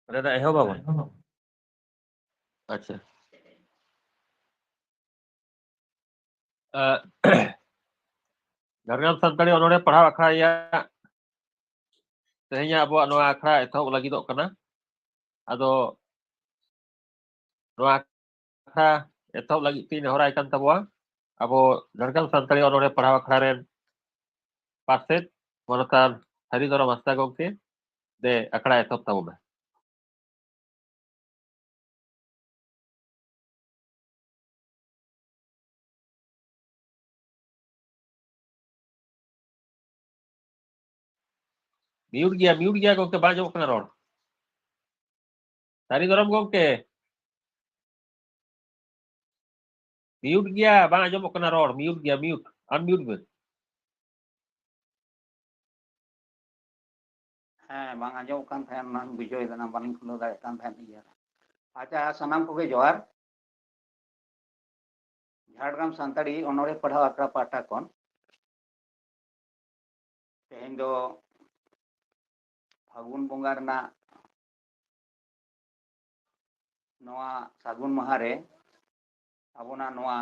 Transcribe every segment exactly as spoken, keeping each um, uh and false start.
ᱚᱸᱰᱮ ᱫᱚ ᱮᱦᱚᱵ ᱟᱵᱚᱱ᱾ ᱟᱪᱪᱷᱟ᱾ ᱟᱸ, ᱡᱷᱟᱲᱜᱨᱟᱢ ᱥᱟᱱᱛᱟᱲᱤ ᱚᱱᱚᱬᱦᱮ ᱯᱟᱲᱦᱟᱣ ᱟᱠᱷᱲᱟ ᱨᱮᱭᱟᱜ ᱛᱮᱦᱮᱧᱟᱜ ᱟᱵᱚᱣᱟᱜ ᱱᱚᱣᱟ ᱟᱠᱷᱲᱟ ᱮᱛᱚᱦᱚᱵ ᱞᱟᱹᱜᱤᱫᱚᱜ ᱠᱟᱱᱟ᱾ ᱟᱫᱚ ᱱᱚᱣᱟ ᱟᱠᱷᱲᱟ ᱮᱛᱚᱦᱚᱵ ᱞᱟᱹᱜᱤᱫ ᱛᱮᱧ ᱱᱮᱦᱚᱨᱟᱭ ᱠᱟᱱ ᱛᱟᱵᱚᱣᱟ ᱟᱵᱚ ᱡᱷᱟᱲᱜᱨᱟᱢ ᱥᱟᱱᱛᱟᱲᱤ ᱚᱱᱚᱬᱦᱮ ᱯᱟᱲᱦᱟᱣ ᱟᱠᱷᱲᱟ ᱨᱮᱱ ᱯᱟᱨᱥᱮᱛ ᱢᱟᱱᱚᱛᱟᱱ ᱥᱟᱹᱨᱤ ᱫᱷᱚᱨᱚᱢ ᱦᱟᱸᱥᱫᱟ ᱜᱚᱢᱠᱮ᱾ ᱫᱮ, ᱟᱠᱷᱲᱟ ᱮᱛᱚᱦᱚᱵ ᱛᱟᱵᱚᱱ ᱢᱮ᱾ ᱢᱤᱭᱩᱴ ᱜᱮᱭᱟ, ᱢᱤᱭᱩᱴ ᱜᱮᱭᱟ ᱜᱚᱢᱠᱮ, ᱵᱟᱝ ᱟᱸᱡᱚᱢᱚᱜ ᱠᱟᱱᱟ ᱨᱚᱲ᱾ ᱥᱟᱹᱨᱤ ᱫᱷᱚᱨᱚᱢ ᱜᱚᱢᱠᱮ, ᱢᱤᱭᱩᱴ ᱜᱮᱭᱟ, ᱵᱟᱝ ᱟᱸᱡᱚᱢᱚᱜ ᱠᱟᱱᱟ ᱨᱚᱲ, ᱢᱤᱭᱩᱴ ᱜᱮᱭᱟ, ᱢᱤᱭᱩᱴ, ᱟᱱᱢᱤᱭᱩᱴ ᱢᱮ᱾ ᱦᱮᱸ, ᱵᱟᱝ ᱟᱸᱡᱚᱢᱚᱜ ᱠᱟᱱ ᱛᱟᱦᱮᱸᱫ, ᱚᱱᱟᱧ ᱵᱩᱡᱷᱟᱹᱣ ᱮᱫᱟ, ᱚᱱᱟ ᱵᱟᱹᱞᱤᱧ ᱠᱷᱩᱞᱟᱹᱣ ᱫᱟᱲᱮᱭᱟᱜ ᱠᱟᱱ ᱛᱟᱦᱮᱸᱫ ᱤᱭᱟᱹ᱾ ᱟᱪᱪᱷᱟ, ᱥᱟᱱᱟᱢ ᱠᱚᱜᱮ ᱡᱚᱦᱟᱨ᱾ ᱡᱷᱟᱲᱜᱨᱟᱢ ᱥᱟᱱᱛᱟᱲᱤ ᱚᱱᱚᱬᱦᱮ ᱯᱟᱲᱦᱟᱣ ᱟᱠᱷᱲᱟ ᱯᱟᱦᱴᱟ ᱠᱷᱚᱱ ᱛᱮᱦᱮᱧ ᱫᱚ ᱯᱷᱟᱹᱜᱩᱱ ᱵᱚᱸᱜᱟ ᱨᱮᱱᱟᱜ ᱱᱚᱣᱟ ᱥᱟᱹᱜᱩᱱ ᱢᱟᱦᱟ ᱨᱮ ᱟᱵᱚᱱᱟᱜ ᱱᱚᱣᱟ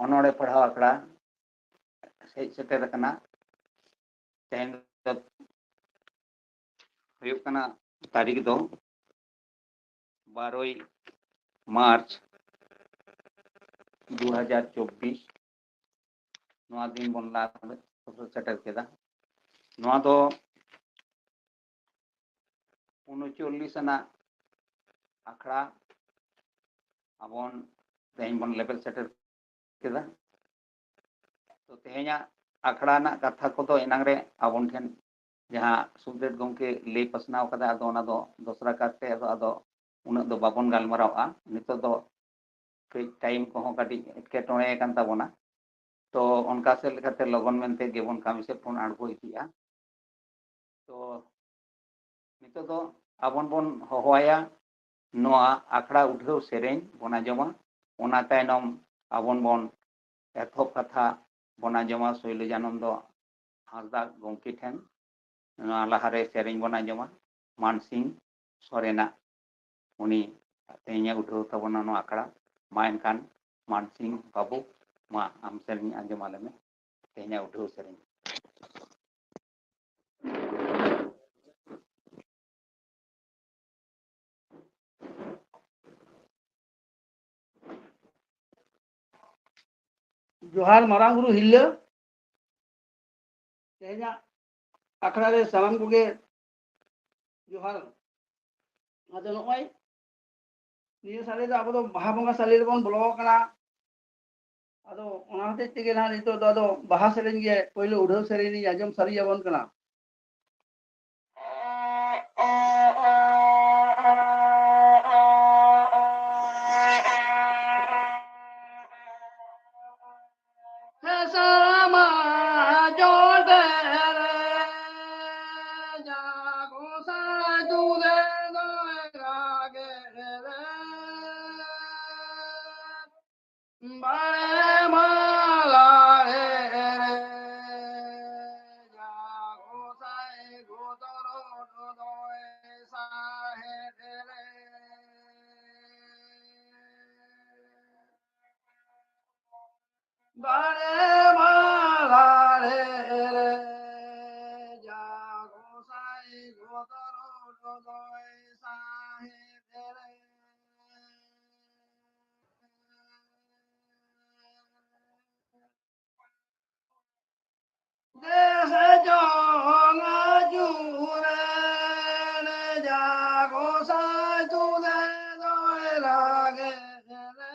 ᱚᱱᱚᱬᱦᱮ ᱯᱟᱲᱦᱟᱣ ᱟᱠᱷᱲᱟ ᱦᱮᱡ ᱥᱮᱴᱮᱨ ᱟᱠᱟᱱᱟ᱾ ᱛᱮᱦᱮᱧ ᱫᱚ ᱦᱩᱭᱩᱜ ᱠᱟᱱᱟ ᱛᱟᱹᱨᱤᱠᱷ ᱫᱚ ᱵᱟᱨᱳᱭ ᱢᱟᱨᱪ ᱫᱩ ᱦᱟᱡᱟᱨ ᱪᱚᱵᱵᱤᱥ᱾ ᱱᱚᱣᱟ ᱫᱤᱱ ᱵᱚᱱ ᱞᱟ-, ᱥᱮᱴᱮᱨ ᱠᱮᱫᱟ᱾ ᱱᱚᱣᱟ ᱫᱚ ᱩᱱᱩᱪᱚᱞᱞᱤᱥ ᱟᱱᱟᱜ ᱟᱠᱷᱲᱟ ᱟᱵᱚᱱ ᱛᱮᱦᱮᱧ ᱵᱚᱱ ᱞᱮᱵᱮᱫ ᱥᱮᱴᱮᱨ ᱠᱮᱫᱟ᱾ ᱛᱚ, ᱛᱮᱦᱮᱧᱟᱜ ᱟᱠᱷᱲᱟ ᱨᱮᱱᱟᱜ ᱠᱟᱛᱷᱟ ᱠᱚᱫᱚ ᱮᱱᱟᱝ ᱨᱮ ᱟᱵᱚᱱ ᱴᱷᱮᱱ ᱡᱟᱦᱟᱸ ᱥᱩᱠᱫᱮᱵ ᱜᱚᱢᱠᱮ ᱞᱟᱹᱭ ᱯᱟᱥᱱᱟᱣ ᱠᱟᱫᱟ, ᱟᱫᱚ ᱚᱱᱟ ᱫᱚ ᱫᱚᱥᱨᱟ ᱠᱟᱨᱛᱮ ᱟᱫᱚ, ᱟᱫᱚ ᱩᱱᱟᱹᱜ ᱫᱚ ᱵᱟᱵᱚᱱ ᱜᱟᱞᱢᱟᱨᱟᱣᱼᱟ᱾ ᱱᱤᱛᱚᱜ ᱫᱚ ᱠᱟᱹᱡ ᱴᱟᱭᱤᱢ ᱠᱚᱦᱚᱸ ᱠᱟᱹᱴᱤᱡ ᱮᱴᱠᱮᱴᱚᱬᱮ ᱟᱠᱟᱱ ᱛᱟᱵᱚᱱᱟ᱾ ᱛᱚ, ᱚᱱᱠᱟ ᱥᱮᱫ ᱞᱮᱠᱟᱛᱮ ᱞᱚᱜᱚᱱ ᱢᱮᱱᱛᱮ ᱜᱮᱵᱚᱱ ᱠᱟᱹᱢᱤ ᱥᱮᱫ ᱵᱚᱱ ᱟᱬᱜᱚ ᱤᱫᱤᱜᱼᱟ᱾ ᱛᱚ, ᱱᱤᱛᱚᱜ ᱫᱚ ᱟᱵᱚᱱ ᱵᱚᱱ ᱦᱚᱦᱚᱣᱟᱭᱟ, ᱱᱚᱣᱟ ᱟᱠᱷᱲᱟ ᱩᱰᱷᱟᱹᱣ ᱥᱮᱨᱮᱧ ᱵᱚᱱ ᱟᱸᱡᱚᱢᱟ᱾ ᱚᱱᱟ ᱛᱟᱭᱱᱚᱢ ᱟᱵᱚᱱ ᱵᱚᱱ ᱮᱛᱚᱦᱚᱵ ᱠᱟᱛᱷᱟ ᱵᱚᱱ ᱟᱸᱡᱚᱢᱟ ᱥᱳᱭᱞᱚᱡᱟᱱᱚᱱᱫᱚ ᱦᱟᱸᱥᱫᱟ ᱜᱚᱢᱠᱮ ᱴᱷᱮᱱ᱾ ᱱᱚᱣᱟ ᱞᱟᱦᱟᱨᱮ ᱥᱮᱨᱮᱧ ᱵᱚᱱ ᱟᱸᱡᱚᱢᱟ, ᱢᱟᱱᱥᱤᱝ ᱥᱚᱨᱮᱱᱟᱜ, ᱩᱱᱤ ᱛᱮᱦᱮᱧᱮ ᱩᱰᱷᱟᱹᱣ ᱛᱟᱵᱚᱱᱟ ᱱᱚᱣᱟ ᱟᱠᱷᱲᱟ᱾ ᱢᱟ ᱮᱱᱠᱷᱟᱱ ᱢᱟᱱᱥᱤᱝ ᱵᱟᱹᱵᱩ, ᱢᱟ ᱟᱢ ᱥᱮᱨᱮᱧ ᱟᱸᱡᱚᱢ ᱟᱞᱮ ᱢᱮ, ᱛᱮᱦᱮᱧᱟᱜ ᱩᱰᱷᱟᱹᱣ ᱥᱮᱨᱮᱧ᱾ ᱡᱚᱦᱟᱨ ᱢᱟᱨᱟᱝ ᱵᱩᱨᱩ ᱦᱤᱨᱞᱟᱹ, ᱛᱮᱦᱮᱧᱟᱜ ᱟᱠᱷᱲᱟ ᱨᱮ ᱥᱟᱱᱟᱢ ᱠᱚᱜᱮ ᱡᱚᱦᱟᱨ᱾ ᱟᱫᱚ ᱱᱚᱜᱼᱚᱭ ᱱᱤᱭᱟᱹ ᱥᱟᱞᱮ ᱫᱚ ᱟᱵᱚ ᱫᱚ ᱵᱟᱦᱟ ᱵᱚᱸᱜᱟ ᱥᱟᱞᱮ ᱨᱮᱵᱚᱱ ᱵᱚᱞᱚ ᱟᱠᱟᱱᱟ᱾ ᱟᱫᱚ ᱚᱱᱟ ᱦᱚᱛᱮᱡ ᱛᱮᱜᱮ ᱱᱟᱦᱟᱜ ᱱᱤᱛᱚᱜ ᱫᱚ ᱟᱫᱚ ᱵᱟᱦᱟ ᱥᱮᱨᱮᱧ ᱜᱮ ᱯᱳᱭᱞᱳ ᱩᱰᱷᱟᱹᱣ ᱥᱮᱨᱮᱧ ᱞᱤᱧ ᱟᱸᱡᱚᱢ ᱥᱟᱹᱨᱤ ᱟᱵᱚᱱ ᱠᱟᱱᱟ᱾ ᱵᱟᱲᱮ ᱢᱟᱞᱟ ᱨᱮ ᱨᱮ ᱡᱟ ᱜᱚᱸᱥᱟᱭ ᱜᱚᱫᱚᱨ ᱜᱚᱫᱚᱭ ᱥᱟᱦᱮᱫ ᱨᱮ᱾ ᱫᱮᱥ ᱡᱚᱝ ᱟᱹᱪᱩᱨ ᱨᱮ ᱡᱟ ᱜᱚᱸᱥᱟᱭ ᱛᱩᱞᱮ ᱫᱚᱭ ᱞᱟᱜᱮ ᱨᱮ᱾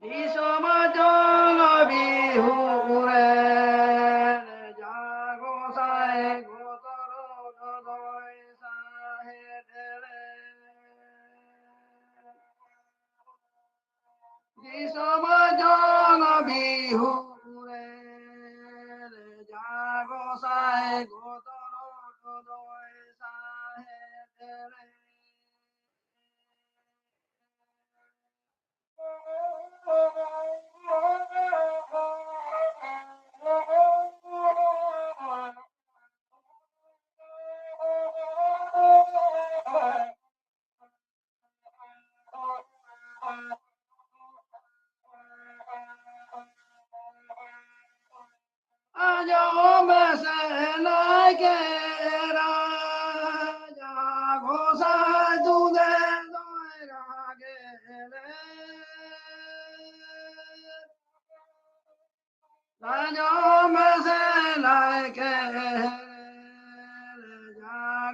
ᱫᱤᱥᱚᱢ ᱡᱚᱝ ᱵᱤᱦᱩ ᱨᱮ ᱡᱟ ᱜᱚᱸᱥᱟᱭ ᱜᱚᱫᱚᱨ ᱜᱚᱫᱚᱭ ᱥᱟᱦᱮᱫ ᱨᱮ᱾ ᱫᱤᱥᱚᱢ ᱡᱚᱝ ᱵᱤᱦᱩ ᱨᱮ ᱡᱟ ᱜᱚᱸᱥᱟᱭ ᱜᱚᱫᱚᱨ ᱜᱚᱫᱚᱭ ᱥᱟᱦᱮᱫ ᱨᱮ᱾ ᱠᱮ ᱨᱟᱡᱟ ᱜᱚᱸᱥᱟᱭ ᱛᱩᱫᱮ ᱫᱚᱭ ᱨᱟᱜᱮ ᱞᱮ᱾ ᱟᱸᱡᱚᱢ ᱢᱮᱥᱮ ᱱᱟᱭᱠᱮ ᱨᱟᱡᱟ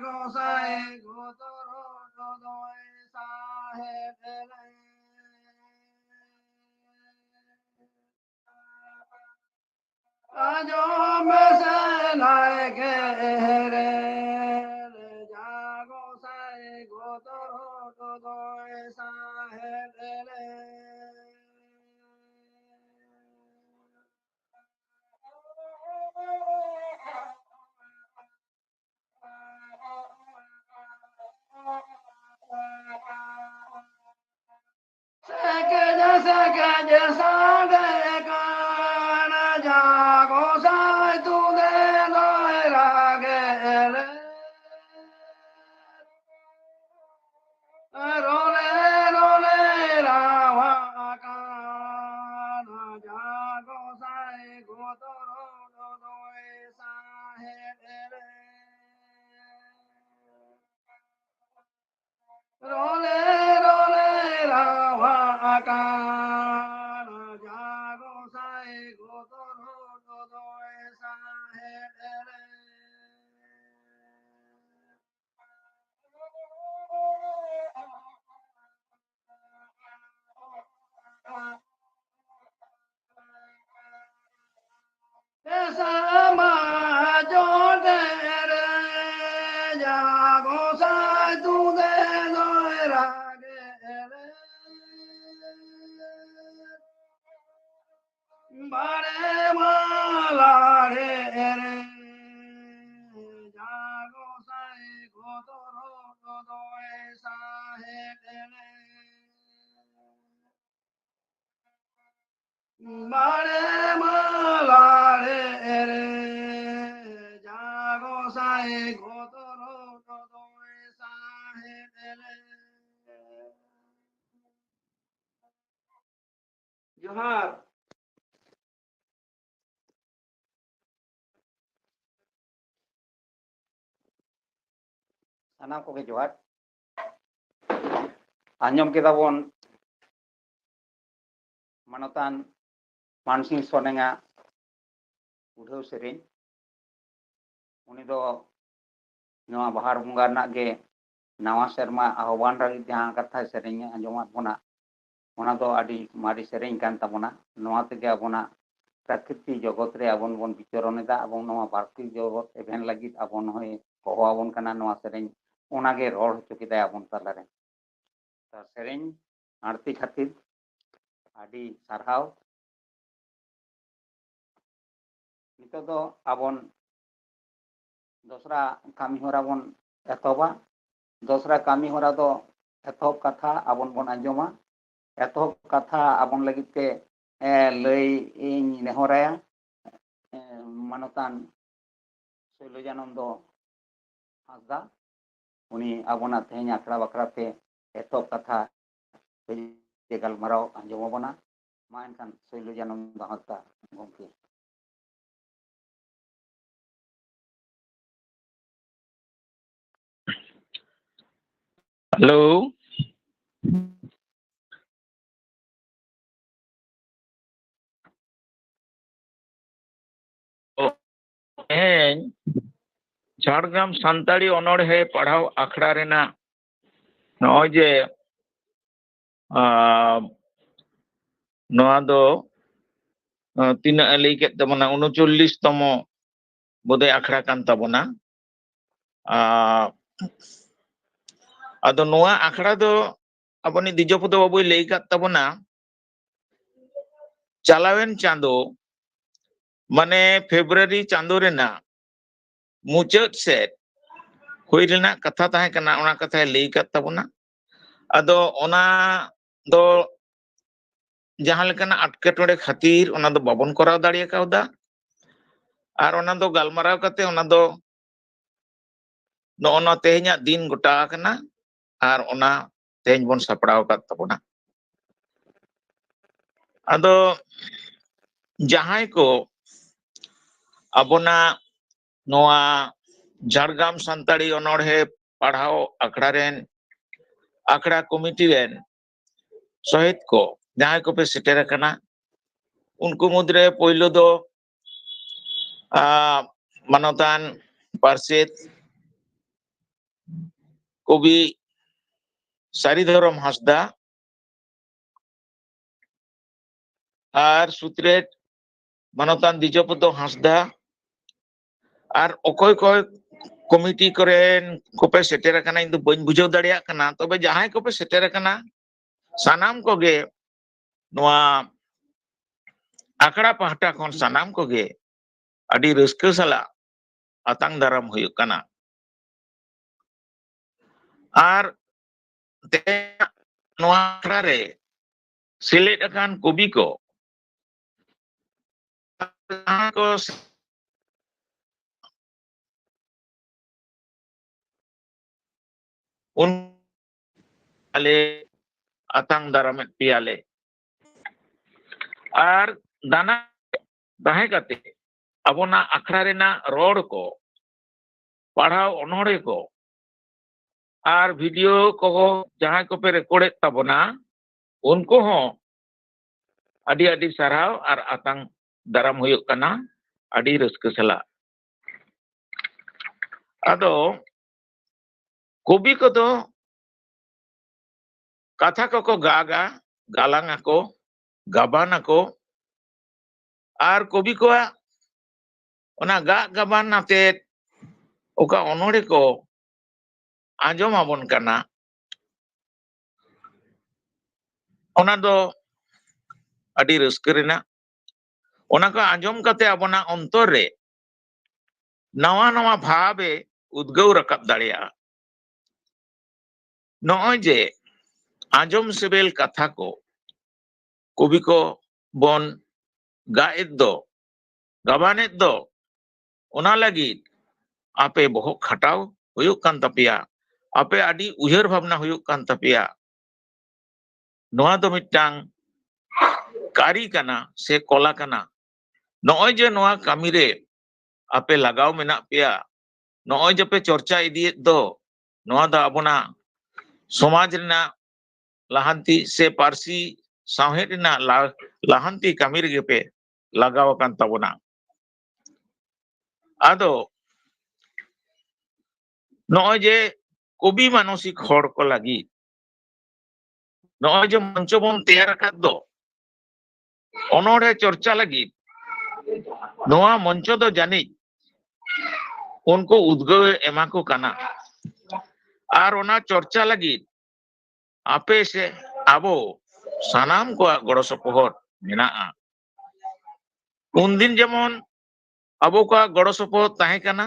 ᱜᱚᱸᱥᱟᱭ ᱜᱚᱛᱚᱨ ᱫᱚᱭ ᱥᱟᱦᱮᱫ ᱞᱮ᱾ ᱟᱸᱡᱚᱢ ᱢᱮᱥᱮ ᱱᱟᱭᱠᱮ ᱨᱮ, ᱡᱟ ᱜᱚᱸᱥᱟᱭ ᱜᱚᱛᱚᱨ ᱫᱚᱭ ᱥᱟᱦᱮᱫ ᱞᱮ᱾ ᱥᱮᱠᱮᱡ ᱥᱮᱠᱮᱡ ᱥᱟᱰᱮ ᱠᱟᱱ ᱡᱟ ᱜᱚᱸᱥᱟᱭ ᱛᱩᱫᱮ ᱫᱚᱭ ᱨᱟᱜᱮ ᱞᱮ᱾ ᱨᱚᱞᱮ ᱨᱚᱞᱮ ᱨᱟᱣᱟᱜ ᱠᱟᱱ ᱡᱟ ᱜᱚᱸᱥᱟᱭ ᱜᱚᱛᱚᱨ ᱫᱚᱭ ᱥᱟᱦᱮᱫ ᱞᱮ᱾ ᱨᱚᱞᱮ ᱨᱚᱞᱮ ᱨᱟᱣᱟᱜ ᱟᱠᱟᱱ ᱡᱟ ᱜᱚᱸᱥᱟᱭ ᱜᱚᱛᱚᱨ ᱫᱚᱭ ᱥᱟᱦᱮᱫ ᱞᱮ᱾ ᱥᱟᱢᱟ ᱪᱚᱴ ᱨᱮ ᱡᱟ ᱜᱚᱸᱥᱟᱭ ᱛᱩᱫᱮ ᱫᱚᱭ ᱨᱟᱜᱮ ᱞᱮ᱾ ᱵᱟᱲᱮ ᱢᱟᱞᱟ ᱨᱮ ᱡᱟ ᱜᱚᱸᱥᱟᱭ ᱜᱚᱛᱚᱨ ᱫᱚᱭ ᱥᱟᱦᱮᱫ ᱞᱮ᱾ ᱵᱟᱲᱮ ᱢᱟᱞᱟ ᱨᱮ ᱡᱟ ᱜᱚᱸᱥᱟᱭ ᱜᱚᱛᱚᱨ ᱫᱚᱭ ᱥᱟᱦᱮᱫ ᱞᱮ᱾ ᱡᱚᱦᱟᱨ᱾ ᱥᱟᱱᱟᱢ ᱠᱚᱜᱮ ᱡᱚᱦᱟᱨ᱾ ᱟᱸᱡᱚᱢ ᱠᱮᱫᱟ ᱵᱚᱱ ᱢᱟᱱᱚᱛᱟᱱ ᱢᱟᱱᱥᱤᱝ ᱥᱚᱨᱮᱱᱟᱜ ᱩᱰᱷᱟᱹᱣ ᱥᱮᱨᱮᱧ᱾ ᱩᱱᱤ ᱫᱚ ᱱᱚᱣᱟ ᱵᱟᱦᱟᱨ ᱵᱚᱸᱜᱟ ᱨᱮᱱᱟᱜ ᱜᱮ ᱱᱟᱣᱟ ᱥᱮᱨᱢᱟ ᱟᱦᱵᱟᱱ ᱞᱟᱹᱜᱤᱫ ᱡᱟᱦᱟᱸ ᱠᱟᱛᱷᱟᱭ ᱥᱮᱨᱮᱧ ᱟᱸᱡᱚᱢᱟᱫ ᱵᱚᱱᱟ, ᱚᱱᱟ ᱫᱚ ᱟᱹᱰᱤ ᱢᱟᱨᱮ ᱥᱮᱨᱮᱧ ᱠᱟᱱ ᱛᱟᱵᱚᱱᱟ᱾ ᱱᱚᱣᱟ ᱛᱮᱜᱮ ᱟᱵᱚᱱᱟᱜ ᱯᱨᱟᱠᱨᱤᱛᱤᱠ ᱡᱚᱜᱚᱛ ᱨᱮ ᱟᱵᱚ ᱵᱚᱱ ᱵᱤᱪᱚᱨᱚᱱ ᱮᱫᱟ᱾ ᱟᱵᱚ ᱱᱚᱣᱟ ᱯᱨᱟᱠᱨᱤᱛᱤᱠ ᱡᱚᱜᱚᱛ ᱮᱵᱷᱮᱱ ᱞᱟᱹᱜᱤᱫ ᱟᱵᱚ ᱱᱚᱜᱼᱚᱭ ᱦᱚᱦᱚ ᱟᱵᱚᱱ ᱠᱟᱱᱟ ᱱᱚᱣᱟ ᱥᱮᱨᱮᱧ, ᱚᱱᱟᱜᱮ ᱨᱚᱲ ᱦᱚᱪᱚ ᱠᱮᱫᱟᱭ ᱟᱵᱚᱱ ᱛᱟᱞᱟᱨᱮ᱾ ᱛᱚ, ᱥᱮᱨᱮᱧ ᱟᱬᱛᱤ ᱠᱷᱟᱹᱛᱤᱨ ᱟᱹᱰᱤ ᱥᱟᱨᱦᱟᱣ᱾ ᱱᱤᱛᱚᱜ ᱫᱚ ᱟᱵᱚᱱ ᱫᱚᱥᱨᱟ ᱠᱟᱹᱢᱤ ᱦᱚᱨᱟ ᱵᱚᱱ ᱮᱛᱚᱦᱚᱵᱟ᱾ ᱫᱚᱥᱨᱟ ᱠᱟᱹᱢᱤ ᱦᱚᱨᱟ ᱫᱚ ᱮᱛᱚᱦᱚᱵ ᱠᱟᱛᱷᱟ ᱟᱵᱚᱱ ᱵᱚᱱ ᱟᱸᱡᱚᱢᱟ᱾ ᱮᱛᱚᱦᱚᱵ ᱠᱟᱛᱷᱟ ᱟᱵᱚᱱ ᱞᱟᱹᱜᱤᱫ ᱛᱮ, ᱮ, ᱞᱟᱹᱭ ᱤᱧ ᱱᱮᱦᱚᱨᱟᱭᱟ, ᱮ, ᱢᱟᱱᱚᱛᱟᱱ ᱥᱳᱭᱞᱚᱡᱟᱱᱚᱱᱫᱚ ᱦᱟᱸᱥᱫᱟ᱾ ᱩᱱᱤ ᱟᱵᱚᱱᱟᱜ ᱛᱮᱦᱮᱧ ᱟᱠᱷᱲᱟ ᱵᱟᱠᱷᱨᱟ ᱛᱮ ᱮᱛᱚᱦᱚᱵ ᱠᱟᱛᱷᱟ ᱜᱟᱞᱢᱟᱨᱟᱣ ᱟᱸᱡᱚᱢ ᱟᱵᱚᱱᱟ᱾ ᱢᱟ ᱮᱱᱠᱷᱟᱱ ᱥᱳᱭᱞᱚᱡᱟᱱᱚᱱᱫᱚ ᱦᱟᱸᱥᱫᱟ ᱜᱚᱢᱠᱮ᱾ ᱦᱮᱞᱳ᱾ ᱛᱮᱦᱮᱧ ᱡᱷᱟᱲᱜᱨᱟᱢ ᱥᱟᱱᱛᱟᱲᱤ ᱚᱱᱚᱬᱦᱮ ᱯᱟᱲᱦᱟᱣ ᱟᱠᱷᱲᱟ ᱨᱮᱱᱟᱜ ᱱᱚᱜᱼᱚᱭ ᱡᱮ, ᱟᱸ, ᱱᱚᱣᱟ ᱫᱚ, ᱟᱸ, ᱛᱤᱱᱟᱹᱜ ᱮ ᱞᱟᱹᱭ ᱠᱮᱫ ᱛᱟᱵᱚᱱᱟ, ᱩᱱᱩᱪᱚᱞᱞᱤᱥ ᱛᱚᱢᱚ ᱵᱳᱫᱷᱚᱭ ᱟᱠᱷᱲᱟ ᱠᱟᱱ ᱛᱟᱵᱚᱱᱟ᱾ ᱟᱸ, ᱟᱫᱚ ᱱᱚᱣᱟ ᱟᱠᱷᱲᱟ ᱫᱚ ᱟᱵᱚᱱᱤᱡ ᱫᱤᱡᱚᱯᱚᱫᱚ ᱵᱟᱵᱩᱭ ᱞᱟᱹᱭ ᱠᱟᱫ ᱛᱟᱵᱚᱱᱟ, ᱪᱟᱞᱟᱣᱮᱱ ᱪᱟᱸᱫᱚ, ᱢᱟᱱᱮ ᱯᱷᱮᱵᱨᱩᱣᱟᱨᱤ ᱪᱟᱸᱫᱚ ᱨᱮᱱᱟᱜ ᱢᱩᱪᱟᱹᱫ ᱥᱮᱫ ᱦᱩᱭ ᱨᱮᱱᱟᱜ ᱠᱟᱛᱷᱟ ᱛᱟᱦᱮᱸ ᱠᱟᱱᱟ, ᱚᱱᱟ ᱠᱟᱛᱷᱟᱭ ᱞᱟᱹᱭ ᱠᱟᱫ ᱛᱟᱵᱚᱱᱟ᱾ ᱟᱫᱚ ᱚᱱᱟ ᱫᱚ ᱡᱟᱦᱟᱸ ᱞᱮᱠᱟᱱᱟᱜ ᱮᱴᱠᱮᱴᱚᱬᱮ ᱠᱷᱟᱹᱛᱤᱨ ᱚᱱᱟ ᱫᱚ ᱵᱟᱵᱚᱱ ᱠᱚᱨᱟᱣ ᱫᱟᱲᱮ ᱠᱟᱣᱫᱟ᱾ ᱟᱨ ᱚᱱᱟ ᱫᱚ ᱜᱟᱞᱢᱟᱨᱟᱣ ᱠᱟᱛᱮ ᱚᱱᱟ ᱫᱚ ᱱᱚᱜᱼᱚ ᱱᱚᱣᱟ ᱛᱮᱦᱮᱧᱟᱜ ᱫᱤᱱ ᱜᱚᱴᱟ ᱟᱠᱟᱱᱟ ᱟᱨ ᱚᱱᱟ ᱛᱮᱦᱮᱧ ᱵᱚᱱ ᱥᱟᱯᱲᱟᱣ ᱟᱠᱟᱫ ᱛᱟᱵᱚᱱᱟ᱾ ᱟᱫᱚ ᱡᱟᱦᱟᱸᱭ ᱠᱚ ᱟᱵᱚᱱᱟᱜ ᱱᱚᱣᱟ ᱡᱷᱟᱲᱜᱨᱟᱢ ᱥᱟᱱᱛᱟᱲᱤ ᱚᱱᱚᱬᱦᱮ ᱯᱟᱲᱦᱟᱣ ᱟᱠᱷᱲᱟ ᱨᱮᱱ, ᱟᱠᱷᱲᱟ ᱠᱚᱢᱤᱴᱤ ᱨᱮᱱ ᱥᱚᱦᱮᱫ ᱠᱚ, ᱡᱟᱦᱟᱸᱭ ᱠᱚᱯᱮ ᱥᱮᱴᱮᱨ ᱟᱠᱟᱱᱟ, ᱩᱱᱠᱩ ᱢᱩᱫᱽᱨᱮ ᱯᱳᱭᱞᱳ ᱫᱚ, ᱟ, ᱢᱟᱱᱚᱛᱟᱱ ᱯᱟᱨᱥᱮᱛ ᱠᱚᱵᱤ ᱥᱟᱹᱨᱤ ᱫᱷᱚᱨᱚᱢ ᱦᱟᱸᱥᱫᱟ, ᱟᱨ ᱥᱩᱛᱨᱮᱛ ᱢᱟᱱᱚᱛᱟᱱ ᱫᱤᱡᱚᱯᱚᱫᱚ ᱦᱟᱸᱥᱫᱟ, ᱟᱨ ᱚᱠᱚᱭ ᱚᱠᱚᱭ ᱠᱚᱢᱤᱴᱤ ᱠᱚᱨᱮᱱ ᱠᱚᱯᱮ ᱥᱮᱴᱮᱨ ᱟᱠᱟᱱᱟ, ᱤᱧ ᱫᱚ ᱵᱟᱹᱧ ᱵᱩᱡᱷᱟᱹᱣ ᱫᱟᱲᱮᱭᱟᱜ ᱠᱟᱱᱟ, ᱛᱚᱵᱮ ᱡᱟᱦᱟᱸᱭ ᱠᱚᱯᱮ ᱥᱮᱴᱮᱨ ᱟᱠᱟᱱᱟ, ᱥᱟᱱᱟᱢ ᱠᱚᱜᱮ ᱱᱚᱣᱟ ᱟᱠᱷᱲᱟ ᱯᱟᱦᱴᱟ ᱠᱷᱚᱱ ᱥᱟᱱᱟᱢ ᱠᱚᱜᱮ ᱟᱹᱰᱤ ᱨᱟᱹᱥᱠᱟᱹ ᱥᱟᱞᱟᱜ ᱟᱛᱟᱝ ᱫᱟᱨᱟᱢ ᱦᱩᱭᱩᱜ ᱠᱟᱱᱟ᱾ ᱟᱨ ᱛᱮᱦᱮᱧ ᱱᱚᱣᱟ ᱟᱠᱷᱲᱟ ᱨᱮ ᱥᱮᱞᱮᱫ ᱟᱠᱟᱱ ᱠᱚᱵᱤ ᱠᱚ, ᱡᱟᱦᱟᱸ ᱠᱚ ᱩᱱ ᱟᱞᱮ ᱟᱛᱟᱝ ᱫᱟᱨᱟᱢᱮᱫ ᱯᱮᱭᱟᱞᱮ᱾ ᱟᱨ ᱫᱟᱱᱟ ᱛᱟᱦᱮᱸ ᱠᱟᱛᱮ ᱟᱵᱚᱱᱟᱜ ᱟᱠᱷᱲᱟ ᱨᱮᱱᱟᱜ ᱨᱚᱲ ᱠᱚ, ᱯᱟᱲᱦᱟᱣ ᱚᱱᱚᱬᱦᱮ ᱠᱚ, ᱟᱨ ᱵᱷᱤᱰᱤᱭᱳ ᱠᱚ ᱡᱟᱦᱟᱸᱭ ᱠᱚᱯᱮ ᱨᱮᱠᱚᱨᱰᱮᱫ ᱛᱟᱵᱚᱱᱟ, ᱩᱱᱠᱩ ᱦᱚᱸ ᱟᱹᱰᱤ ᱟᱹᱰᱤ ᱥᱟᱨᱦᱟᱣ ᱟᱨ ᱟᱛᱟᱝ ᱫᱟᱨᱟᱢ ᱦᱩᱭᱩᱜ ᱠᱟᱱᱟ ᱟᱹᱰᱤ ᱨᱟᱹᱥᱠᱟᱹ ᱥᱟᱞᱟᱜ᱾ ᱟᱫᱚ ᱠᱚᱵᱤ ᱠᱚᱫᱚ ᱠᱟᱛᱷᱟ ᱠᱚᱠᱚ ᱜᱟᱜᱟ, ᱜᱟᱞᱟᱝ ᱟᱠᱚ, ᱜᱟᱵᱟᱱ ᱟᱠᱚ, ᱟᱨ ᱠᱚᱵᱤ ᱠᱚᱣᱟᱜ ᱚᱱᱟ ᱜᱟᱜ ᱜᱟᱵᱟᱱ ᱟᱛᱮᱫ ᱚᱠᱟ ᱚᱱᱚᱬᱦᱮ ᱠᱚ ᱟᱸᱡᱚᱢ ᱟᱵᱚᱱ ᱠᱟᱱᱟ, ᱚᱱᱟ ᱫᱚ ᱟᱹᱰᱤ ᱨᱟᱹᱥᱠᱟᱹ ᱨᱮᱱᱟᱜ᱾ ᱚᱱᱟ ᱠᱚ ᱟᱸᱡᱚᱢ ᱠᱟᱛᱮ ᱟᱵᱚᱱᱟᱜ ᱚᱱᱛᱚᱨ ᱨᱮ ᱱᱟᱣᱟ ᱱᱟᱣᱟ ᱵᱷᱟᱵᱽ ᱮ ᱩᱫᱽᱜᱟᱹᱣ ᱨᱟᱠᱟᱵ ᱫᱟᱲᱮᱭᱟᱜᱼᱟ᱾ ᱱᱚᱜᱼᱚᱭ ᱡᱮ ᱟᱸᱡᱚᱢ ᱥᱤᱵᱤᱞ ᱠᱟᱛᱷᱟ ᱠᱚ ᱠᱚᱵᱤ ᱠᱚ ᱵᱚᱱ ᱜᱟᱜ ᱮᱫ ᱫᱚ, ᱜᱟᱵᱟᱱᱮᱫ ᱫᱚ, ᱚᱱᱟ ᱞᱟᱹᱜᱤᱫ ᱟᱯᱮ ᱵᱚᱦᱚᱜ ᱠᱷᱟᱴᱟᱣ ᱦᱩᱭᱩᱜ ᱠᱟᱱ ᱛᱟᱯᱮᱭᱟ, ᱟᱯᱮ ᱟᱹᱰᱤ ᱩᱭᱦᱟᱹᱨ ᱵᱷᱟᱵᱽᱱᱟ ᱦᱩᱭᱩᱜ ᱠᱟᱱ ᱛᱟᱯᱮᱭᱟ᱾ ᱱᱚᱣᱟ ᱫᱚ ᱢᱤᱫᱴᱟᱝ ᱠᱟᱹᱨᱤ ᱠᱟᱱᱟ ᱥᱮ ᱠᱚᱞᱟ ᱠᱟᱱᱟ᱾ ᱱᱚᱜᱼᱚᱭ ᱡᱮ ᱱᱚᱣᱟ ᱠᱟᱹᱢᱤ ᱨᱮ ᱟᱯᱮ ᱞᱟᱜᱟᱣ ᱢᱮᱱᱟᱜ ᱯᱮᱭᱟ, ᱱᱚᱜᱼᱚᱭ ᱡᱮᱯᱮ ᱪᱚᱨᱪᱟ ᱤᱫᱤᱭᱮᱫ ᱫᱚ, ᱱᱚᱣᱟ ᱫᱚ ᱟᱵᱚᱱᱟᱜ ᱥᱚᱢᱟᱡᱽ ᱨᱮᱱᱟᱜ ᱞᱟᱦᱟᱱᱛᱤ ᱥᱮ ᱯᱟᱹᱨᱥᱤ ᱥᱟᱶᱦᱮᱫ ᱨᱮᱱᱟᱜ ᱞᱟ-, ᱞᱟᱦᱟᱱᱛᱤ ᱠᱟᱹᱢᱤ ᱨᱮᱜᱮ ᱯᱮ ᱞᱟᱜᱟᱣ ᱟᱠᱟᱱ ᱛᱟᱵᱚᱱᱟ᱾ ᱟᱫᱚ ᱱᱚᱜᱼᱚᱭ ᱡᱮ ᱠᱚᱵᱤ ᱢᱟᱱᱚᱥᱤᱠ ᱦᱚᱲ ᱠᱚ ᱞᱟᱹᱜᱤᱫ ᱱᱚᱜᱼᱚᱭ ᱡᱮ ᱢᱚᱧᱪᱚ ᱵᱚᱱ ᱛᱮᱭᱟᱨ ᱟᱠᱟᱫ ᱫᱚ ᱚᱱᱚᱬᱦᱮ ᱪᱚᱨᱪᱟ ᱞᱟᱹᱜᱤᱫ, ᱱᱚᱣᱟ ᱢᱚᱧᱪᱚ ᱫᱚ ᱡᱟᱹᱱᱤᱡ ᱩᱱᱠᱩ ᱩᱫᱽᱜᱟᱹᱣ ᱮ ᱮᱢᱟ ᱠᱚ ᱠᱟᱱᱟ᱾ ᱟᱨ ᱚᱱᱟ ᱪᱚᱨᱪᱟ ᱞᱟᱹᱜᱤᱫ ᱟᱯᱮ ᱥᱮ ᱟᱵᱚ ᱥᱟᱱᱟᱢ ᱠᱚᱣᱟᱜ ᱜᱚᱲᱚ ᱥᱚᱯᱚᱦᱚᱫ ᱢᱮᱱᱟᱜᱼᱟ᱾ ᱩᱱᱫᱤᱱ ᱡᱮᱢᱚᱱ ᱟᱵᱚ ᱠᱚᱣᱟᱜ ᱜᱚᱲᱚ ᱥᱚᱯᱚᱦᱚᱫ ᱛᱟᱦᱮᱸ ᱠᱟᱱᱟ,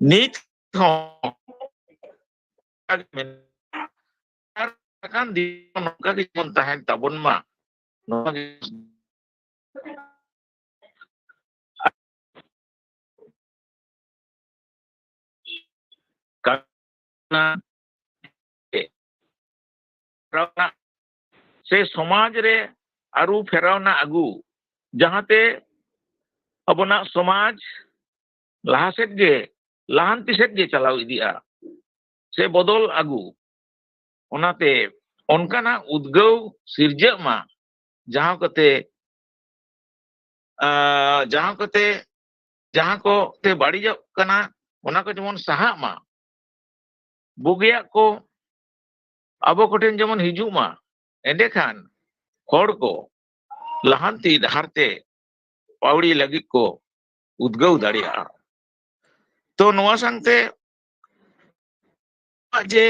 ᱱᱤᱛ ᱦᱚᱸ ᱟᱨ ᱟᱠᱟᱱ ᱫᱤᱱ ᱱᱚᱝᱠᱟ ᱜᱮ ᱡᱮᱢᱚᱱ ᱛᱟᱦᱮᱱ ᱛᱟᱵᱚᱱ ᱢᱟ, ᱱᱚᱣᱟ ᱜᱮ ᱠᱟᱱᱟ᱾ ᱥᱮ ᱥᱚᱢᱟᱡᱽ ᱨᱮ ᱟᱹᱨᱩ ᱯᱷᱮᱨᱟᱣᱱᱟ ᱟᱹᱜᱩ, ᱡᱟᱦᱟᱸᱛᱮ ᱟᱵᱚᱱᱟᱜ ᱥᱚᱢᱟᱡᱽ ᱞᱟᱦᱟ ᱥᱮᱫ ᱜᱮ, ᱞᱟᱦᱟᱱᱛᱤ ᱥᱮᱫ ᱜᱮ ᱪᱟᱞᱟᱣ ᱤᱫᱤᱜᱼᱟ ᱥᱮ ᱵᱚᱫᱚᱞ ᱟᱹᱜᱩ᱾ ᱚᱱᱟᱛᱮ ᱚᱱᱠᱟᱱᱟᱜ ᱩᱫᱽᱜᱟᱹᱣ ᱥᱤᱨᱡᱟᱹᱜ ᱢᱟ, ᱡᱟᱦᱟᱸ ᱠᱚᱛᱮ, ᱟᱸ, ᱡᱟᱦᱟᱸ ᱠᱚᱛᱮ, ᱡᱟᱦᱟᱸ ᱠᱚᱛᱮ ᱵᱟᱹᱲᱤᱡᱚᱜ ᱠᱟᱱᱟ, ᱚᱱᱟ ᱠᱚ ᱡᱮᱢᱚᱱ ᱥᱟᱦᱟᱜ ᱢᱟ, ᱵᱩᱜᱤᱭᱟᱜ ᱠᱚ ᱟᱵᱚ ᱠᱚᱴᱷᱮᱱ ᱡᱮᱢᱚᱱ ᱦᱤᱡᱩᱜ ᱢᱟ, ᱮᱸᱰᱮᱠᱷᱟᱱ ᱦᱚᱲ ᱠᱚ ᱞᱟᱦᱟᱱᱛᱤ ᱰᱟᱦᱟᱨ ᱛᱮ ᱯᱟᱹᱣᱲᱤ ᱞᱟᱹᱜᱤᱫ ᱠᱚ ᱩᱫᱽᱜᱟᱹᱣ ᱫᱟᱲᱮᱭᱟᱜᱼᱟ᱾ ᱛᱚ, ᱱᱚᱣᱟ ᱥᱟᱶᱛᱮ ᱡᱮ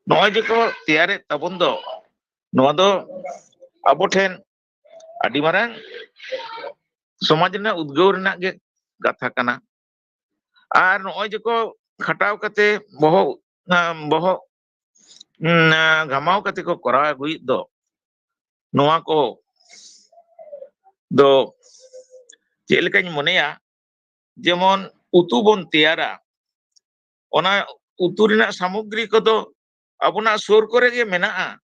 ᱱᱚᱜᱼᱚᱭ ᱡᱮ ᱠᱚ ᱛᱮᱭᱟᱨᱮᱫ ᱛᱟᱵᱚᱱ ᱫᱚ, ᱱᱚᱣᱟ ᱫᱚ ᱟᱵᱚ ᱴᱷᱮᱱ ᱟᱹᱰᱤ ᱢᱟᱨᱟᱝ ᱥᱚᱢᱟᱡᱽ ᱨᱮᱱᱟᱜ ᱩᱫᱽᱜᱟᱹᱣ ᱨᱮᱱᱟᱜ ᱜᱮ ᱠᱟᱛᱷᱟ ᱠᱟᱱᱟ᱾ ᱟᱨ ᱱᱚᱜᱼᱚᱭ ᱡᱮ ᱠᱚ ᱠᱷᱟᱴᱟᱣ ᱠᱟᱛᱮ ᱵᱚᱦᱚᱜ, ᱵᱚᱦᱚᱜ, ᱩᱸ, ᱜᱷᱟᱢᱟᱣ ᱠᱟᱛᱮ ᱠᱚ ᱠᱚᱨᱟᱣ ᱟᱹᱜᱩᱭᱮᱫ ᱫᱚ, ᱱᱚᱣᱟ ᱠᱚ ᱫᱚ ᱪᱮᱫ ᱞᱮᱠᱟᱧ ᱢᱚᱱᱮᱭᱟ, ᱡᱮᱢᱚᱱ ᱩᱛᱩ ᱵᱚᱱ ᱛᱮᱭᱟᱨᱟ, ᱚᱱᱟ ᱩᱛᱩ ᱨᱮᱱᱟᱜ ᱥᱟᱢᱚᱜᱽᱨᱤ ᱠᱚᱫᱚ ᱟᱵᱚᱱᱟᱜ ᱥᱩᱨ ᱠᱚᱨᱮ ᱜᱮ ᱢᱮᱱᱟᱜᱼᱟ,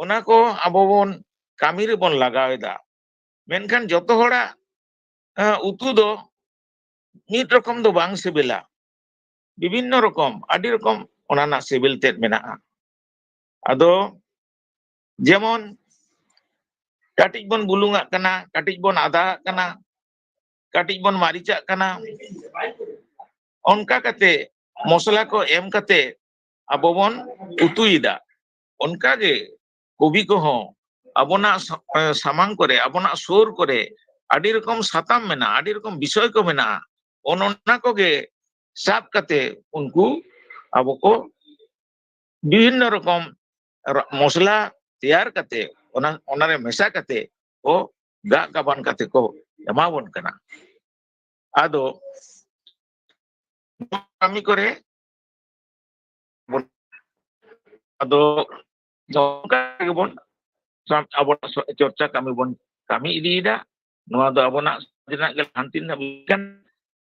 ᱚᱱᱟ ᱠᱚ ᱟᱵᱚ ᱵᱚᱱ ᱠᱟᱹᱢᱤ ᱨᱮᱵᱚᱱ ᱞᱟᱜᱟᱣ ᱮᱫᱟ᱾ ᱢᱮᱱᱠᱷᱟᱱ ᱡᱚᱛᱚ ᱦᱚᱲᱟᱜ, ᱮᱸ, ᱩᱛᱩ ᱫᱚ ᱢᱤᱫ ᱨᱚᱠᱚᱢ ᱫᱚ ᱵᱟᱝ ᱥᱤᱵᱤᱞᱟ᱾ ᱵᱤᱵᱷᱤᱱᱱᱚ ᱨᱚᱠᱚᱢ, ᱟᱹᱰᱤ ᱨᱚᱠᱚᱢ ᱚᱱᱟ ᱨᱮᱱᱟᱜ ᱥᱤᱵᱤᱞ ᱛᱮᱫ ᱢᱮᱱᱟᱜᱼᱟ᱾ ᱟᱫᱚ ᱡᱮᱢᱚᱱ ᱠᱟᱹᱴᱤᱡ ᱵᱚᱱ ᱵᱩᱞᱩᱝᱟᱜ ᱠᱟᱱᱟ, ᱠᱟᱹᱴᱤᱡ ᱵᱚᱱ ᱟᱫᱟᱣᱟᱜ ᱠᱟᱱᱟ, ᱠᱟᱹᱴᱤᱡ ᱵᱚᱱ ᱢᱟᱹᱨᱤᱪᱟᱜ ᱠᱟᱱᱟ, ᱚᱱᱠᱟ ᱠᱟᱛᱮ ᱢᱚᱥᱞᱟ ᱠᱚ ᱮᱢ ᱠᱟᱛᱮ ᱟᱵᱚ ᱵᱚᱱ ᱩᱛᱩᱭᱮᱫᱟ᱾ ᱚᱱᱠᱟ ᱜᱮ ᱠᱚᱵᱤ ᱠᱚᱦᱚᱸ ᱟᱵᱚᱱᱟᱜ ᱥᱟ-, ᱮ, ᱥᱟᱢᱟᱝ ᱠᱚᱨᱮ, ᱟᱵᱚᱱᱟᱜ ᱥᱩᱨ ᱠᱚᱨᱮ ᱟᱹᱰᱤ ᱨᱚᱠᱚᱢ ᱥᱟᱛᱟᱢ ᱢᱮᱱᱟᱜᱼᱟ, ᱟᱹᱰᱤ ᱨᱚᱠᱚᱢ ᱵᱤᱥᱚᱭ ᱠᱚ ᱢᱮᱱᱟᱜᱼᱟ᱾ ᱚᱱ-, ᱚᱱᱟ ᱠᱚᱜᱮ ᱥᱟᱵ ᱠᱟᱛᱮ ᱩᱱᱠᱩ ᱟᱵᱚ ᱠᱚ ᱵᱤᱵᱷᱤᱱᱱᱚ ᱨᱚᱠᱚᱢ ᱨᱟ-, ᱢᱚᱥᱞᱟ ᱛᱮᱭᱟᱨ ᱠᱟᱛᱮ ᱚᱱᱟ, ᱚᱱᱟᱨᱮ ᱢᱮᱥᱟ ᱠᱟᱛᱮ ᱠᱚ ᱜᱟᱜ ᱜᱟᱵᱟᱱ ᱠᱟᱛᱮ ᱠᱚ ᱮᱢᱟ ᱵᱚᱱ ᱠᱟᱱᱟ᱾ ᱟᱫᱚ ᱱᱚᱣᱟ ᱠᱟᱹᱢᱤ ᱠᱚᱨᱮ ᱵᱚᱱ, ᱟᱫᱚ ᱱᱚᱝᱠᱟ ᱜᱮᱵᱚᱱ ᱥᱟᱶ-, ᱟᱵᱚᱱᱟᱜ ᱥᱚ-, ᱪᱚᱨᱪᱟ ᱠᱟᱹᱢᱤ ᱵᱚᱱ ᱠᱟᱹᱢᱤ ᱤᱫᱤᱭᱮᱫᱟ᱾ ᱱᱚᱣᱟ ᱫᱚ ᱟᱵᱚᱱᱟᱜ ᱥᱚᱢᱟᱡᱽ ᱨᱮᱱᱟᱜ ᱜᱮ ᱞᱟᱦᱟᱱᱛᱤ ᱨᱮᱱᱟᱜ ᱵᱤᱥᱚᱭ ᱠᱟᱱᱟ᱾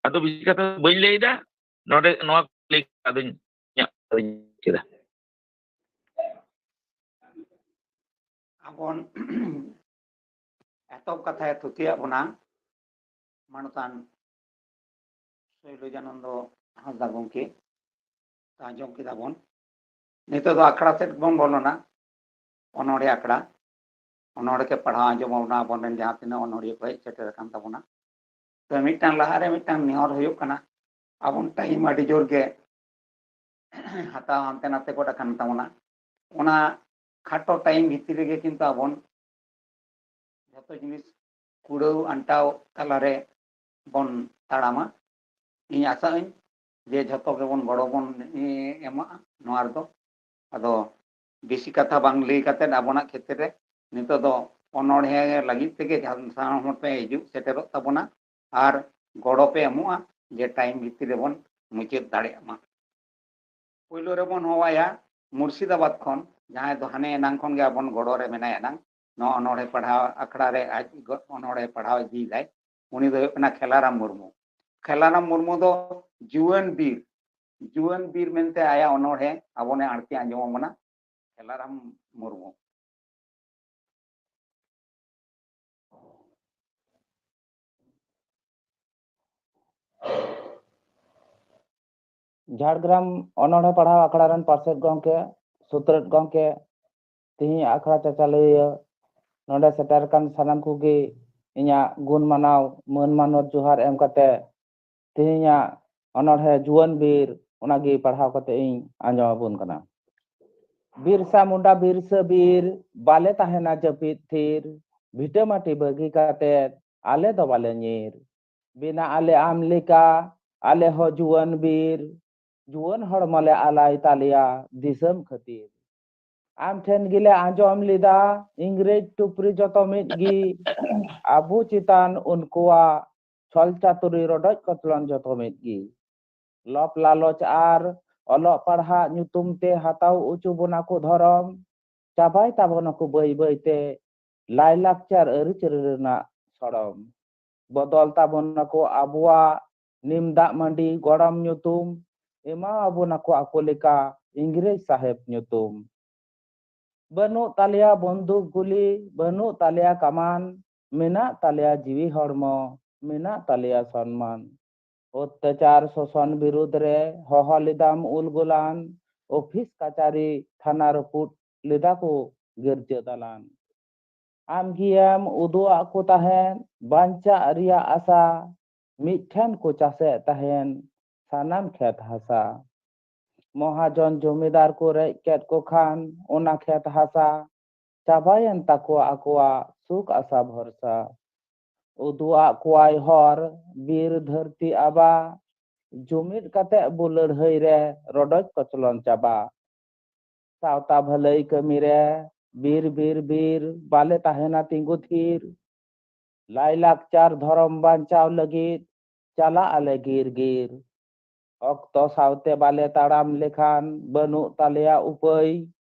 ᱟᱫᱚ ᱵᱮᱥᱤ ᱠᱟᱛᱷᱟ ᱫᱚ ᱵᱟᱹᱧ ᱞᱟᱹᱭᱮᱫᱟ, ᱱᱚᱰᱮ ᱱᱚᱣᱟ ᱞᱟᱹᱭ ᱠᱟᱛᱮ ᱟᱫᱚᱧ ᱤᱧᱟᱹᱜ ᱠᱟᱛᱷᱟᱧ ᱢᱩᱪᱟᱹᱫᱟ᱾ ᱟᱵᱚᱱ ᱮᱛᱚᱦᱚᱵ ᱠᱟᱛᱷᱟᱭ ᱛᱷᱩᱛᱤᱭᱟᱜ ᱵᱚᱱᱟ ᱢᱟᱱᱚᱛᱟᱱ ᱥᱳᱭᱞᱚᱡᱟᱱᱚᱱᱫᱚ ᱦᱟᱸᱥᱫᱟ ᱜᱚᱢᱠᱮ᱾ ᱟᱸᱡᱚᱢ ᱠᱮᱫᱟ ᱵᱚᱱ᱾ ᱱᱤᱛᱚᱜ ᱫᱚ ᱟᱠᱷᱲᱟ ᱥᱮᱫ ᱵᱚᱱ ᱵᱚᱞᱚᱱᱟ᱾ ᱚᱱᱚᱬᱦᱮ ᱟᱠᱷᱲᱟ, ᱚᱱᱚᱬᱦᱮ ᱠᱚ ᱯᱟᱲᱦᱟᱣ ᱟᱸᱡᱚᱢ ᱟᱵᱚᱱᱟ ᱟᱵᱚᱨᱮᱱ ᱡᱟᱦᱟᱸ ᱛᱤᱱᱟᱹᱜ ᱚᱱᱚᱬᱦᱤᱭᱟᱹ ᱠᱚ ᱦᱮᱡ ᱥᱮᱴᱮᱨ ᱟᱠᱟᱱ ᱛᱟᱵᱚᱱᱟ᱾ ᱛᱚ, ᱢᱤᱫᱴᱟᱝ ᱞᱟᱦᱟᱨᱮ ᱢᱤᱫᱴᱟᱝ ᱱᱮᱦᱚᱨ ᱦᱩᱭᱩᱜ ᱠᱟᱱᱟ, ᱟᱵᱚᱱ ᱴᱟᱭᱤᱢ ᱟᱹᱰᱤ ᱡᱳᱨ ᱜᱮ ᱦᱟᱛᱟᱣ ᱦᱟᱱᱛᱮ ᱱᱟᱛᱮ ᱜᱚᱫ ᱟᱠᱟᱱ ᱛᱟᱵᱚᱱᱟ᱾ ᱚᱱᱟ ᱠᱷᱟᱴᱚ ᱴᱟᱭᱤᱢ ᱵᱷᱤᱛᱤᱨ ᱨᱮᱜᱮ ᱠᱤᱱᱛᱩ ᱟᱵᱚᱱ ᱡᱷᱚᱛᱚ ᱡᱤᱱᱤᱥ ᱠᱩᱲᱟᱹᱣ ᱟᱱᱴᱟᱣ ᱛᱟᱞᱟᱨᱮ ᱵᱚᱱ ᱛᱟᱲᱟᱢᱟ᱾ ᱤᱧ ᱟᱥᱟᱜ ᱟᱹᱧ ᱡᱮ ᱡᱷᱚᱛᱚ ᱜᱮᱵᱚᱱ ᱜᱚᱲᱚ ᱵᱚᱱ, ᱮ, ᱮᱢᱟᱜᱼᱟ ᱱᱚᱣᱟ ᱨᱮᱫᱚ᱾ ᱟᱫᱚ ᱵᱮᱥᱤ ᱠᱟᱛᱷᱟ ᱵᱟᱝ ᱞᱟᱹᱭ ᱠᱟᱛᱮᱫ ᱟᱵᱚᱱᱟᱜ ᱠᱷᱮᱛᱨᱮ ᱱᱤᱛᱚᱜ ᱫᱚ ᱚᱱᱚᱬᱦᱮ ᱞᱟᱹᱜᱤᱫ ᱛᱮᱜᱮ ᱡᱟᱦᱟᱸ ᱥᱟᱱᱟᱢ ᱦᱚᱲ ᱯᱮ ᱦᱤᱡᱩᱜ ᱥᱮᱴᱮᱨᱚᱜ ᱛᱟᱵᱚᱱᱟ ᱟᱨ ᱜᱚᱲᱚ ᱯᱮ ᱮᱢᱚᱜᱼᱟ ᱡᱮ ᱴᱟᱭᱤᱢ ᱵᱷᱤᱛᱤᱨ ᱨᱮᱵᱚᱱ ᱢᱩᱪᱟᱹᱫ ᱫᱟᱲᱮᱭᱟᱜ ᱢᱟ᱾ ᱯᱳᱭᱞᱳ ᱨᱮᱵᱚᱱ ᱦᱚᱦᱚᱣᱟᱭᱟ ᱢᱩᱨᱥᱤᱫᱟᱵᱟᱫᱽ ᱠᱷᱚᱱ, ᱡᱟᱦᱟᱸᱭ ᱫᱚ ᱦᱟᱱᱮ ᱮᱱᱟᱝ ᱠᱷᱚᱱ ᱜᱮ ᱟᱵᱚᱱ ᱜᱚᱲᱚ ᱨᱮ ᱢᱮᱱᱟᱭᱟ ᱱᱟᱝ᱾ ᱱᱚᱣᱟ ᱚᱱᱚᱬᱦᱮ ᱯᱟᱲᱦᱟᱣ ᱟᱠᱷᱲᱟ ᱨᱮ ᱟᱡ ᱜᱚ-, ᱚᱱᱚᱬᱦᱮ ᱯᱟᱲᱦᱟᱣ ᱤᱫᱤᱭᱮᱫᱟᱭ, ᱩᱱᱤ ᱫᱚ ᱦᱩᱭᱩᱜ ᱠᱟᱱᱟ ᱠᱷᱮᱞᱟᱨᱟᱢ ᱢᱩᱨᱢᱩ᱾ ᱠᱷᱮᱞᱟᱨᱟᱢ ᱢᱩᱨᱢᱩ ᱫᱚ ᱡᱩᱣᱟᱹᱱ ᱵᱤᱨ, ᱡᱩᱣᱟᱹᱱ ᱵᱤᱨ ᱢᱮᱱᱛᱮ ᱟᱭᱟᱜ ᱚᱱᱚᱬᱦᱮ ᱟᱵᱚᱱᱮ ᱟᱬᱛᱤ ᱟᱸᱡᱚᱢ ᱟᱵᱚᱱᱟ ᱠᱷᱮᱞᱟᱨᱟᱢ ᱢᱩᱨᱢᱩ᱾ ᱡᱷᱟᱲᱜᱨᱟᱢ ᱚᱱᱚᱬᱦᱮ ᱯᱟᱲᱦᱟᱣ ᱟᱠᱷᱲᱟ ᱨᱮᱱ ᱯᱟᱨᱥᱮᱛ ᱜᱚᱢᱠᱮ, ᱥᱩᱛᱨᱮᱛ ᱜᱚᱢᱠᱮ, ᱛᱮᱦᱮᱧ ᱟᱠᱷᱲᱟ ᱪᱟᱪᱟᱞᱟᱹᱭᱟᱹ, ᱱᱚᱰᱮ ᱥᱮᱴᱮᱨ ᱟᱠᱟᱱ ᱥᱟᱱᱟᱢ ᱠᱚᱜᱮ ᱤᱧᱟᱹᱜ ᱜᱩᱱ ᱢᱟᱱᱟᱣ ᱢᱟᱹᱱ ᱢᱟᱱᱚᱛ ᱡᱚᱦᱟᱨ ᱮᱢ ᱠᱟᱛᱮ ᱛᱮᱦᱮᱧᱟᱜ ᱚᱱᱚᱬᱦᱮ ᱡᱩᱣᱟᱹᱱ ᱵᱤᱨ ᱚᱱᱟᱜᱮ ᱯᱟᱲᱦᱟᱣ ᱠᱟᱛᱮ ᱤᱧ ᱟᱸᱡᱚᱢ ᱟᱵᱚᱱ ᱠᱟᱱᱟ᱾ ᱵᱤᱨᱥᱟ ᱢᱩᱱᱰᱟ ᱵᱤᱨᱥᱟᱹ ᱵᱤᱨ, ᱵᱟᱞᱮ ᱛᱟᱦᱮᱱᱟ ᱡᱟᱹᱯᱤᱫ ᱛᱷᱤᱨ, ᱵᱷᱤᱴᱟᱹ ᱢᱟᱹᱴᱤ ᱵᱟᱹᱜᱤ ᱠᱟᱛᱮ ᱟᱞᱮ ᱫᱚ ᱵᱟᱞᱮ ᱧᱤᱨ᱾ ᱵᱮᱱᱟᱜ ᱟᱞᱮ ᱟᱢ ᱞᱮᱠᱟ, ᱟᱞᱮ ᱦᱚᱸ ᱡᱩᱣᱟᱹᱱ ᱵᱤᱨ, ᱡᱩᱣᱟᱹᱱ ᱦᱚᱲᱢᱚ ᱞᱮ ᱟᱞᱟᱭ ᱛᱟᱞᱮᱭᱟ ᱫᱤᱥᱚᱢ ᱠᱷᱟᱹᱛᱤᱨ᱾ ᱟᱢ ᱴᱷᱮᱱ ᱜᱮᱞᱮ ᱟᱸᱡᱚᱢ ᱞᱮᱫᱟ, ᱤᱝᱨᱮᱡᱽ ᱴᱩᱯᱨᱤ ᱡᱚᱛᱚ ᱢᱤᱫ ᱜᱮ, ᱟᱵᱚ ᱪᱮᱛᱟᱱ ᱩᱱᱠᱩᱣᱟᱜ ᱪᱷᱚᱞ ᱪᱟᱹᱛᱩᱨᱤ ᱨᱚᱰᱚᱡ ᱠᱚᱪᱞᱚᱱ ᱡᱚᱛᱚ ᱢᱤᱫ ᱜᱮ᱾ ᱞᱚᱵ ᱞᱟᱞᱚᱪ ᱟᱨ ᱚᱞᱚᱜ ᱯᱟᱲᱦᱟᱜ ᱧᱩᱛᱩᱢ ᱛᱮ ᱦᱟᱛᱟᱣ ᱚᱪᱚ ᱵᱚᱱᱟ ᱠᱚ ᱫᱷᱚᱨᱚᱢ, ᱪᱟᱵᱟᱭ ᱛᱟᱵᱚᱱᱟᱠᱚ ᱵᱟᱹᱭ ᱵᱟᱹᱭ ᱛᱮ ᱞᱟᱭᱞᱟᱠᱪᱟᱨ ᱟᱹᱨᱤᱪᱟᱹᱞᱤ ᱨᱮᱱᱟᱜ ᱥᱚᱲᱚᱢ᱾ ᱵᱚᱫᱚᱞ ᱛᱟᱵᱚᱱᱟᱠᱚ ᱟᱵᱚᱣᱟᱜ ᱱᱤᱢ ᱫᱟᱜ ᱢᱟᱹᱰᱤ ᱜᱚᱲᱚᱢ ᱧᱩᱛᱩᱢ, ᱮᱢᱟ ᱟᱵᱚᱱᱟᱠᱚ ᱟᱠᱚ ᱞᱮᱠᱟ ᱤᱝᱨᱮᱡᱽ ᱥᱟᱦᱮᱵᱽ ᱧᱩᱛᱩᱢ᱾ ᱵᱟᱹᱱᱩᱜ ᱛᱟᱞᱮᱭᱟ ᱵᱚᱱᱫᱩᱠ ᱜᱩᱞᱤ, ᱵᱟᱹᱱᱩᱜ ᱛᱟᱞᱮᱭᱟ ᱠᱟᱢᱟᱱ, ᱢᱮᱱᱟᱜ ᱛᱟᱞᱮᱭᱟ ᱡᱤᱣᱤ ᱦᱚᱲᱢᱚ, ᱢᱮᱱᱟᱜ ᱛᱟᱞᱮᱭᱟ ᱥᱚᱱᱢᱟᱱ᱾ ᱚᱛᱛᱟᱪᱟᱨ ᱥᱳᱥᱚᱱ ᱵᱤᱨᱩᱫᱽ ᱨᱮ ᱦᱚᱦᱚ ᱞᱮᱫᱟᱢ ᱩᱞᱜᱩᱞᱟᱱ, ᱚᱯᱷᱤᱥ ᱠᱟᱪᱟᱨᱤ ᱛᱷᱟᱱᱟ ᱨᱟᱹᱯᱩᱫ ᱞᱮᱫᱟ ᱠᱚ ᱜᱤᱨᱡᱟᱹ ᱫᱟᱞᱟᱱ᱾ ᱟᱢ ᱜᱮᱭᱮᱢ ᱩᱫᱩᱜ ᱟᱫ ᱠᱚ ᱛᱟᱦᱮᱸᱫ ᱵᱟᱧᱪᱟᱜ ᱨᱮᱭᱟᱜ ᱟᱥᱟ, ᱢᱤᱫᱴᱷᱮᱱ ᱠᱚ ᱪᱟᱥᱮᱫ ᱛᱟᱦᱮᱸᱱ ᱥᱟᱱᱟᱢ ᱠᱷᱮᱛ ᱦᱟᱥᱟ᱾ ᱢᱚᱦᱟᱡᱚᱱ ᱡᱚᱢᱤᱫᱟᱨ ᱠᱚ ᱨᱮᱡ ᱠᱮᱫ ᱠᱚ ᱠᱷᱟᱱ ᱚᱱᱟ ᱠᱷᱮᱛ ᱦᱟᱥᱟ, ᱪᱟᱵᱟᱭᱮᱱ ᱛᱟᱠᱚᱣᱟ ᱟᱠᱚᱣᱟᱜ ᱥᱩᱠ ᱟᱥᱟ ᱵᱷᱚᱨᱥᱟ᱾ ᱩᱫᱩᱜ ᱟᱫ ᱠᱚᱣᱟᱭ ᱦᱚᱨ ᱵᱤᱨ ᱫᱷᱟᱹᱨᱛᱤ ᱟᱵᱟ, ᱡᱩᱢᱤᱫ ᱠᱟᱛᱮ ᱵᱚ ᱞᱟᱹᱲᱦᱟᱹᱭ ᱨᱮ ᱨᱚᱰᱚᱡ ᱠᱚᱪᱞᱚᱱ ᱪᱟᱵᱟ᱾ ᱥᱟᱶᱛᱟ ᱵᱷᱟᱹᱞᱟᱹᱭ ᱠᱟᱹᱢᱤ ᱨᱮ ᱵᱤᱨ ᱵᱤᱨ ᱵᱤᱨ ᱵᱟᱞᱮ ᱛᱟᱦᱮᱱᱟ ᱛᱤᱸᱜᱩ ᱛᱷᱤᱨ᱾ ᱞᱟᱭᱞᱟᱠᱪᱟᱨ ᱫᱷᱚᱨᱚᱢ ᱵᱟᱧᱪᱟᱣ ᱞᱟᱹᱜᱤᱫ ᱪᱟᱞᱟᱜ ᱟᱞᱮ ᱜᱤᱨ ᱜᱤᱨ᱾ ᱚᱠᱛᱚ ᱥᱟᱶᱛᱮ ᱵᱟᱞᱮ ᱛᱟᱲᱟᱢ ᱞᱮᱠᱷᱟᱱ ᱵᱟᱹᱱᱩᱜ ᱛᱟᱞᱮᱭᱟ ᱩᱯᱟᱹᱭ᱾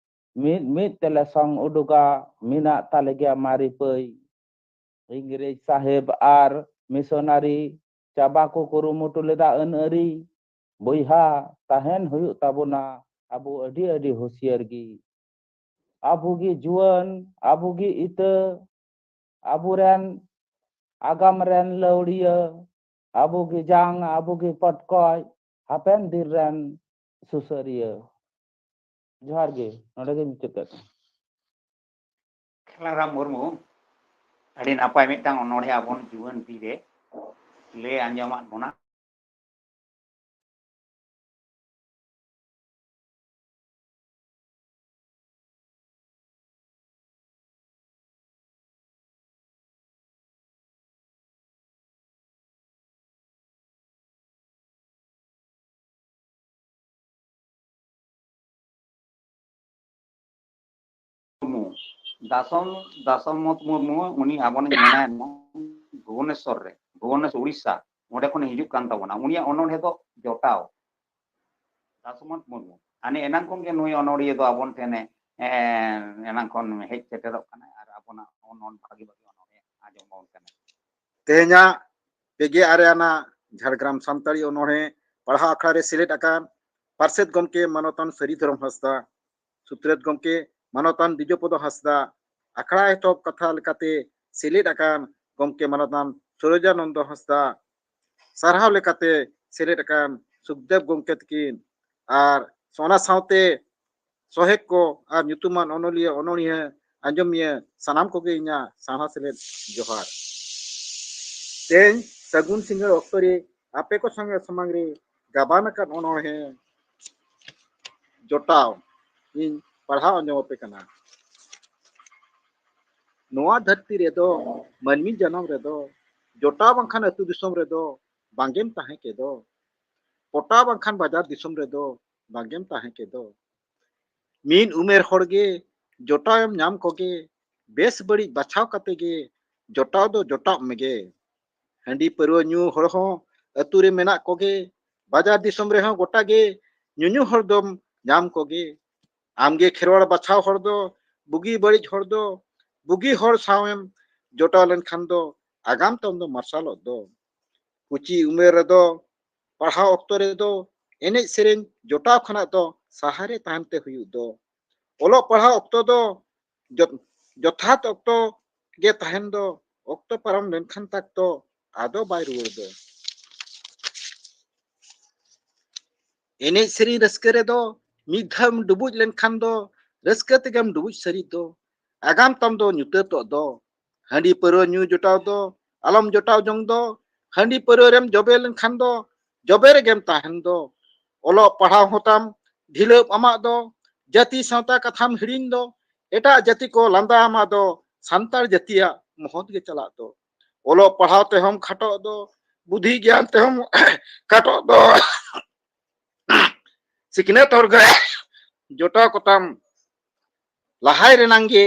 ᱢᱤᱫ ᱢᱤᱫ ᱛᱮᱞᱮ ᱥᱚᱝ ᱩᱰᱩᱠᱟ, ᱢᱮᱱᱟᱜ ᱛᱟᱞᱮ ᱜᱮᱭᱟ ᱢᱟᱨᱮ ᱯᱟᱹᱭ᱾ ᱤᱝᱨᱮᱡᱽ ᱥᱟᱦᱮᱵᱽ ᱟᱨ ᱢᱤᱥᱚᱱᱟᱨᱤ ᱪᱟᱵᱟ ᱠᱚ ᱠᱩᱨᱩᱢᱩᱴᱩ ᱞᱮᱫᱟ ᱟᱹᱱ ᱟᱹᱨᱤ᱾ ᱵᱚᱭᱦᱟ, ᱛᱟᱦᱮᱱ ᱦᱩᱭᱩᱜ ᱛᱟᱵᱚᱱᱟ ᱟᱵᱚ ᱟᱹᱰᱤ ᱟᱹᱰᱤ ᱦᱩᱥᱤᱭᱟᱹᱨ ᱜᱮ᱾ ᱟᱵᱚ ᱜᱮ ᱡᱩᱣᱟᱹᱱ, ᱟᱵᱚ ᱜᱮ ᱤᱛᱟᱹ, ᱟᱵᱚᱨᱮᱱ ᱟᱜᱟᱢ ᱨᱮᱱ ᱞᱟᱹᱣᱲᱤᱭᱟᱹ, ᱟᱵᱚ ᱜᱮ ᱡᱟᱝ, ᱟᱵᱚ ᱜᱮ ᱯᱚᱴᱠᱚᱡ, ᱦᱟᱯᱮᱱ ᱫᱤᱱ ᱨᱮᱱ ᱥᱩᱥᱟᱹᱨᱤᱭᱟᱹ᱾ ᱡᱚᱦᱟᱨ ᱜᱮ, ᱱᱚᱰᱮ ᱜᱮ ᱢᱩᱪᱟᱹᱫ ᱠᱟᱜ ᱠᱟᱱᱟ᱾ ᱠᱷᱮᱞᱟᱨᱟᱢ ᱢᱩᱨᱢᱩ ᱟᱹᱰᱤ ᱱᱟᱯᱟᱭ ᱢᱤᱫᱴᱟᱝ ᱚᱱᱚᱬᱦᱮ ᱟᱵᱚᱱ ᱡᱩᱣᱟᱹᱱ ᱛᱤᱨᱮ ᱞᱟᱹᱭ ᱟᱸᱡᱚᱢᱟᱫ ᱵᱚᱱᱟ᱾ ᱢᱩᱨᱢᱩ, ᱫᱟᱥᱚᱢ, ᱫᱟᱥᱚᱢᱚᱛ ᱢᱩᱨᱢᱩ, ᱩᱱᱤ ᱟᱵᱚᱱᱤᱡ ᱢᱮᱱᱟᱭ ᱵᱷᱩᱵᱚᱱᱮᱥᱚᱨ ᱨᱮ, ᱵᱷᱩᱵᱚᱱᱮᱥᱚᱨ, ᱩᱲᱤᱥᱥᱟ, ᱚᱸᱰᱮ ᱠᱷᱚᱱ ᱦᱤᱡᱩᱜ ᱠᱟᱱ ᱛᱟᱵᱚᱱᱟ᱾ ᱩᱱᱤᱭᱟᱜ ᱚᱱᱚᱬᱦᱮ ᱫᱚ ᱡᱚᱴᱟᱣ᱾ ᱫᱟᱥᱚᱢᱚᱛ ᱢᱩᱨᱢᱩ, ᱦᱟᱱᱮ ᱮᱱᱟᱝ ᱠᱷᱚᱱ ᱜᱮ ᱱᱩᱭ ᱚᱱᱚᱬᱦᱤᱭᱟᱹ ᱫᱚ ᱟᱵᱚᱱ ᱴᱷᱮᱱᱮ, ᱮ, ᱮᱱᱟᱝ ᱠᱷᱚᱱ ᱦᱮᱡ ᱥᱮᱴᱮᱨᱚᱜ ᱠᱟᱱᱟᱭ ᱟᱨ ᱟᱵᱚᱱᱟᱜ ᱚᱱ-, ᱚᱱ ᱵᱷᱟᱹᱜᱤ ᱵᱷᱟᱹᱜᱤ ᱚᱱᱚᱬᱦᱮ ᱟᱸᱡᱚᱢ ᱟᱵᱚᱱ ᱠᱟᱱᱟᱭ᱾ ᱛᱮᱦᱮᱧᱟᱜ ᱯᱮᱜᱮ ᱟᱨᱮ ᱟᱱᱟᱜ ᱡᱷᱟᱲᱜᱨᱟᱢ ᱥᱟᱱᱛᱟᱲᱤ ᱚᱱᱚᱬᱦᱮ ᱯᱟᱲᱦᱟᱣ ᱟᱠᱷᱲᱟ ᱨᱮ ᱥᱮᱞᱮᱫ ᱟᱠᱟᱱ ᱯᱟᱨᱥᱮᱛ ᱜᱚᱢᱠᱮ ᱢᱟᱱᱚᱛᱟᱱ ᱥᱟᱹᱨᱤ ᱫᱷᱚᱨᱚᱢ ᱦᱟᱸᱥᱫᱟ, ᱥᱩᱛᱨᱮᱛ ᱜᱚᱢᱠᱮ ᱢᱟᱱᱚᱛᱟᱱ ᱵᱤᱡᱚᱯᱚᱫᱚ ᱦᱟᱸᱥᱫᱟ, ᱟᱠᱷᱲᱟ ᱮᱛᱚᱦᱚᱵ ᱠᱟᱛᱷᱟ ᱞᱮᱠᱟᱛᱮ ᱥᱮᱞᱮᱫ ᱟᱠᱟᱱ ᱜᱚᱢᱠᱮ ᱢᱟᱱᱚᱛᱟᱱ ᱥᱩᱨᱚᱡᱟᱱᱚᱱᱫᱚ ᱦᱟᱸᱥᱫᱟ, ᱥᱟᱨᱦᱟᱣ ᱞᱮᱠᱟᱛᱮ ᱥᱮᱞᱮᱫ ᱟᱠᱟᱱ ᱥᱩᱠᱫᱮᱵ ᱜᱚᱢᱠᱮ ᱛᱟᱹᱠᱤᱱ, ᱟᱨ ᱚᱱᱟ ᱥᱟᱶᱛᱮ ᱥᱚᱦᱮᱫ ᱠᱚ ᱟᱨ ᱧᱩᱛᱩᱢᱟᱱ ᱚᱱᱚᱞᱤᱭᱟᱹ, ᱚᱱᱚᱬᱦᱤᱭᱟᱹ, ᱟᱸᱡᱚᱢᱤᱭᱟᱹ ᱥᱟᱱᱟᱢ ᱠᱚᱜᱮ ᱤᱧᱟᱹᱜ ᱥᱟᱨᱦᱟᱣ ᱥᱮᱞᱮᱫ ᱡᱚᱦᱟᱨ᱾ ᱛᱮᱦᱮᱧ ᱥᱟᱹᱜᱩᱱ ᱥᱤᱸᱜᱟᱹᱲ ᱚᱠᱛᱚ ᱨᱮ ᱟᱯᱮ ᱠᱚ ᱥᱚᱸᱜᱮ ᱥᱟᱢᱟᱝ ᱨᱮ ᱜᱟᱵᱟᱱ ᱟᱠᱟᱫ ᱚᱱᱚᱬᱦᱮ ᱡᱚᱴᱟᱣ ᱤᱧ ᱯᱟᱲᱦᱟᱣ ᱟᱸᱡᱚᱢ ᱟᱯᱮ ᱠᱟᱱᱟ᱾ ᱱᱚᱣᱟ ᱫᱷᱟᱹᱨᱛᱤ ᱨᱮᱫᱚ, ᱢᱟᱹᱱᱢᱤ ᱡᱟᱱᱟᱢ ᱨᱮᱫᱚ, ᱡᱚᱴᱟᱣ ᱵᱟᱝᱠᱷᱟᱱ ᱟᱹᱛᱩ ᱫᱤᱥᱚᱢ ᱨᱮᱫᱚ ᱵᱟᱝᱜᱮᱢ ᱛᱟᱦᱮᱸ ᱠᱮᱫᱚ᱾ ᱯᱚᱴᱟᱣ ᱵᱟᱝᱠᱷᱟᱱ ᱵᱟᱡᱟᱨ ᱫᱤᱥᱚᱢ ᱨᱮᱫᱚ ᱵᱟᱝᱜᱮᱢ ᱛᱟᱦᱮᱸ ᱠᱮᱫᱚ᱾ ᱢᱤᱫ ᱩᱢᱮᱨ ᱦᱚᱲ ᱜᱮ ᱡᱚᱴᱟᱣ ᱮᱢ ᱧᱟᱢ ᱠᱚᱜᱮ, ᱵᱮᱥ ᱵᱟᱹᱲᱤᱡ ᱵᱟᱪᱷᱟᱣ ᱠᱟᱛᱮ ᱜᱮ ᱡᱚᱴᱟᱣ ᱫᱚ ᱡᱚᱴᱟᱣ ᱢᱮᱜᱮ᱾ ᱦᱟᱺᱰᱤ ᱯᱟᱹᱨᱣᱟᱹ ᱧᱩ ᱦᱚᱲ ᱦᱚᱸ ᱟᱹᱛᱩ ᱨᱮ ᱢᱮᱱᱟᱜ ᱠᱚᱜᱮ, ᱵᱟᱡᱟᱨ ᱫᱤᱥᱚᱢ ᱨᱮᱦᱚᱸ ᱜᱚᱴᱟ ᱜᱮ ᱧᱩᱧᱩ ᱦᱚᱲ ᱫᱚᱢ ᱧᱟᱢ ᱠᱚᱜᱮ᱾ ᱟᱢᱜᱮ ᱠᱷᱮᱨᱣᱟᱲ ᱵᱟᱪᱷᱟᱣ ᱦᱚᱲ ᱫᱚ, ᱵᱩᱜᱤ ᱵᱟᱹᱲᱤᱡ ᱦᱚᱲ ᱫᱚ, ᱵᱩᱜᱤ ᱦᱚᱲ ᱥᱟᱶᱮᱢ ᱡᱚᱴᱟᱣ ᱞᱮᱱᱠᱷᱟᱱ ᱫᱚ ᱟᱜᱟᱢ ᱛᱟᱢ ᱫᱚ ᱢᱟᱨᱥᱟᱞᱚᱜ ᱫᱚ᱾ ᱠᱩᱪᱤ ᱩᱢᱮᱨ ᱨᱮᱫᱚ, ᱯᱟᱲᱦᱟᱣ ᱚᱠᱛᱚ ᱨᱮᱫᱚ ᱮᱱᱮᱡ ᱥᱮᱨᱮᱧ ᱡᱚᱴᱟᱣ ᱠᱷᱚᱱᱟᱜ ᱫᱚ ᱥᱟᱦᱟᱨᱮ ᱛᱟᱦᱮᱱ ᱛᱮ ᱦᱩᱭᱩᱜ ᱫᱚ᱾ ᱚᱞᱚᱜ ᱯᱟᱲᱦᱟᱣ ᱚᱠᱛᱚ ᱫᱚ ᱡᱚᱛ-, ᱡᱚᱛᱷᱟᱛ ᱚᱠᱛᱚ ᱜᱮ ᱛᱟᱦᱮᱱ ᱫᱚ, ᱚᱠᱛᱚ ᱯᱟᱨᱚᱢ ᱞᱮᱱᱠᱷᱟᱱ ᱛᱟᱠᱛᱚ ᱟᱫᱚ ᱵᱟᱭ ᱨᱩᱣᱟᱹᱲ ᱫᱚ᱾ ᱮᱱᱮᱡ ᱥᱮᱨᱮᱧ ᱨᱟᱹᱥᱠᱟᱹ ᱨᱮᱫᱚ ᱢᱤᱫ ᱫᱷᱟᱣᱮᱢ ᱰᱩᱵᱩᱡ ᱞᱮᱱᱠᱷᱟᱱ ᱫᱚ ᱨᱟᱹᱥᱠᱟᱹ ᱛᱮᱜᱮᱢ ᱰᱩᱵᱩᱡ ᱥᱟᱹᱨᱤ ᱫᱚ᱾ ᱟᱜᱟᱢ ᱛᱟᱢ ᱫᱚ ᱧᱩᱛᱟᱹᱛᱚᱜ ᱫᱚ᱾ ᱦᱟᱺᱰᱤ ᱯᱟᱹᱨᱣᱟᱹ ᱧᱩ ᱡᱚᱴᱟᱣ ᱫᱚ ᱟᱞᱚᱢ ᱡᱚᱴᱟᱣ ᱡᱚᱝ ᱫᱚ᱾ ᱦᱟᱺᱰᱤ ᱯᱟᱹᱨᱣᱟᱹ ᱨᱮᱢ ᱡᱚᱵᱮ ᱞᱮᱱᱠᱷᱟᱱ ᱫᱚ ᱡᱚᱵᱮ ᱨᱮᱜᱮᱢ ᱛᱟᱦᱮᱱ ᱫᱚ᱾ ᱚᱞᱚᱜ ᱯᱟᱲᱦᱟᱣ ᱦᱚᱸᱛᱟᱢ ᱰᱷᱤᱞᱟᱹᱯ ᱟᱢᱟᱜ ᱫᱚ᱾ ᱡᱟᱹᱛᱤ ᱥᱟᱶᱛᱟ ᱠᱟᱛᱷᱟᱢ ᱦᱤᱲᱤᱧ ᱫᱚ᱾ ᱮᱴᱟᱜ ᱡᱟᱹᱛᱤ ᱠᱚ ᱞᱟᱸᱫᱟ ᱟᱢᱟᱜ ᱫᱚ᱾ ᱥᱟᱱᱛᱟᱲ ᱡᱟᱹᱛᱤᱭᱟᱜ ᱢᱚᱦᱚᱛ ᱜᱮ ᱪᱟᱞᱟᱜ ᱫᱚ᱾ ᱚᱞᱚᱜ ᱯᱟᱲᱦᱟᱣ ᱛᱮᱦᱚᱸᱢ ᱠᱷᱟᱴᱚᱜ ᱫᱚ᱾ ᱵᱩᱫᱷᱤ ᱜᱮᱭᱟᱱ ᱛᱮᱦᱚᱸᱢ ᱠᱷᱟᱴᱚᱜ ᱫᱚ᱾ ᱥᱤᱠᱷᱱᱟᱹᱛ ᱦᱚᱨ ᱜᱮ ᱡᱚᱴᱟᱣ ᱠᱚᱛᱟᱢ ᱞᱟᱦᱟᱭ ᱨᱮᱱᱟᱝ ᱜᱮ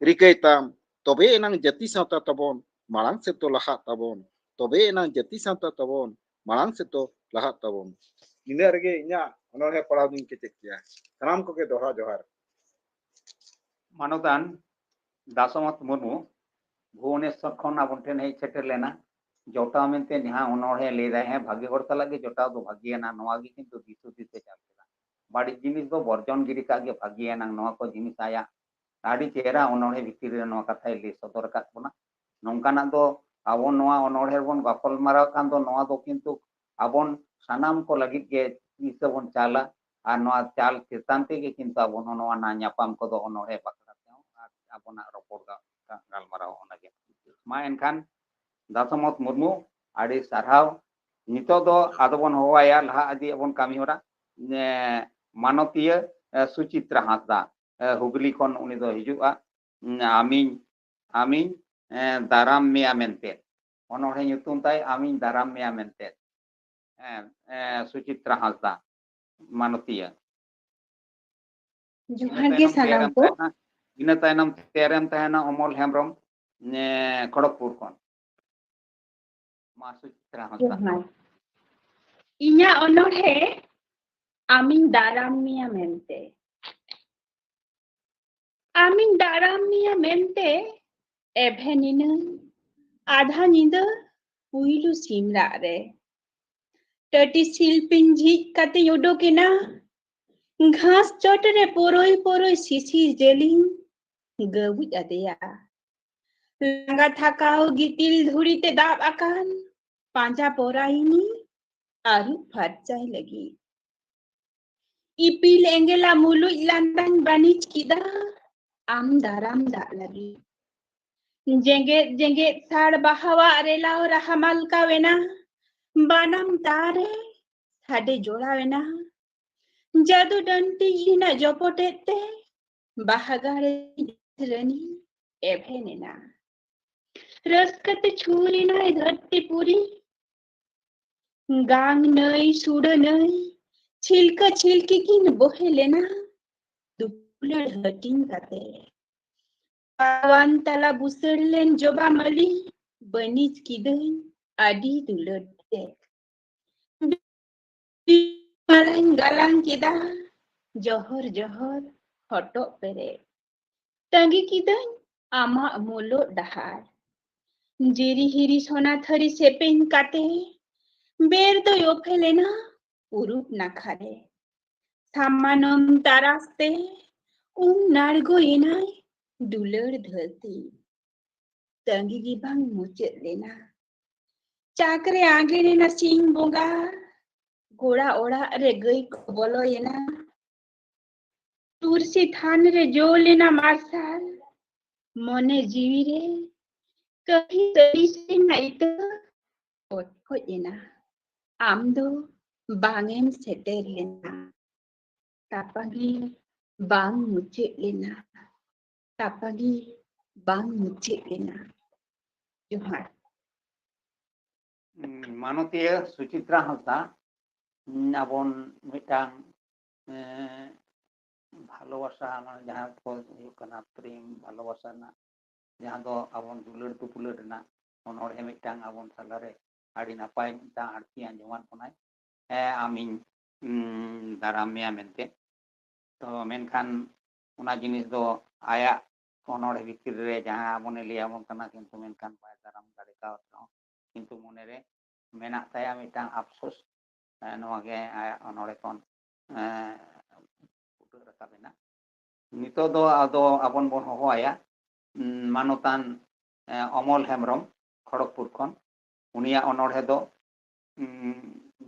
ᱨᱤᱠᱟᱹᱭ ᱛᱟᱢ᱾ ᱛᱚᱵᱮ ᱮᱱᱟᱝ ᱡᱟᱹᱛᱤ ᱥᱟᱶᱛᱟ ᱛᱟᱵᱚᱱ ᱢᱟᱲᱟᱝ ᱥᱮᱫ ᱫᱚ ᱞᱟᱦᱟᱜ ᱛᱟᱵᱚᱱ᱾ ᱛᱚᱵᱮ ᱮᱱᱟᱝ ᱡᱟᱹᱛᱤ ᱥᱟᱶᱛᱟ ᱛᱟᱵᱚᱱ ᱢᱟᱲᱟᱝ ᱥᱮᱫ ᱫᱚ ᱞᱟᱦᱟᱜ ᱛᱟᱵᱚᱱ᱾ ᱤᱱᱟᱹ ᱨᱮᱜᱮ ᱤᱧᱟᱹᱜ ᱚᱱᱚᱬᱦᱮ ᱯᱟᱲᱦᱟᱣ ᱫᱩᱧ ᱠᱮᱪᱮᱫ ᱠᱮᱭᱟ᱾ ᱥᱟᱱᱟᱢ ᱠᱚᱜᱮ ᱫᱚᱦᱲᱟ ᱡᱚᱦᱟᱨ᱾ ᱢᱟᱱᱚᱛᱟᱱ ᱫᱟᱥᱚᱢᱚᱛ ᱢᱩᱨᱢᱩ ᱵᱷᱩᱵᱚᱱᱮᱥᱣᱚᱨ ᱠᱷᱚᱱ ᱟᱵᱚ ᱴᱷᱮᱱ ᱦᱮᱡ ᱥᱮᱴᱮᱨ ᱞᱮᱱᱟ᱾ ᱡᱚᱴᱟᱣ ᱢᱮᱱᱛᱮ ᱱᱮᱦᱟ ᱚᱱᱚᱬᱦᱮ ᱞᱟᱹᱭ ᱫᱟᱭ, ᱦᱮᱸ, ᱵᱷᱟᱜᱮ ᱦᱚᱲ ᱥᱟᱞᱟᱜ ᱜᱮ ᱡᱚᱴᱟᱣ ᱫᱚ ᱵᱷᱟᱜᱮᱭᱟᱱᱟ, ᱱᱚᱣᱟ ᱜᱮ ᱠᱤᱱᱛᱩ ᱫᱤᱥ ᱦᱩᱫᱤᱥ ᱮ ᱪᱟᱞ ᱠᱮᱫᱟ᱾ ᱵᱟᱹᱲᱤᱡ ᱡᱤᱱᱤᱥ ᱫᱚ ᱵᱚᱨᱡᱚᱱ ᱜᱤᱰᱤ ᱠᱟᱜ ᱜᱮ ᱵᱷᱟᱜᱮᱭᱟᱱᱟ, ᱱᱚᱣᱟ ᱠᱚ ᱡᱤᱱᱤᱥ ᱟᱭᱟᱜ ᱟᱹᱰᱤ ᱪᱮᱦᱨᱟ ᱚᱱᱚᱬᱦᱮ ᱵᱷᱤᱛᱤᱨ ᱨᱮ ᱱᱚᱣᱟ ᱠᱟᱛᱷᱟᱭ ᱞᱟᱹᱭ ᱥᱚᱫᱚᱨ ᱟᱠᱟᱫ ᱵᱚᱱᱟ᱾ ᱱᱚᱝᱠᱟᱱᱟᱜ ᱫᱚ ᱟᱵᱚ ᱱᱚᱣᱟ ᱚᱱᱚᱬᱦᱮ ᱵᱚᱱ ᱜᱟᱯᱟᱞ ᱢᱟᱨᱟᱣ ᱠᱟᱱ ᱫᱚ, ᱱᱚᱣᱟ ᱫᱚ ᱠᱤᱱᱛᱩ ᱟᱵᱚᱱ ᱥᱟᱱᱟᱢ ᱠᱚ ᱞᱟᱹᱜᱤᱫ ᱜᱮ ᱛᱤᱥ ᱵᱚᱱ ᱪᱟᱞᱟ, ᱟᱨ ᱱᱚᱣᱟ ᱪᱟᱞ ᱪᱮᱛᱟᱱ ᱛᱮᱜᱮ ᱠᱤᱱᱛᱩ ᱟᱵᱚ ᱱᱚᱣᱟ ᱧᱟᱯᱟᱢ ᱠᱚᱫᱚ ᱚᱱᱚᱬᱦᱮ ᱵᱟᱠᱷᱨᱟ ᱛᱮᱦᱚᱸ ᱟᱨ ᱟᱵᱚᱱᱟᱜ ᱨᱚᱯᱚᱲ ᱜᱟ-, ᱜᱟᱞᱢᱟᱨᱟᱣ ᱚᱱᱟᱜᱮ᱾ ᱢᱟ ᱮᱱᱠᱷᱟᱱ ᱫᱟᱥᱚᱢᱚᱛ ᱢᱩᱨᱢᱩ, ᱟᱹᱰᱤ ᱥᱟᱨᱦᱟᱣ᱾ ᱱᱤᱛᱚᱜ ᱫᱚ ᱟᱫᱚ ᱵᱚᱱ ᱦᱚᱦᱚᱣᱟᱭᱟ, ᱞᱟᱦᱟ ᱤᱫᱤ ᱟᱵᱚᱱ ᱠᱟᱹᱢᱤ ᱦᱚᱨᱟ᱾ ᱮ, ᱢᱟᱱᱚᱛᱤᱭᱟᱹ, ᱮ, ᱥᱩᱪᱤᱛᱨᱟ ᱦᱟᱸᱥᱫᱟ, ᱮ, ᱦᱩᱜᱽᱞᱤ ᱠᱷᱚᱱ ᱩᱱᱤ ᱫᱚ ᱦᱤᱡᱩᱜᱼᱟ᱾ ᱟᱢᱤᱧ, ᱟᱢᱤᱧ, ᱮ, ᱫᱟᱨᱟᱢ ᱢᱮᱭᱟ ᱢᱮᱱᱛᱮ᱾ ᱚᱱᱚᱬᱦᱮ ᱧᱩᱛᱩᱢ ᱛᱟᱭ ᱟᱢᱤᱧ ᱫᱟᱨᱟᱢ ᱢᱮᱭᱟ ᱢᱮᱱᱛᱮ᱾ ᱮ, ᱮ, ᱥᱩᱪᱤᱛᱨᱟ ᱦᱟᱸᱥᱫᱟ, ᱢᱟᱱᱚᱛᱤᱭᱟᱹ᱾ ᱤᱱᱟᱹ ᱡᱚᱦᱟᱨ ᱜᱮ ᱛᱟᱭᱱᱚᱢ ᱛᱮᱭᱟᱨᱮᱱ ᱥᱟᱱᱟᱢ ᱠᱚ᱾ ᱛᱟᱦᱮᱱᱟ, ᱤᱱᱟᱹ ᱛᱟᱭᱱᱚᱢ ᱛᱮᱭᱟᱨᱮᱱ ᱛᱟᱦᱮᱱᱟ ᱚᱢᱚᱞ ᱦᱮᱢᱵᱨᱚᱢ, ᱮ, ᱠᱷᱚᱲᱚᱜᱽᱯᱩᱨ ᱠᱷᱚᱱ᱾ ᱢᱟ ᱥᱩᱪᱤᱛᱨᱟ ᱦᱟᱸᱥᱫᱟ᱾ ᱡᱚᱦᱟᱨ᱾ ᱤᱧᱟᱹᱜ ᱚᱱᱚᱬᱦᱮ ᱟᱢᱤᱧ ᱫᱟᱨᱟᱢ ᱢᱮᱭᱟ ᱢᱮᱱᱛᱮ᱾ ᱟᱢᱤᱧ ᱫᱟᱨᱟᱢ ᱢᱮᱭᱟ ᱢᱮᱱᱛᱮ ᱮᱵᱷᱮᱱ ᱤᱱᱟᱹᱧ ᱟᱫᱷᱟ ᱧᱤᱫᱟᱹ ᱯᱩᱭᱞᱩ ᱥᱤᱢ ᱨᱟᱜ ᱨᱮ᱾ ᱴᱟᱹᱴᱤ ᱥᱤᱞᱯᱤᱧ ᱡᱷᱤᱡ ᱠᱟᱛᱮᱧ ᱩᱰᱩᱠ ᱮᱱᱟ᱾ ᱜᱷᱟᱥ ᱪᱚᱴ ᱨᱮ ᱯᱚᱨᱚᱭ ᱯᱚᱨᱚᱭ ᱥᱤᱥᱤᱨ ᱡᱮᱞᱤᱧ ᱜᱟᱹᱵᱩᱡ ᱟᱫᱮᱭᱟ᱾ ᱞᱟᱸᱜᱟ ᱛᱷᱟᱠᱟᱣ ᱜᱤᱛᱤᱞ ᱫᱷᱩᱲᱤ ᱛᱮ ᱫᱟᱵ ᱟᱠᱟᱱ ᱯᱟᱸᱡᱟ ᱯᱚᱨᱟᱭᱤᱱᱤ ᱟᱹᱨᱩᱵ ᱯᱷᱟᱨᱪᱟᱭ ᱞᱟᱹᱜᱤᱫ᱾ ᱤᱯᱤᱞ ᱮᱸᱜᱮᱞᱟ ᱢᱩᱞᱩᱡ ᱞᱟᱸᱫᱟᱧ ᱵᱟᱹᱱᱤᱡ ᱠᱮᱫᱟ ᱟᱢ ᱫᱟᱨᱟᱢ ᱫᱟᱜ ᱞᱟᱹᱜᱤᱫ᱾ ᱡᱮᱜᱮᱫ ᱡᱮᱜᱮᱫ ᱥᱟᱲ ᱵᱟᱦᱟᱣᱟᱜ ᱨᱮᱞᱟᱣ ᱨᱟᱦᱟ ᱢᱟᱞᱠᱟᱣᱮᱱᱟ᱾ ᱵᱟᱱᱟᱢ ᱛᱟᱨᱮ ᱥᱟᱰᱮ ᱡᱚᱲᱟᱣᱮᱱᱟ᱾ ᱡᱟᱹᱫᱩ ᱰᱟᱹᱱᱴᱤ ᱤᱧᱟᱜ ᱡᱚᱯᱚᱴᱮᱫ ᱛᱮ ᱵᱟᱦᱟ ᱜᱟᱲᱮ ᱨᱟᱹᱱᱤ ᱮᱵᱷᱮᱱ ᱮᱱᱟ᱾ ᱨᱟᱹᱥᱠᱟᱹ ᱛᱮ ᱪᱷᱩᱨ ᱮᱱᱟᱭ ᱫᱷᱟᱹᱨᱛᱤ ᱯᱩᱨᱤ᱾ ᱜᱟᱝ ᱱᱟᱹᱭ ᱥᱩᱰᱟᱹ ᱱᱟᱹᱭ ᱪᱷᱤᱞᱠᱟᱹ ᱪᱷᱤᱞᱠᱤ ᱠᱤᱱ ᱵᱚᱦᱮ ᱞᱮᱱᱟ ᱫᱩᱯᱩᱞᱟᱹᱲ ᱦᱟᱹᱴᱤᱧ ᱠᱟᱛᱮ᱾ ᱯᱟᱣᱟᱱ ᱛᱟᱞᱟ ᱵᱩᱥᱟᱹᱲ ᱞᱮᱱ ᱡᱚᱵᱟ ᱢᱟᱹᱞᱤ ᱵᱟᱹᱱᱤᱡ ᱠᱤᱫᱟᱹᱧ ᱟᱹᱰᱤ ᱫᱩᱞᱟᱹᱲ ᱛᱮ᱾ ᱢᱟᱞᱟᱧ ᱜᱟᱞᱟᱝ ᱠᱮᱫᱟ ᱡᱚᱦᱚᱨ ᱡᱚᱦᱚᱨ ᱦᱚᱴᱚᱜ ᱯᱮᱨᱮᱡ᱾ ᱛᱟᱺᱜᱤ ᱠᱤᱫᱟᱹᱧ ᱟᱢᱟᱜ ᱢᱩᱞᱩᱜ ᱰᱟᱦᱟᱨ᱾ ᱡᱤᱨᱤ ᱦᱤᱨᱤ ᱥᱚᱱᱟ ᱛᱷᱟᱹᱨᱤ ᱥᱮᱯᱮᱧ ᱠᱟᱛᱮ ᱵᱮᱨ ᱫᱚᱭ ᱚᱯᱷᱮ ᱞᱮᱱᱟ ᱯᱩᱨᱩᱵ ᱱᱟᱠᱷᱟ ᱨᱮ᱾ ᱥᱟᱢᱟᱱᱚᱢ ᱛᱟᱨᱟᱥ ᱛᱮ ᱩᱢ ᱱᱟᱲᱜᱚᱭᱮᱱᱟᱭ ᱫᱩᱞᱟᱹᱲ ᱫᱷᱟᱹᱨᱛᱤ᱾ ᱛᱟᱺᱜᱤ ᱜᱮ ᱵᱟᱝ ᱢᱩᱪᱟᱹᱫ ᱞᱮᱱᱟ᱾ ᱪᱟᱠ ᱨᱮ ᱟᱸᱜᱮᱱ ᱮᱱᱟ ᱥᱤᱧ ᱵᱚᱸᱜᱟ᱾ ᱜᱚᱲᱟ ᱚᱲᱟᱜ ᱨᱮ ᱜᱟᱹᱭ ᱠᱚ ᱵᱚᱞᱚᱭᱮᱱᱟ᱾ ᱛᱩᱨᱥᱤ ᱛᱷᱟᱱ ᱨᱮ ᱡᱚ ᱞᱮᱱᱟ ᱢᱟᱨᱥᱟᱞ᱾ ᱢᱚᱱᱮ ᱡᱤᱣᱤ ᱨᱮ ᱠᱟᱹᱦᱤ ᱠᱟᱹᱦᱤ ᱥᱮᱨᱮᱧ ᱤᱛᱟᱹ ᱯᱚᱴᱠᱚᱡ ᱮᱱᱟ᱾ ᱟᱢ ᱫᱚ ᱵᱟᱝ ᱮᱢ ᱥᱮᱴᱮᱨ ᱞᱮᱱᱟ᱾ ᱛᱟᱯᱟᱜᱤ ᱵᱟᱝ ᱢᱩᱪᱟᱹᱫ ᱞᱮᱱᱟ᱾ ᱛᱟᱯᱟᱜᱤ ᱵᱟᱝ ᱢᱩᱪᱟᱹᱫ ᱞᱮᱱᱟ᱾ ᱡᱚᱦᱟᱨ᱾ ᱩᱸ, ᱢᱟᱱᱚᱛᱤᱭᱟᱹ ᱥᱩᱪᱤᱛᱨᱟ ᱦᱟᱸᱥᱫᱟ, ᱩᱸ, ᱟᱵᱚᱱ ᱢᱤᱫᱴᱟᱝ, ᱮᱸ, ᱵᱷᱟᱞᱚᱵᱟᱥᱟ, ᱢᱟᱱᱮ ᱡᱟᱦᱟᱸ ᱠᱚ ᱦᱩᱭᱩᱜ ᱠᱟᱱᱟ ᱯᱨᱮᱢ, ᱵᱷᱟᱞᱚᱵᱟᱥᱟ ᱨᱮᱱᱟᱜ, ᱡᱟᱦᱟᱸ ᱫᱚ ᱟᱵᱚᱱ ᱫᱩᱞᱟᱹᱲ ᱫᱩᱯᱩᱞᱟᱹᱲ ᱨᱮᱱᱟᱜ ᱚᱱᱚᱬᱦᱮ ᱢᱤᱫᱴᱟᱝ ᱟᱵᱚᱱ ᱛᱟᱞᱟᱨᱮ ᱟᱹᱰᱤ ᱱᱟᱯᱟᱭ ᱢᱤᱫᱴᱟᱝ ᱟᱹᱲᱛᱤ ᱟᱸᱡᱚᱢᱟᱫ ᱵᱚᱱᱟᱭ᱾ ᱦᱮᱸ, ᱟᱢᱤᱧ, ᱩᱸ, ᱫᱟᱨᱟᱢ ᱢᱮᱭᱟ ᱢᱮᱱᱛᱮ᱾ ᱛᱚ ᱢᱮᱱᱠᱷᱟᱱ ᱚᱱᱟ ᱡᱤᱱᱤᱥ ᱫᱚ ᱟᱭᱟᱜ ᱚᱱᱚᱬᱦᱮ ᱵᱷᱤᱛᱤᱨ ᱨᱮ ᱡᱟᱦᱟᱸ ᱟᱵᱚᱱᱮ ᱞᱟᱹᱭ ᱟᱵᱚᱱ ᱠᱟᱱᱟ, ᱠᱤᱱᱛᱩ ᱢᱮᱱᱠᱷᱟᱱ ᱵᱟᱭ ᱫᱟᱨᱟᱢ ᱫᱟᱲᱮ ᱠᱟᱣᱫ ᱨᱮᱦᱚᱸ, ᱠᱤᱱᱛᱩ ᱢᱚᱱᱮᱨᱮ ᱢᱮᱱᱟᱜ ᱛᱟᱭᱟ ᱢᱤᱫᱴᱟᱝ ᱟᱯᱥᱳᱥ᱾ ᱮ, ᱱᱚᱣᱟ ᱜᱮ ᱟᱭᱟᱜ ᱚᱱᱚᱬᱦᱮ ᱠᱷᱚᱱ, ᱮ, ᱯᱷᱩᱴᱟᱹᱣ ᱨᱟᱠᱟᱵ ᱮᱱᱟ᱾ ᱱᱤᱛᱚᱜ ᱫᱚ ᱟᱫᱚ ᱟᱵᱚᱱ ᱵᱚᱱ ᱦᱚᱦᱚ ᱟᱭᱟ, ᱩᱸ, ᱢᱟᱱᱚᱛᱟᱱ, ᱮ, ᱚᱢᱚᱞ ᱦᱮᱢᱵᱨᱚᱢ, ᱠᱷᱚᱲᱚᱜᱽᱯᱩᱨ ᱠᱷᱚᱱ᱾ ᱩᱱᱤᱭᱟᱜ ᱚᱱᱚᱬᱦᱮ ᱫᱚ, ᱩᱸ,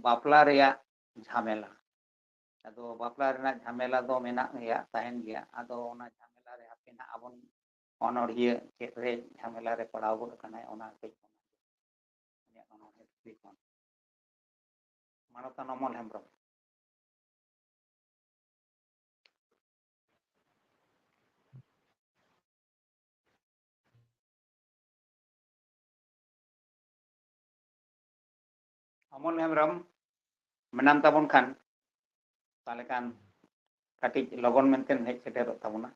ᱵᱟᱯᱞᱟ ᱨᱮᱭᱟᱜ ᱡᱷᱟᱢᱮᱞᱟ᱾ ᱟᱫᱚ ᱵᱟᱯᱞᱟ ᱨᱮᱱᱟᱜ ᱡᱷᱟᱢᱮᱞᱟ ᱫᱚ ᱢᱮᱱᱟᱜ ᱜᱮᱭᱟ, ᱛᱟᱦᱮᱱ ᱜᱮᱭᱟ᱾ ᱟᱫᱚ ᱚᱱᱟ ᱡᱷᱟᱢᱮᱞᱟ ᱨᱮ ᱦᱟᱯᱮ ᱱᱟᱦᱟᱜ ᱟᱵᱚᱱ ᱚᱱᱚᱲᱦᱤᱭᱟᱹ ᱪᱮᱫ ᱨᱮ ᱡᱷᱟᱢᱮᱞᱟ ᱨᱮ ᱯᱟᱲᱟᱣ ᱜᱚᱫ ᱟᱠᱟᱱᱟᱭ, ᱚᱱᱟ ᱠᱟᱹᱡ ᱩᱱᱤᱭᱟᱜ ᱚᱱᱚᱲᱦᱮ ᱯᱩᱛᱷᱤ ᱠᱷᱚᱱ᱾ ᱢᱟᱱᱚᱛᱟᱱ ᱚᱢᱚᱞ ᱦᱮᱢᱵᱨᱚᱢ᱾ ᱚᱢᱚᱞ ᱦᱮᱢᱵᱨᱚᱢ ᱢᱮᱱᱟᱢ ᱛᱟᱵᱚᱱ ᱠᱷᱟᱱ, ᱛᱟᱦᱚᱞᱮ ᱠᱷᱟᱱ ᱠᱟᱹᱴᱤᱡ ᱞᱚᱜᱚᱱ ᱢᱮᱱᱛᱮ ᱦᱮᱡ ᱥᱮᱴᱮᱨᱚᱜ ᱛᱟᱵᱚᱱᱟ,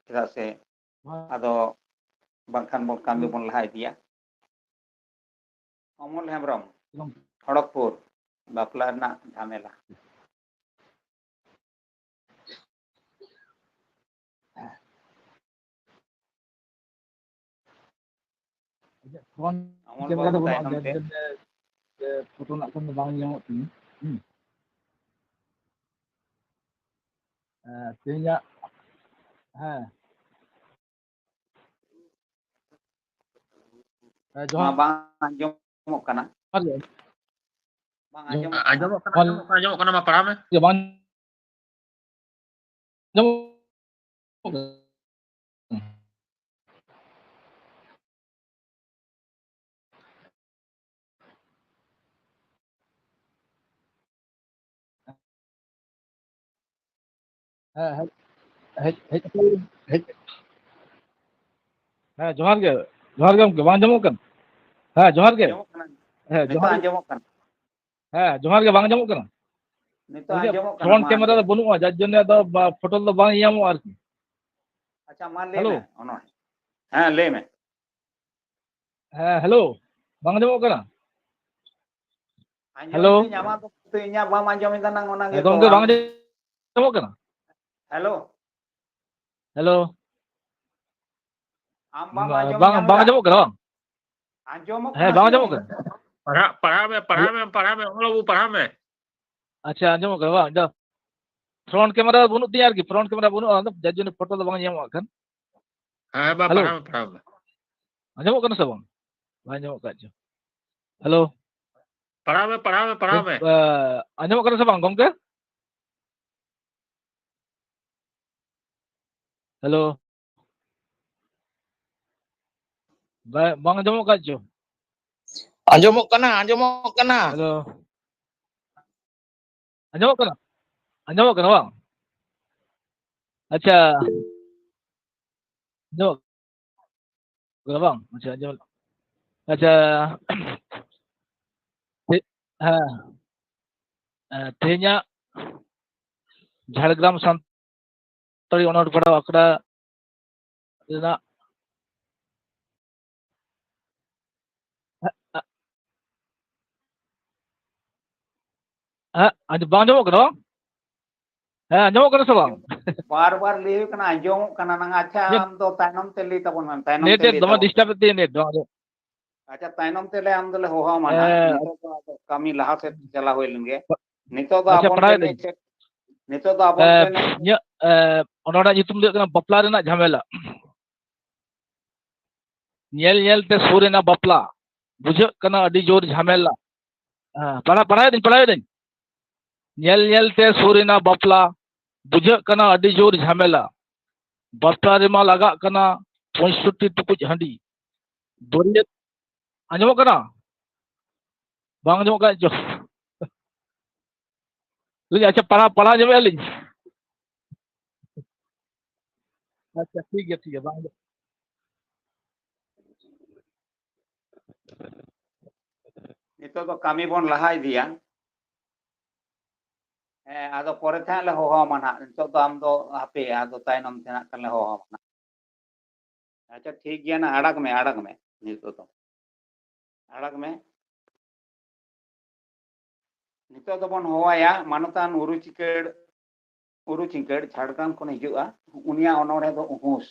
ᱪᱮᱫᱟᱜ ᱥᱮ ᱦᱮᱸ᱾ ᱟᱫᱚ ᱵᱟᱝᱠᱷᱟᱱ ᱵᱚᱱ ᱠᱟᱹᱢᱤ ᱦᱮᱸ᱾ ᱵᱚᱱ ᱞᱟᱦᱟ ᱤᱫᱤᱭᱟ᱾ ᱚᱢᱚᱞ ᱦᱮᱢᱵᱨᱚᱢ, ᱜᱚᱢᱠᱮ᱾ ᱠᱷᱚᱲᱚᱜᱽᱯᱩᱨ, ᱵᱟᱯᱞᱟ ᱨᱮᱱᱟᱜ ᱡᱷᱟᱢᱮᱞᱟ᱾ ᱟᱪᱪᱷᱟ, ᱯᱷᱳᱱ ᱚᱢᱚᱞ ᱪᱮᱫ ᱞᱮᱠᱟᱛᱮ ᱵᱟᱹᱵᱩ ᱵᱟᱹᱱᱩᱜᱼᱟ? ᱛᱟᱭᱱᱚᱢ ᱡᱮ, ᱛᱮ᱾ ᱡᱮ, ᱡᱮ, ᱯᱷᱳᱴᱳ ᱨᱮᱱᱟᱜ ᱠᱳᱱᱳ ᱵᱟᱝ ᱧᱟᱢᱚᱜ ᱠᱟᱱᱟ᱾ ᱦᱩᱸ᱾ ᱦᱮᱸ, ᱛᱮᱦᱮᱧᱟᱜ, ᱦᱮᱸ᱾ ᱦᱮᱸ, ᱢᱟ ᱡᱚᱦᱟᱨ᱾ ᱵᱟᱝ ᱟᱸᱡᱚᱢᱚᱜ ᱠᱟᱱᱟ᱾ ᱡᱚᱦᱟᱨ ᱜᱮ᱾ ᱵᱟᱝ ᱟᱸᱡᱚᱢᱚᱜ ᱠᱟᱱᱟ᱾ ᱟᱸᱡᱚᱢᱚᱜ ᱠᱟᱱᱟ, ᱟᱸᱡᱚᱢᱚᱜ ᱠᱟᱱᱟ, ᱟᱸᱡᱚᱢᱚᱜ ᱠᱟᱱᱟ, ᱢᱟ ᱯᱟᱲᱦᱟᱣ ᱢᱮ᱾ ᱡᱮ ᱵᱟᱝ ᱟᱸᱡᱚᱢᱚᱜ ᱠᱟᱱᱟ᱾ ᱦᱮᱸ, ᱦᱮᱡ, ᱦᱮᱡ, ᱦᱮᱡ, ᱦᱮᱡ᱾ ᱦᱮᱸ, ᱡᱚᱦᱟᱨ ᱜᱮ, ᱡᱚᱦᱟᱨ ᱜᱮ ᱜᱚᱢᱠᱮ, ᱵᱟᱝ ᱟᱸᱡᱚᱢᱚᱜ ᱠᱟᱱᱟ? ᱦᱮᱸ, ᱡᱚᱦᱟᱨ ᱜᱮ᱾ ᱟᱸᱡᱚᱢᱚᱜ ᱠᱟᱱᱟ᱾ ᱦᱮᱸ, ᱱᱤᱛᱚᱜ ᱡᱚᱦᱟᱨ᱾ ᱟᱸᱡᱚᱢᱚᱜ ᱠᱟᱱᱟ᱾ ᱦᱮᱸ, ᱡᱚᱦᱟᱨ ᱜᱮ, ᱵᱟᱝ ᱟᱸᱡᱚᱢᱚᱜ ᱠᱟᱱᱟ? ᱱᱤᱛᱚᱜ ᱟᱹᱞᱤᱧᱟᱜ ᱟᱸᱡᱚᱢᱚᱜ ᱠᱟᱱᱟ, front ᱢᱟ camera ᱫᱚ ᱟᱸᱡᱚᱢ᱾ ᱵᱟᱹᱱᱩᱜᱼᱟ, ᱡᱟᱨ ᱡᱚᱱᱱᱚ ᱟᱫᱚ ᱵᱟ-, ᱯᱷᱳᱴᱳ ᱫᱚ ᱵᱟᱝ ᱧᱟᱢᱚᱜᱼᱟ ᱟᱨᱠᱤ᱾ ᱟᱪᱪᱷᱟ, ᱢᱟ ᱞᱟᱹᱭ ᱦᱮᱞᱳ᱾ ᱢᱮ, ᱚᱱᱚᱬᱦᱮ᱾ ᱦᱮᱸ, ᱞᱟᱹᱭ ᱢᱮ᱾ ᱦᱮᱸ, ᱦᱮᱞᱳ, ᱵᱟᱝ ᱟᱸᱡᱚᱢᱚᱜ ᱠᱟᱱᱟ? ᱟᱸᱡᱚᱢ ᱦᱮᱞᱳ᱾ ᱫᱟᱹᱧ, ᱟᱢᱟᱜ ᱫᱚ ᱠᱤᱱᱛᱩ ᱤᱧᱟᱜ ᱵᱟᱢ ᱟᱸᱡᱚᱢ ᱮᱫᱟ ᱱᱟᱝ, ᱚᱱᱟ ᱦᱮᱸ, ᱜᱮᱛᱚ ᱜᱚᱢᱠᱮ, ᱵᱟᱝ ᱟᱢ ᱟᱸᱡᱚᱢᱚᱜ ᱠᱟᱱᱟ? ᱦᱮᱞᱳ᱾ ᱦᱮᱞᱳ᱾ ᱟᱢ ᱵᱟᱢ ᱵᱟ-, ᱟᱸᱡᱚᱢ ᱵᱟᱝ, ᱧᱟᱢ ᱵᱟᱝ ᱮᱫᱟ? ᱟᱸᱡᱚᱢᱚᱜ ᱠᱟᱱᱟ, ᱵᱟᱝ? ᱟᱸᱡᱚᱢᱚᱜ ᱦᱮᱸ, ᱠᱟᱱᱟ ᱵᱟᱝ ᱥᱮ᱾ ᱟᱸᱡᱚᱢᱚᱜ ᱠᱟᱱᱟ? ᱯᱟᱲᱦᱟᱜ, ᱯᱟᱲᱦᱟᱜ ᱢᱮ, ᱦᱮᱞᱳ᱾ ᱯᱟᱲᱦᱟᱜ ᱢᱮ, ᱯᱟᱲᱦᱟᱜ ᱢᱮ, ᱚᱞ ᱵᱟᱹᱵᱩ, ᱯᱟᱲᱦᱟᱜ ᱢᱮ᱾ ᱟᱪᱪᱷᱟ, ᱟᱸᱡᱚᱢᱚᱜ ᱠᱟᱱᱟ, ᱵᱟᱝ? ᱫᱟ, front camera ᱵᱟᱹᱱᱩᱜ ᱛᱤᱧᱟ ᱟᱨᱠᱤ, front camera ᱵᱟᱹᱱᱩᱜᱼᱟ, ᱟᱫᱚ ᱡᱟᱨ ᱡᱚᱱᱱᱚ ᱯᱷᱳᱴᱳ ᱫᱚ ᱵᱟᱝ ᱧᱟᱢᱚᱜ ᱠᱟᱱ᱾ ᱦᱮᱸ, ᱵᱟ, ᱦᱮᱞᱳ᱾ ᱯᱟᱲᱦᱟᱣ ᱢᱮ, ᱯᱟᱲᱦᱟᱣ ᱢᱮ᱾ ᱟᱸᱡᱚᱢᱚᱜ ᱠᱟᱱᱟ ᱥᱮ ᱵᱟᱝ? ᱵᱟᱭ ᱟᱸᱡᱚᱢᱚᱜ ᱠᱟᱱ ᱪᱚ᱾ ᱦᱮᱞᱳ᱾ ᱯᱟᱲᱦᱟᱣ ᱢᱮ, ᱯᱟᱲᱦᱟᱣ ᱢᱮ, ᱯᱟᱲᱦᱟᱣ ᱜᱚᱢ-, ᱢᱮ᱾ ᱟ, ᱟᱸᱡᱚᱢᱚᱜ ᱠᱟᱱᱟ ᱥᱮ ᱵᱟᱝ ᱜᱚᱢᱠᱮ? ᱦᱮᱞᱳ᱾ ᱵᱟ-, ᱵᱟᱝ ᱟᱸᱡᱚᱢᱚᱜ ᱠᱟᱱ ᱪᱚ? ᱟᱸᱡᱚᱢᱚᱜ ᱠᱟᱱᱟ, ᱟᱸᱡᱚᱢᱚᱜ ᱠᱟᱱᱟ᱾ ᱦᱮᱞᱳ᱾ ᱟᱸᱡᱚᱢᱚᱜ ᱠᱟᱱᱟ? ᱟᱸᱡᱚᱢᱚᱜ ᱠᱟᱱᱟ ᱵᱟᱝ? ᱟᱪᱪᱷᱟ᱾ ᱟᱸᱡᱚᱢᱚᱜ ᱠᱟᱱᱟ ᱵᱟᱝ? ᱟᱪᱪᱷᱟ, ᱟᱸᱡᱚᱢ-, ᱟᱪᱪᱷᱟ᱾ ᱴᱷᱤᱠ, ᱦᱮᱸ᱾ ᱦᱮᱸ, ᱛᱮᱦᱮᱧᱟᱜ ᱡᱷᱟᱲᱜᱨᱟᱢ ᱥᱟᱱᱛᱟᱲᱤ ᱚᱱᱚᱬᱦᱮ ᱯᱟᱲᱦᱟᱣ ᱟᱠᱷᱲᱟ ᱨᱮᱱᱟᱜ, ᱦᱮᱸ, ᱦᱮᱸ, ᱟᱸᱡᱚᱢ, ᱵᱟᱝ ᱟᱸᱡᱚᱢᱚᱜ ᱠᱟᱱᱟ ᱵᱟᱝ? ᱦᱮᱸ, ᱟᱸᱡᱚᱢᱚᱜ ᱠᱟᱱᱟ ᱥᱮ ᱵᱟᱝ? ᱵᱟᱨ ᱵᱟᱨ ᱞᱟᱹᱭ ᱦᱩᱭᱩᱜ ᱠᱟᱱᱟ, ᱟᱸᱡᱚᱢᱚᱜ ᱠᱟᱱᱟ ᱱᱟᱝ᱾ ᱟᱪᱪᱷᱟ, ᱱᱮᱴ, ᱟᱢ ᱫᱚ ᱛᱟᱭᱱᱚᱢ ᱛᱮ ᱞᱟᱹᱭ ᱛᱟᱵᱚᱱ ᱢᱮ, ᱛᱟᱭᱱᱚᱢ ᱱᱮᱴ, ᱛᱮ ᱱᱮᱴ ᱞᱟᱹᱭ ᱫᱚᱢᱮ ᱛᱟᱵᱚᱱ ᱢᱮ᱾ ᱰᱤᱥᱴᱟᱵ ᱮᱫ ᱛᱤᱧᱟᱹ, ᱱᱮᱴ ᱫᱚ᱾ ᱟᱪᱪᱷᱟ, ᱛᱟᱭᱱᱚᱢ ᱛᱮ ᱞᱮ ᱟᱢ ᱫᱚᱞᱮ ᱦᱚᱦᱚ ᱟᱢᱟ ᱱᱟᱦᱟᱜ᱾ ᱦᱮᱸ᱾ ᱱᱤᱛᱚᱜ ᱫᱚ ᱟᱫᱚ ᱠᱟᱹᱢᱤ ᱞᱟᱦᱟ ᱥᱮᱫ ᱪᱟᱞᱟᱣ ᱦᱩᱭ ᱞᱮᱱ ᱜᱮ᱾ ᱱᱤᱛᱚᱜ ᱫᱚ ᱟᱪᱪᱷᱟ, ᱟᱵᱚᱱ ᱯᱟᱲᱦᱟᱣ ᱴᱷᱮᱱ ᱮᱫᱟᱹᱧ᱾ ᱪᱮᱫ, ᱱᱤᱛᱚᱜ ᱫᱚ ᱟᱵᱚᱱ ᱮ, ᱴᱷᱮᱱ ᱤᱧᱟᱹᱜ, ᱮ, ᱚᱱᱚᱬᱦᱮ ᱧᱩᱛᱩᱢ ᱫᱚ ᱦᱩᱭᱩᱜ ᱠᱟᱱᱟ ᱵᱟᱯᱞᱟ ᱨᱮᱱᱟᱜ ᱡᱷᱟᱢᱮᱞᱟ᱾ ᱧᱮᱞ ᱧᱮᱞ ᱛᱮ ᱥᱩᱨ ᱮᱱᱟ ᱵᱟᱯᱞᱟ, ᱵᱩᱡᱷᱟᱹᱜ ᱠᱟᱱᱟ ᱟᱹᱰᱤ ᱡᱳᱨ ᱡᱷᱟᱢᱮᱞᱟ᱾ ᱦᱮᱸ, ᱯᱟᱲᱦᱟᱣ, ᱯᱟᱲᱦᱟᱣ ᱮᱫᱟᱹᱧ, ᱯᱟᱲᱦᱟᱣ ᱮᱫᱟᱹᱧ᱾ ᱧᱮᱞ ᱧᱮᱞ ᱛᱮ ᱥᱩᱨ ᱮᱱᱟ ᱵᱟᱯᱞᱟ, ᱵᱩᱡᱷᱟᱹᱜ ᱠᱟᱱᱟ ᱟᱹᱰᱤ ᱡᱳᱨ ᱡᱷᱟᱢᱮᱞᱟ᱾ ᱵᱟᱯᱞᱟ ᱨᱮᱢᱟ ᱞᱟᱜᱟᱜ ᱠᱟᱱᱟ ᱯᱚᱸᱭᱥᱚᱴᱴᱤ ᱴᱩᱠᱩᱡ ᱦᱟᱺᱰᱤ᱾ ᱵᱟᱹᱨᱭᱟᱹᱛ, ᱟᱸᱡᱚᱢᱚᱜ ᱠᱟᱱᱟ? ᱵᱟᱝ ᱟᱸᱡᱚᱢᱚᱜ ᱠᱟᱱ ᱪᱚ? ᱞᱟᱹᱭ, ᱟᱪᱪᱷᱟ, ᱯᱟᱲᱦᱟᱣ, ᱯᱟᱲᱦᱟᱣ ᱟᱸᱡᱚᱢᱮᱫᱼᱟ ᱞᱤᱧ᱾ ᱟᱪᱪᱷᱟ, ᱴᱷᱤᱠ ᱜᱮᱭᱟ, ᱴᱷᱤᱠ ᱜᱮᱭᱟ, ᱵᱟᱝ ᱟᱸᱡᱚᱢᱚᱜ᱾ ᱱᱤᱛᱚᱜ ᱫᱚ ᱠᱟᱹᱢᱤ ᱵᱚᱱ ᱞᱟᱦᱟ ᱤᱫᱤᱭᱟ᱾ ᱦᱮᱸ, ᱟᱫᱚ ᱯᱚᱨᱮ ᱛᱮ ᱦᱟᱸᱜ ᱞᱮ ᱦᱚᱦᱚ ᱟᱢᱟ ᱱᱟᱦᱟᱜ᱾ ᱱᱤᱛᱚᱜ ᱫᱚ ᱟᱢ ᱫᱚ ᱦᱟᱯᱮ, ᱟᱫᱚ ᱛᱟᱭᱱᱚᱢ ᱛᱮ ᱦᱟᱸᱜ ᱠᱷᱟᱱ ᱞᱮ ᱦᱚᱦᱚ ᱟᱢᱟ ᱱᱟᱦᱟᱜ᱾ ᱟᱪᱪᱷᱟ, ᱴᱷᱤᱠ ᱜᱮᱭᱟ ᱱᱟ, ᱟᱲᱟᱜᱽ ᱢᱮ, ᱟᱲᱟᱜᱽ ᱢᱮ ᱱᱤᱛᱚᱜ ᱫᱚ᱾ ᱟᱲᱟᱜᱽ ᱢᱮ᱾ ᱱᱤᱛᱚᱜ ᱫᱚᱵᱚᱱ ᱦᱚᱦᱚᱣᱟᱭᱟ ᱢᱟᱱᱚᱛᱟᱱ ᱩᱨᱩ ᱪᱤᱠᱟᱹᱲ, ᱩᱨᱩ ᱪᱤᱠᱟᱹᱲ, ᱡᱷᱟᱲᱜᱨᱟᱢ ᱠᱷᱚᱱ ᱦᱤᱡᱩᱜᱼᱟ᱾ ᱩᱱᱤᱭᱟᱜ ᱚᱱᱚᱬᱦᱮ ᱫᱚ ᱩᱦᱩᱥ᱾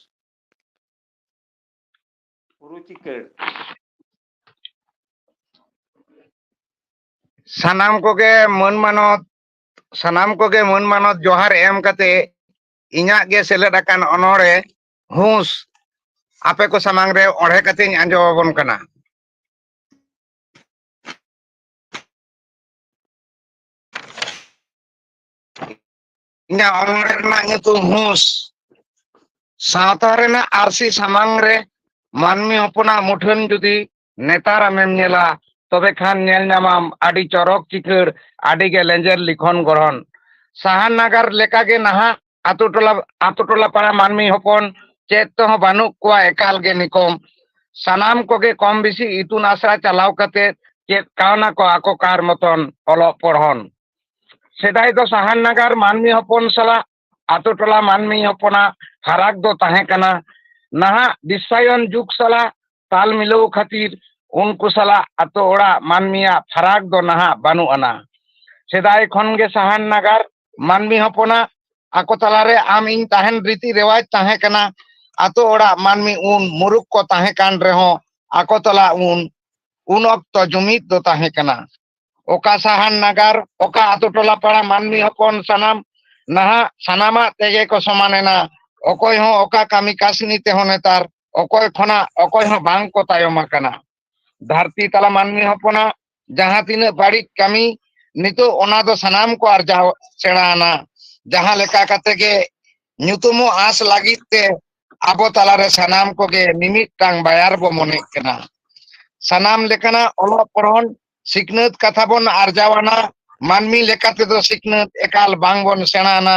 ᱩᱨᱩ ᱪᱤᱠᱟᱹᱲ᱾ ᱥᱟᱱᱟᱢ ᱠᱚᱜᱮ ᱢᱟᱹᱱ ᱢᱟᱱᱚᱛ, ᱥᱟᱱᱟᱢ ᱠᱚᱜᱮ ᱢᱟᱹᱱ ᱢᱟᱱᱚᱛ ᱡᱚᱦᱟᱨ ᱮᱢ ᱠᱟᱛᱮ ᱤᱧᱟᱹᱜ ᱜᱮ ᱥᱮᱞᱮᱫ ᱟᱠᱟᱱ ᱚᱱᱚᱬᱦᱮ ᱦᱩᱸᱥ ᱟᱯᱮ ᱠᱚ ᱥᱟᱢᱟᱝ ᱨᱮ ᱚᱬᱦᱮ ᱠᱟᱛᱮᱧ ᱟᱸᱡᱚᱢ ᱟᱵᱚᱱ ᱠᱟᱱᱟ᱾ ᱤᱧᱟᱹᱜ ᱚᱱᱚᱬᱦᱮ ᱨᱮᱱᱟᱜ ᱧᱩᱛᱩᱢ ᱦᱩᱸᱥ᱾ ᱥᱟᱶᱛᱟ ᱨᱮᱱᱟᱜ ᱟᱹᱨᱥᱤ ᱥᱟᱢᱟᱝ ᱨᱮ ᱢᱟᱹᱱᱢᱤ ᱦᱚᱯᱚᱱᱟᱜ ᱢᱩᱴᱷᱟᱹᱱ ᱡᱩᱫᱤ ᱱᱮᱛᱟᱨ ᱟᱢᱮᱢ ᱧᱮᱞᱟ, ᱛᱚᱵᱮ ᱠᱷᱟᱱ ᱧᱮᱞ ᱧᱟᱢᱟᱢ ᱟᱹᱰᱤ ᱪᱚᱨᱚᱠ ᱪᱤᱠᱟᱹᱲ, ᱟᱹᱰᱤ ᱜᱮ ᱞᱮᱸᱡᱮᱨ ᱞᱤᱠᱷᱚᱱ ᱜᱚᱲᱦᱚᱱ᱾ ᱥᱟᱦᱟᱱ ᱱᱟᱜᱟᱨ ᱞᱮᱠᱟᱜᱮ ᱱᱟᱦᱟᱜ ᱟᱛᱳ ᱴᱚᱞᱟ, ᱟᱛᱳ ᱴᱚᱞᱟ ᱯᱟᱲᱟ ᱢᱟᱹᱱᱢᱤ ᱦᱚᱯᱚᱱ ᱪᱮᱫ ᱛᱮᱦᱚᱸ ᱵᱟᱹᱱᱩᱜ ᱠᱚᱣᱟ ᱮᱠᱟᱞ ᱜᱮ ᱱᱤᱠᱚᱢ᱾ ᱥᱟᱱᱟᱢ ᱠᱚᱜᱮ ᱠᱚᱢ ᱵᱮᱥᱤ ᱤᱛᱩᱱ ᱟᱥᱲᱟ ᱪᱟᱞᱟᱣ ᱠᱟᱛᱮ ᱪᱮᱫ ᱠᱟᱣᱱᱟ ᱠᱚ ᱟᱠᱚ ᱠᱟᱨ ᱢᱚᱛᱚᱱ ᱚᱞᱚᱜ ᱯᱚᱲᱦᱚᱱ᱾ ᱥᱮᱫᱟᱭ ᱫᱚ ᱥᱟᱦᱟᱱ ᱱᱟᱜᱟᱨ ᱢᱟᱹᱱᱢᱤ ᱦᱚᱯᱚᱱ ᱥᱟᱞᱟᱜ ᱟᱛᱳ ᱴᱚᱞᱟ ᱢᱟᱹᱱᱢᱤ ᱦᱚᱯᱚᱱᱟᱜ ᱯᱷᱟᱨᱟᱠ ᱫᱚ ᱛᱟᱦᱮᱸ ᱠᱟᱱᱟ᱾ ᱱᱟᱦᱟᱜ ᱵᱤᱥᱥᱟᱭᱚᱱ ᱡᱩᱜᱽ ᱥᱟᱞᱟᱜ ᱛᱟᱞ ᱢᱤᱞᱟᱹᱣ ᱠᱷᱟᱹᱛᱤᱨ ᱩᱱᱠᱩ ᱥᱟᱞᱟᱜ ᱟᱛᱳ ᱚᱲᱟᱜ ᱢᱟᱹᱱᱢᱤᱭᱟᱜ ᱯᱷᱟᱨᱟᱠ ᱫᱚ ᱱᱟᱦᱟᱜ ᱵᱟᱹᱱᱩᱜ ᱟᱱᱟ᱾ ᱥᱮᱫᱟᱭ ᱠᱷᱚᱱ ᱜᱮ ᱥᱟᱦᱟᱱ ᱱᱟᱜᱟᱨ ᱢᱟᱹᱱᱢᱤ ᱦᱚᱯᱚᱱᱟᱜ ᱟᱠᱚ ᱛᱟᱞᱟᱨᱮ ᱟᱢ ᱤᱧ ᱛᱟᱦᱮᱱ ᱨᱤᱛᱤ ᱨᱮᱣᱟᱡᱽ ᱛᱟᱦᱮᱸ ᱠᱟᱱᱟ᱾ ᱟᱛᱳ ᱚᱲᱟᱜ ᱢᱟᱹᱱᱢᱤ ᱩᱱ ᱢᱩᱨᱩᱠ ᱠᱚ ᱛᱟᱦᱮᱸ ᱠᱟᱱ ᱨᱮᱦᱚᱸ ᱟᱠᱚ ᱛᱟᱞᱟ ᱩᱱ, ᱩᱱ ᱚᱠᱛᱚ ᱡᱩᱢᱤᱫ ᱫᱚ ᱛᱟᱦᱮᱸ ᱠᱟᱱᱟ᱾ ᱚᱠᱟ ᱥᱟᱦᱟᱱ ᱱᱟᱜᱟᱨ, ᱚᱠᱟ ᱟᱛᱳ ᱴᱚᱞᱟ ᱯᱟᱲᱟ ᱢᱟᱹᱱᱢᱤ ᱦᱚᱯᱚᱱ ᱥᱟᱱᱟᱢ ᱱᱟᱦᱟᱜ ᱥᱟᱱᱟᱢᱟᱜ ᱛᱮᱜᱮ ᱠᱚ ᱥᱚᱢᱟᱱ ᱮᱱᱟ᱾ ᱚᱠᱚᱭ ᱦᱚᱸ ᱚᱠᱟ ᱠᱟᱹᱢᱤ ᱠᱟᱹᱥᱱᱤ ᱛᱮᱦᱚᱸ ᱱᱮᱛᱟᱨ ᱚᱠᱚᱭ ᱠᱷᱚᱱᱟᱜ ᱚᱠᱚᱭ ᱦᱚᱸ ᱵᱟᱝ ᱠᱚ ᱛᱟᱭᱚᱢ ᱟᱠᱟᱱᱟ᱾ ᱫᱷᱟᱹᱨᱛᱤ ᱛᱟᱞᱟ ᱢᱟᱹᱱᱢᱤ ᱦᱚᱯᱚᱱᱟᱜ ᱡᱟᱦᱟᱸ ᱛᱤᱱᱟᱹᱜ ᱵᱟᱹᱲᱤᱡ ᱠᱟᱹᱢᱤ, ᱱᱤᱛᱚᱜ ᱚᱱᱟ ᱫᱚ ᱥᱟᱱᱟᱢ ᱠᱚ ᱟᱨᱡᱟᱣ ᱥᱮᱬᱟ ᱟᱱᱟ᱾ ᱡᱟᱦᱟᱸ ᱞᱮᱠᱟ ᱠᱟᱛᱮ ᱜᱮ ᱧᱩᱛᱩᱢᱚᱜ ᱟᱸᱥ ᱞᱟᱹᱜᱤᱫ ᱛᱮ ᱟᱵᱚ ᱛᱟᱞᱟᱨᱮ ᱥᱟᱱᱟᱢ ᱠᱚᱜᱮ ᱢᱤᱢᱤᱫᱴᱟᱝ ᱵᱟᱭᱟᱨ ᱵᱚ ᱢᱚᱱᱮᱜ ᱠᱟᱱᱟ᱾ ᱥᱟᱱᱟᱢ ᱞᱮᱠᱟᱱᱟᱜ ᱚᱞᱚᱜ ᱯᱚᱲᱦᱚᱱ, ᱥᱤᱠᱷᱱᱟᱹᱛ ᱠᱟᱛᱷᱟ ᱵᱚᱱ ᱟᱨᱡᱟᱣ ᱟᱱᱟ᱾ ᱢᱟᱹᱱᱢᱤ ᱞᱮᱠᱟ ᱛᱮᱫᱚ ᱥᱤᱠᱷᱱᱟᱹᱛ ᱮᱠᱟᱞ ᱵᱟᱝ ᱵᱚᱱ ᱥᱮᱬᱟ ᱟᱱᱟ᱾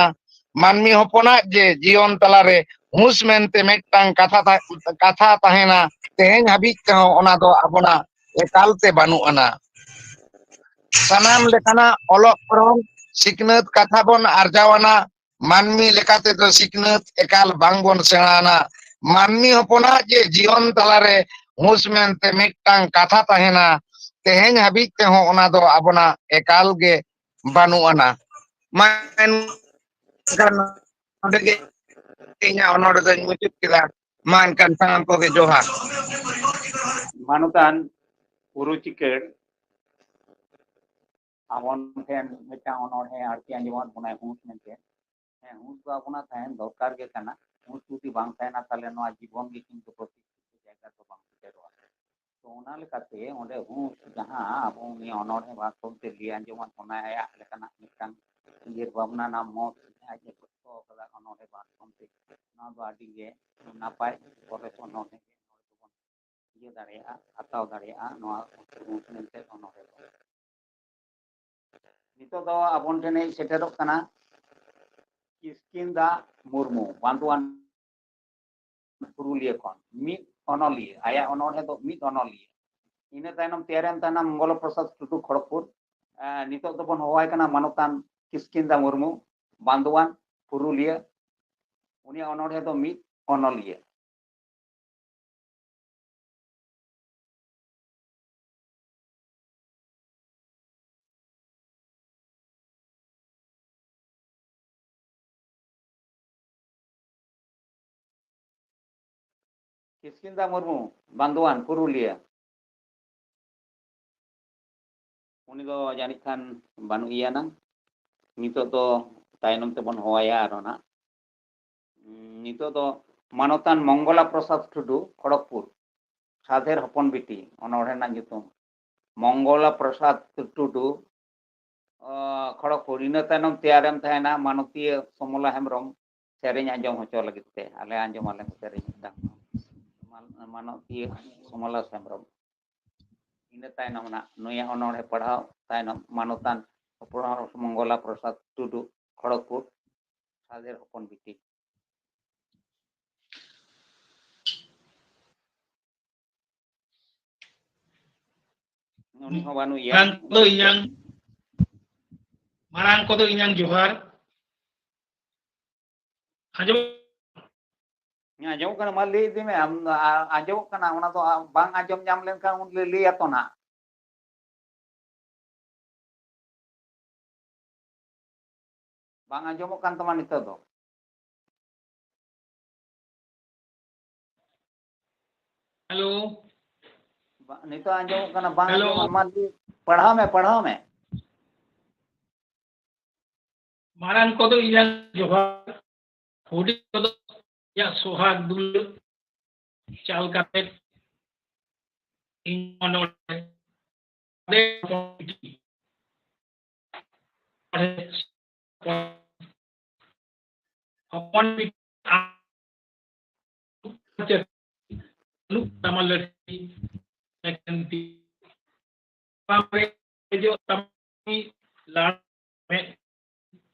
ᱢᱟᱹᱱᱢᱤ ᱦᱚᱯᱚᱱᱟᱜ ᱡᱮ ᱡᱤᱭᱚᱱ ᱛᱟᱞᱟᱨᱮ ᱦᱩᱸᱥ ᱢᱮᱱᱛᱮ ᱢᱤᱫᱴᱟᱝ ᱠᱟᱛᱷᱟ ᱛᱟ-, ᱠᱟᱛᱷᱟ ᱛᱟᱦᱮᱱᱟ, ᱛᱮᱦᱮᱧ ᱦᱟᱹᱵᱤᱡ ᱛᱮᱦᱚᱸ ᱚᱱᱟ ᱫᱚ ᱟᱵᱚᱱᱟᱜ ᱮᱠᱟᱞ ᱛᱮ ᱵᱟᱹᱱᱩᱜ ᱟᱱᱟ᱾ ᱥᱟᱱᱟᱢ ᱞᱮᱠᱟᱱᱟᱜ ᱚᱞᱚᱜ ᱯᱚᱲᱦᱚᱱ, ᱥᱤᱠᱷᱱᱟᱹᱛ ᱠᱟᱛᱷᱟ ᱵᱚᱱ ᱟᱨᱡᱟᱣ ᱟᱱᱟ᱾ ᱢᱟᱹᱱᱢᱤ ᱞᱮᱠᱟ ᱛᱮᱫᱚ ᱥᱤᱠᱷᱱᱟᱹᱛ ᱮᱠᱟᱞ ᱵᱟᱝ ᱵᱚᱱ ᱥᱮᱬᱟ ᱟᱱᱟ᱾ ᱢᱟᱹᱱᱢᱤ ᱦᱚᱯᱚᱱᱟᱜ ᱡᱮ ᱡᱤᱭᱚᱱ ᱛᱟᱞᱟᱨᱮ ᱦᱩᱸᱥ ᱢᱮᱱᱛᱮ ᱢᱤᱫᱴᱟᱝ ᱠᱟᱛᱷᱟ ᱛᱟᱦᱮᱱᱟ, ᱛᱮᱦᱮᱧ ᱦᱟᱹᱵᱤᱡ ᱛᱮᱦᱚᱸ ᱚᱱᱟ ᱫᱚ ᱟᱵᱚᱱᱟᱜ ᱮᱠᱟᱞ ᱜᱮ ᱵᱟᱹᱱᱩᱜ ᱟᱱᱟ᱾ ᱢᱟ ᱮᱱᱠᱷᱟᱱ ᱱᱚᱰᱮ ᱜᱮ ᱤᱧᱟᱹᱜ ᱚᱱᱚᱬᱦᱮ ᱫᱚᱧ ᱢᱩᱪᱟᱹᱫ ᱠᱮᱫᱟ᱾ ᱢᱟ ᱮᱱᱠᱷᱟᱱ ᱥᱟᱱᱟᱢ ᱠᱚᱜᱮ ᱡᱚᱦᱟᱨ᱾ ᱢᱟᱱᱚᱛᱟᱱ ᱯᱩᱨᱩ ᱪᱤᱠᱟᱹᱲ, ᱟᱵᱚ ᱴᱷᱮᱱ ᱢᱤᱫᱴᱟᱝ ᱚᱱᱚᱬᱦᱮ ᱟᱨᱠᱤ ᱟᱸᱡᱚᱢᱟᱫ ᱵᱚᱱᱟᱭ ᱦᱩᱸᱥ ᱢᱮᱱᱛᱮ᱾ ᱦᱮᱸ, ᱦᱩᱸᱥ ᱫᱚ ᱟᱵᱚᱱᱟᱜ ᱛᱟᱦᱮᱱ ᱫᱚᱨᱠᱟᱨ ᱜᱮ ᱠᱟᱱᱟ᱾ ᱦᱩᱸᱥ ᱡᱩᱫᱤ ᱵᱟᱝ ᱛᱟᱦᱮᱱᱟ, ᱛᱟᱦᱞᱮ ᱱᱚᱣᱟ ᱡᱤᱵᱚᱱ ᱜᱮ ᱠᱤᱱᱛᱩ ᱯᱨᱚᱛᱤᱥᱴᱷᱤᱛ ᱡᱟᱭᱜᱟ ᱨᱮᱫᱚ ᱵᱟᱝ ᱥᱮᱴᱮᱨᱚᱜᱼᱟ᱾ ᱛᱚ, ᱚᱱᱟ ᱞᱮᱠᱟᱛᱮ ᱚᱸᱰᱮ ᱦᱩᱸᱥ ᱡᱟᱦᱟᱸ ᱟᱵᱚ ᱩᱱᱤ ᱚᱱᱚᱬᱦᱮ ᱵᱟᱠᱷᱚᱞ ᱛᱮ ᱞᱟᱹᱭ ᱟᱸᱡᱚᱢᱟᱫ ᱵᱚᱱᱟᱭ, ᱟᱭᱟᱜ ᱞᱮᱠᱟᱱᱟᱜ ᱢᱤᱫᱴᱟᱝ ᱩᱭᱦᱟᱹᱨ ᱵᱷᱟᱵᱽᱱᱟ ᱨᱮᱱᱟᱜ ᱢᱚᱛ ᱟᱡ ᱮ ᱫᱚᱦᱚ ᱠᱟᱫᱟ ᱚᱱᱚᱬᱦᱮ ᱵᱟᱠᱷᱚᱞ ᱛᱮ᱾ ᱱᱚᱣᱟ ᱫᱚ ᱟᱹᱰᱤ ᱜᱮ ᱱᱟᱯᱟᱭ ᱥᱚᱨᱮᱥ ᱚᱱᱚᱬᱦᱮ ᱜᱮ ᱱᱚᱰᱮ ᱫᱚᱵᱚᱱ ᱤᱭᱟᱹ ᱫᱟᱲᱮᱭᱟᱜᱼᱟ, ᱦᱟᱛᱟᱣ ᱫᱟᱲᱮᱭᱟᱜᱼᱟ ᱱᱚᱣᱟ ᱢᱮᱱᱛᱮ ᱚᱱᱚᱬᱦᱮ ᱫᱚ᱾ ᱱᱤᱛᱚᱜ ᱫᱚ ᱟᱵᱚᱱ ᱴᱷᱮᱱ ᱦᱮᱡ ᱥᱮᱴᱮᱨᱚᱜ ᱠᱟᱱᱟ ᱠᱤᱥᱠᱤᱱᱫᱟ ᱢᱩᱨᱢᱩ, ᱵᱟᱱᱫᱩᱣᱟᱱ ᱯᱩᱨᱩᱞᱤᱭᱟᱹ ᱠᱷᱚᱱ ᱢᱤᱫ ᱚᱱᱚᱞᱤᱭᱟᱹ, ᱟᱭᱟᱜ ᱚᱱᱚᱬᱦᱮ ᱫᱚ ᱢᱤᱫ ᱚᱱᱚᱞᱤᱭᱟᱹ᱾ ᱤᱱᱟᱹ ᱛᱟᱭᱱᱚᱢ ᱛᱮᱭᱟᱨᱮᱱ ᱛᱟᱦᱮᱱᱟ ᱢᱚᱝᱜᱚᱞ ᱯᱨᱚᱥᱟᱫᱽ ᱴᱩᱰᱩ ᱠᱷᱚᱲᱚᱜᱽᱯᱩᱨ᱾ ᱮᱸ, ᱱᱤᱛᱚᱜ ᱫᱚᱵᱚᱱ ᱦᱚᱦᱚᱣᱟᱭ ᱠᱟᱱᱟ ᱢᱟᱱᱚᱛᱟᱱ ᱠᱤᱥᱠᱤᱱᱫᱟ ᱢᱩᱨᱢᱩ, ᱵᱟᱱᱫᱩᱣᱟᱱ ᱯᱩᱨᱩᱞᱤᱭᱟᱹ᱾ ᱩᱱᱤᱭᱟᱜ ᱚᱱᱚᱬᱦᱮ ᱫᱚ ᱢᱤᱫ ᱚᱱᱚᱞᱤᱭᱟᱹ᱾ ᱠᱤᱥᱠᱤᱱᱫᱟ ᱢᱩᱨᱢᱩ, ᱵᱟᱱᱫᱩᱣᱟᱱ ᱯᱩᱨᱩᱞᱤᱭᱟᱹ᱾ ᱩᱱᱤ ᱫᱚ ᱡᱟᱹᱱᱤᱡ ᱠᱷᱟᱱ ᱵᱟᱹᱱᱩᱜ ᱮᱭᱟ ᱱᱟᱝ᱾ ᱱᱤᱛᱚᱜ ᱫᱚ ᱛᱟᱭᱱᱚᱢ ᱛᱮᱵᱚᱱ ᱦᱚᱦᱚᱭᱟ ᱟᱨᱦᱚᱸ ᱱᱟᱜ᱾ ᱩᱸ, ᱱᱤᱛᱚᱜ ᱫᱚ ᱢᱟᱱᱚᱛᱟᱱ ᱢᱚᱝᱜᱚᱞᱟ ᱯᱨᱚᱥᱟᱫᱽ ᱴᱩᱰᱩ, ᱠᱷᱚᱲᱚᱜᱽᱯᱩᱨ, ᱥᱟᱫᱷᱮᱨ ᱦᱚᱯᱚᱱ ᱵᱤᱴᱤ, ᱚᱱᱚᱬᱦᱮ ᱨᱮᱱᱟᱜ ᱧᱩᱛᱩᱢ᱾ ᱢᱚᱝᱜᱚᱞᱟ ᱯᱨᱚᱥᱟᱫᱽ ᱴᱩᱰᱩ, ᱚ, ᱠᱷᱚᱲᱚᱜᱽᱯᱩᱨ᱾ ᱤᱱᱟᱹ ᱛᱟᱭᱱᱚᱢ ᱛᱮᱭᱟᱨᱮᱱ ᱛᱟᱦᱮᱱᱟ ᱢᱟᱱᱚᱛᱤᱭᱟᱹ ᱥᱚᱢᱚᱞᱟ ᱦᱮᱢᱵᱨᱚᱢ, ᱥᱮᱨᱮᱧ ᱟᱸᱡᱚᱢ ᱦᱚᱪᱚ ᱞᱟᱹᱜᱤᱫ ᱛᱮ᱾ ᱟᱞᱮ ᱟᱸᱡᱚᱢ ᱟᱞᱮ ᱥᱮᱨᱮᱧ ᱢᱤᱫᱴᱟᱝ᱾ ᱢᱟᱱ-, ᱢᱟᱱᱚᱛᱤᱭᱟᱹ ᱥᱚᱢᱚᱞᱟ ᱦᱮᱢᱵᱨᱚᱢ᱾ ᱤᱱᱟᱹ ᱛᱟᱭᱱᱚᱢ ᱱᱟᱜ ᱱᱩᱭᱟᱜ ᱚᱱᱚᱬᱦᱮ ᱯᱟᱲᱦᱟᱣ ᱛᱟᱭᱱᱚᱢ ᱢᱟᱱᱚᱛᱟᱱ ᱯᱨᱚ-, ᱢᱚᱝᱜᱚᱞᱟ ᱯᱨᱚᱥᱟᱫᱽ ᱴᱩᱰᱩ, ᱠᱷᱚᱲᱚᱜᱽᱯᱩᱨ, ᱥᱟᱫᱷᱮᱨ ᱦᱚᱯᱚᱱ ᱵᱤᱴᱤ᱾ ᱩᱱᱤ ᱦᱚᱸ ᱵᱟᱹᱱᱩᱜ ᱮᱭᱟ᱾ ᱢᱟᱨᱟᱝ ᱠᱚᱫᱚ ᱤᱧᱟᱝ, ᱢᱟᱨᱟᱝ ᱠᱚᱫᱚ ᱤᱧᱟᱝ ᱡᱚᱦᱟᱨ᱾ ᱟᱸᱡᱚᱢ? ᱦᱮᱸ, ᱟᱸᱡᱚᱢᱚᱜ ᱠᱟᱱᱟ, ᱢᱟ ᱞᱟᱹᱭ ᱤᱫᱤ ᱢᱮ᱾ ᱟᱢ, ᱟ-, ᱟᱸᱡᱚᱢᱚᱜ ᱠᱟᱱᱟ, ᱚᱱᱟ ᱫᱚ, ᱟ-, ᱵᱟᱝ ᱟᱸᱡᱚᱢ ᱧᱟᱢ ᱞᱮᱱᱠᱷᱟᱱ ᱩᱱ ᱞᱟᱹᱭ, ᱞᱟᱹᱭ ᱟᱠᱚ ᱱᱟᱦᱟᱜ᱾ ᱵᱟᱝ ᱟᱸᱡᱚᱢᱚᱜ ᱠᱟᱱ ᱛᱟᱢᱟ ᱱᱤᱛᱚᱜ ᱫᱚ᱾ ᱦᱮᱞᱳ᱾ ᱵᱟ-, ᱱᱤᱛᱚᱜ ᱟᱸᱡᱚᱢᱚᱜ ᱠᱟᱱᱟ, ᱵᱟᱝ ᱦᱮᱞᱳ᱾ ᱟᱸᱡᱚᱢᱚᱜ ᱠᱟᱱᱟ᱾ ᱢᱟ ᱞᱟᱹᱭ, ᱯᱟᱲᱦᱟᱣ ᱢᱮ, ᱯᱟᱲᱦᱟᱣ ᱢᱮ᱾ ᱢᱟᱨᱟᱝ ᱠᱚᱫᱚ ᱤᱧᱟᱹᱜ ᱡᱚᱦᱟᱨ, ᱦᱩᱰᱤᱧ ᱠᱚᱫᱚ ᱤᱧᱟᱹᱜ ᱥᱚᱦᱟᱜ ᱫᱩᱞᱟᱹᱲ᱾ ᱪᱟᱞ ᱠᱟᱛᱮ ᱤᱧ ᱱᱚᱰᱮ ᱦᱚᱯᱚᱱ ᱵᱤᱴᱤ, ᱦᱚᱯᱚᱱ ᱵᱤᱴᱤ ᱪᱟᱹᱴᱤ, ᱞᱩᱜ ᱛᱟᱢᱟ ᱞᱟᱹᱴᱤ, ᱮᱠᱮᱱ ᱛᱤ᱾ ᱵᱟᱝ ᱨᱮᱡᱚᱜ ᱛᱟᱢᱟ ᱞᱟᱲ ᱢᱮᱫ᱾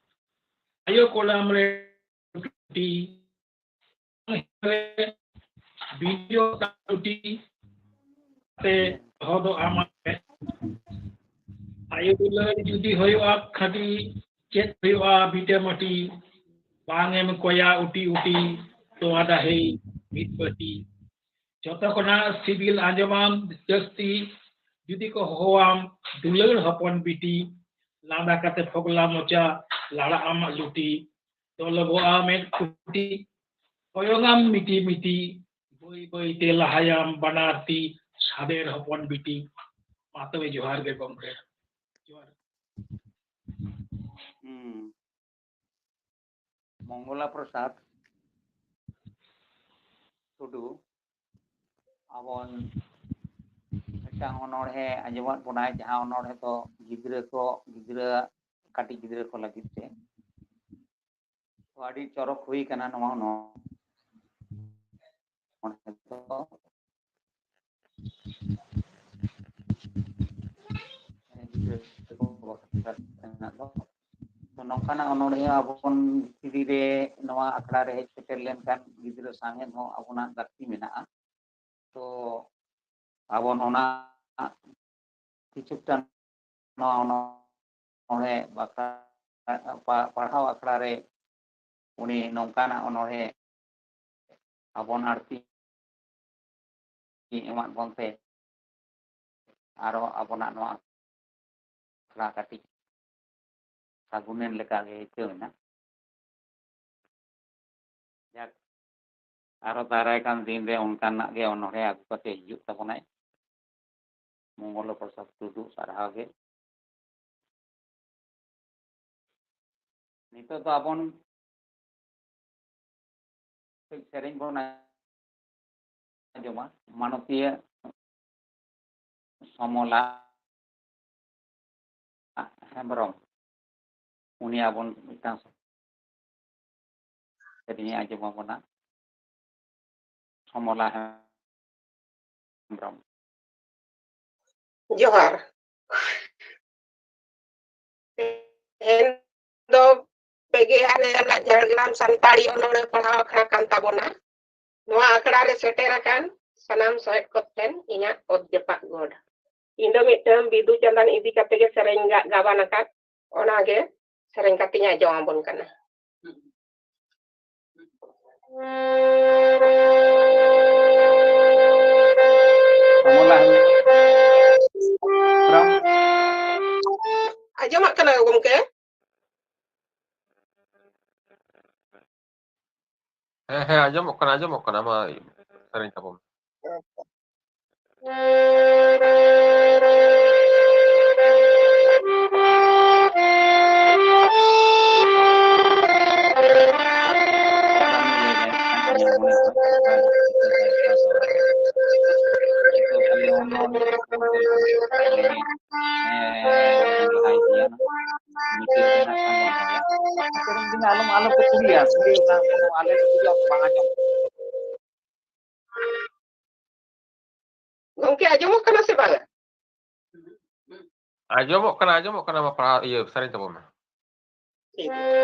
ᱟᱭᱳ ᱠᱚᱲᱟᱢ ᱨᱮ ᱴᱩᱴᱤ, ᱵᱤᱡᱚᱜ ᱛᱟᱢᱟ ᱴᱩᱴᱤ, ᱛᱮ ᱫᱚᱦᱚ ᱫᱚ ᱟᱢᱟᱜ ᱢᱮᱫ᱾ ᱟᱭᱳ ᱫᱩᱞᱟᱹᱲ ᱡᱩᱫᱤ ᱦᱩᱭᱩᱜᱼᱟ ᱠᱷᱟᱹᱴᱤ, ᱪᱮᱫ ᱦᱩᱭᱩᱜᱼᱟ ᱵᱷᱤᱴᱟᱹ ᱢᱟᱹᱴᱤ? ᱵᱟᱝ ᱮᱢ ᱠᱚᱭᱟ ᱩᱴᱤ ᱩᱴᱤ, ᱛᱚᱣᱟ ᱫᱟᱦᱮ ᱢᱤᱫ ᱵᱟᱹᱴᱤ᱾ ᱡᱚᱛᱚ ᱠᱷᱚᱱᱟᱜ ᱥᱤᱵᱤᱞ ᱟᱸᱡᱚᱢᱟᱢ ᱡᱟᱹᱥᱛᱤ, ᱡᱩᱫᱤ ᱠᱚ ᱦᱚᱦᱚᱣᱟᱢ ᱫᱩᱞᱟᱹᱲ ᱦᱚᱯᱚᱱ ᱵᱤᱴᱤ, ᱞᱟᱸᱫᱟ ᱠᱟᱛᱮ ᱯᱷᱚᱜᱽᱞᱟ ᱢᱚᱪᱟ, ᱞᱟᱲᱟᱜ ᱟᱢᱟᱜ ᱞᱩᱴᱤ, ᱛᱚᱞᱚᱜᱚᱜᱼᱟ ᱢᱮᱫ ᱠᱩᱴᱤ, ᱠᱚᱭᱚᱜᱟᱢ ᱢᱤᱴᱤ ᱢᱤᱴᱤ, ᱵᱟᱹᱭ ᱵᱟᱹᱭ ᱛᱮ ᱞᱟᱦᱟᱭᱟᱢ ᱵᱟᱱᱟᱨ ᱛᱤ, ᱥᱟᱫᱮᱨ ᱦᱚᱯᱚᱱ ᱵᱤᱴᱤ᱾ ᱢᱟ ᱛᱚᱵᱮ ᱡᱚᱦᱟᱨ ᱜᱮ ᱜᱚᱢᱠᱮ᱾ ᱡᱚᱦᱟᱨ᱾ ᱦᱩᱸ᱾ ᱢᱚᱝᱜᱚᱞᱟ ᱯᱨᱚᱥᱟᱫᱽ ᱴᱩᱰᱩ ᱟᱵᱚᱱ ᱢᱤᱫᱴᱟᱝ ᱚᱱᱚᱬᱦᱮ ᱟᱸᱡᱚᱢᱟᱫ ᱵᱚᱱᱟᱭ, ᱡᱟᱦᱟᱸ ᱚᱱᱚᱬᱦᱮ ᱫᱚ ᱜᱤᱫᱽᱨᱟᱹ ᱠᱚ, ᱜᱤᱫᱽᱨᱟᱹ, ᱠᱟᱹᱴᱤᱡ ᱜᱤᱫᱽᱨᱟᱹ ᱠᱚ ᱞᱟᱹᱜᱤᱫ ᱛᱮ᱾ ᱛᱚ, ᱟᱹᱰᱤ ᱪᱚᱨᱚᱠ ᱦᱩᱭ ᱠᱟᱱᱟ ᱱᱚᱣᱟ ᱚᱱᱚᱬᱦᱮ ᱫᱚ᱾ ᱜᱤᱫᱽᱨᱟᱹ ᱠᱚ ᱵᱟᱠᱷᱨᱟ ᱛᱮᱱᱟᱜ ᱫᱚ᱾ ᱛᱚ, ᱱᱚᱝᱠᱟᱱᱟᱜ ᱚᱱᱚᱬᱦᱮ ᱟᱵᱚ ᱵᱚᱱ ᱵᱷᱤᱛᱨᱤ ᱨᱮ ᱱᱚᱣᱟ ᱟᱠᱷᱲᱟ ᱨᱮ ᱦᱮᱡ ᱥᱮᱴᱮᱨ ᱞᱮᱱᱠᱷᱟᱱ ᱜᱤᱫᱽᱨᱟᱹ ᱥᱟᱶᱦᱮᱫ ᱦᱚᱸ ᱟᱵᱚᱱᱟᱜ ᱞᱟᱹᱠᱛᱤ ᱢᱮᱱᱟᱜᱼᱟ᱾ ᱛᱚ, ᱟᱵᱚ ᱚᱱᱟ ᱠᱤᱪᱷᱩᱴᱟ ᱱᱚᱣᱟ ᱚᱱᱚᱬᱦᱮ ᱵᱟᱠᱷᱨᱟ, ᱯᱟ-, ᱯᱟᱲᱦᱟᱣ ᱟᱠᱷᱲᱟ ᱨᱮ ᱩᱱᱤ ᱱᱚᱝᱠᱟᱱᱟᱜ ᱚᱱᱚᱬᱦᱮ ᱟᱵᱚᱱ ᱟᱹᱲᱛᱤ ᱮᱢᱟᱫ ᱵᱚᱱ ᱛᱮ ᱟᱨᱚ ᱟᱵᱚᱱᱟᱜ ᱱᱚᱣᱟ ᱟᱠᱷᱲᱟ ᱠᱟᱹᱴᱤᱡ ᱥᱟᱹᱜᱩᱱᱮᱱ ᱞᱮᱠᱟ ᱜᱮ ᱟᱹᱭᱠᱟᱹᱣ ᱮᱱᱟ᱾ ᱡᱟᱠ, ᱟᱨᱚ ᱫᱟᱨᱟᱭ ᱠᱟᱱ ᱫᱤᱱ ᱨᱮ ᱚᱱᱠᱟᱱᱟᱜ ᱜᱮ ᱚᱱᱚᱬᱦᱮ ᱟᱹᱜᱩ ᱠᱟᱛᱮ ᱦᱤᱡᱩᱜ ᱛᱟᱵᱚᱱᱟᱭ᱾ ᱢᱚᱝᱜᱚᱞ ᱯᱨᱚᱥᱟᱫᱽ ᱴᱩᱰᱩ, ᱥᱟᱨᱦᱟᱣ ᱜᱮ᱾ ᱱᱤᱛᱚᱜ ᱫᱚ ᱟᱵᱚᱱ ᱠᱟᱹᱡ ᱥᱮᱨᱮᱧ ᱵᱚᱱ ᱟᱸᱡᱚᱢᱟ᱾ ᱢᱟᱱᱚᱛᱤᱭᱟᱹ ᱥᱚᱢᱚᱞᱟ ᱦᱮᱢᱵᱨᱚᱢ, ᱩᱱᱤ ᱟᱵᱚᱱ ᱢᱤᱫᱴᱟᱝ ᱥᱮᱨᱮᱧᱮ ᱟᱸᱡᱚᱢ ᱟᱵᱚᱱᱟ᱾ ᱥᱚᱢᱚᱞᱟ ᱦᱮᱢᱵᱨᱚᱢ᱾ ᱡᱚᱦᱟᱨ᱾ ᱛᱮᱦᱮᱧ ᱫᱚ ᱯᱮᱜᱮ ᱟᱞᱮ ᱨᱮᱱᱟᱜ ᱡᱷᱟᱲᱜᱨᱟᱢ ᱥᱟᱱᱛᱟᱲᱤ ᱚᱱᱚᱬᱦᱮ ᱯᱟᱲᱦᱟᱣ ᱟᱠᱷᱲᱟ ᱠᱟᱱ ᱛᱟᱵᱚᱱᱟ᱾ ᱱᱚᱣᱟ ᱟᱠᱷᱲᱟ ᱨᱮ ᱥᱮᱴᱮᱨ ᱟᱠᱟᱱ ᱥᱟᱱᱟᱢ ᱥᱚᱦᱮᱫ ᱠᱚ ᱴᱷᱮᱱ ᱤᱧᱟᱹᱜ ᱚᱛ ᱡᱟᱯᱟᱜ ᱜᱚᱰ᱾ ᱤᱧ ᱫᱚ ᱢᱤᱫᱴᱟᱝ ᱵᱤᱫᱩ ᱪᱟᱸᱫᱟᱱ ᱤᱫᱤ ᱠᱟᱛᱮ ᱜᱮ ᱥᱮᱨᱮᱧ ᱜᱟ-, ᱜᱟᱵᱟᱱ ᱟᱠᱟᱫ, ᱚᱱᱟᱜᱮ ᱥᱮᱨᱮᱧ ᱠᱟᱛᱮᱧ ᱟᱸᱡᱚᱢ ᱟᱵᱚᱱ ᱠᱟᱱᱟ᱾ ᱠᱚᱢᱚᱞᱟ ᱦᱮᱢᱵᱨᱚᱢ᱾ ᱟᱸᱡᱚᱢᱚᱜ ᱠᱟᱱᱟ ᱜᱚᱢᱠᱮ? ᱦᱮᱸ, ᱦᱮᱸ, ᱟᱸᱡᱚᱢᱚᱜ ᱠᱟᱱᱟ, ᱟᱸᱡᱚᱢᱚᱜ ᱠᱟᱱᱟ᱾ ᱢᱟ ᱥᱮᱨᱮᱧ ᱛᱟᱵᱚᱱ ᱢᱮ᱾ ᱟᱞᱚᱢ, ᱟᱞᱚᱢ ᱯᱮ ᱠᱩᱞᱤᱭᱟ, ᱠᱩᱞᱤ ᱨᱮᱱᱟᱜ ᱠᱳᱱᱳ ᱟᱞᱮ ᱞᱮ ᱠᱩᱞᱤᱭᱟ, ᱵᱟᱝ ᱟᱸᱡᱚᱢ᱾ ᱜᱚᱢᱠᱮ, ᱟᱸᱡᱚᱢᱚᱜ ᱠᱟᱱᱟ ᱥᱮ ᱵᱟᱝᱟ? ᱟᱸᱡᱚᱢᱚᱜ ᱠᱟᱱᱟ, ᱟᱸᱡᱚᱢᱚᱜ ᱠᱟᱱᱟ᱾ ᱢᱟ ᱯᱟᱲᱦᱟᱣ, ᱤᱭᱟᱹ, ᱥᱮᱨᱮᱧ ᱛᱟᱵᱚᱱ ᱢᱮ᱾ ᱴᱷᱤᱠ ᱜᱮᱭᱟ᱾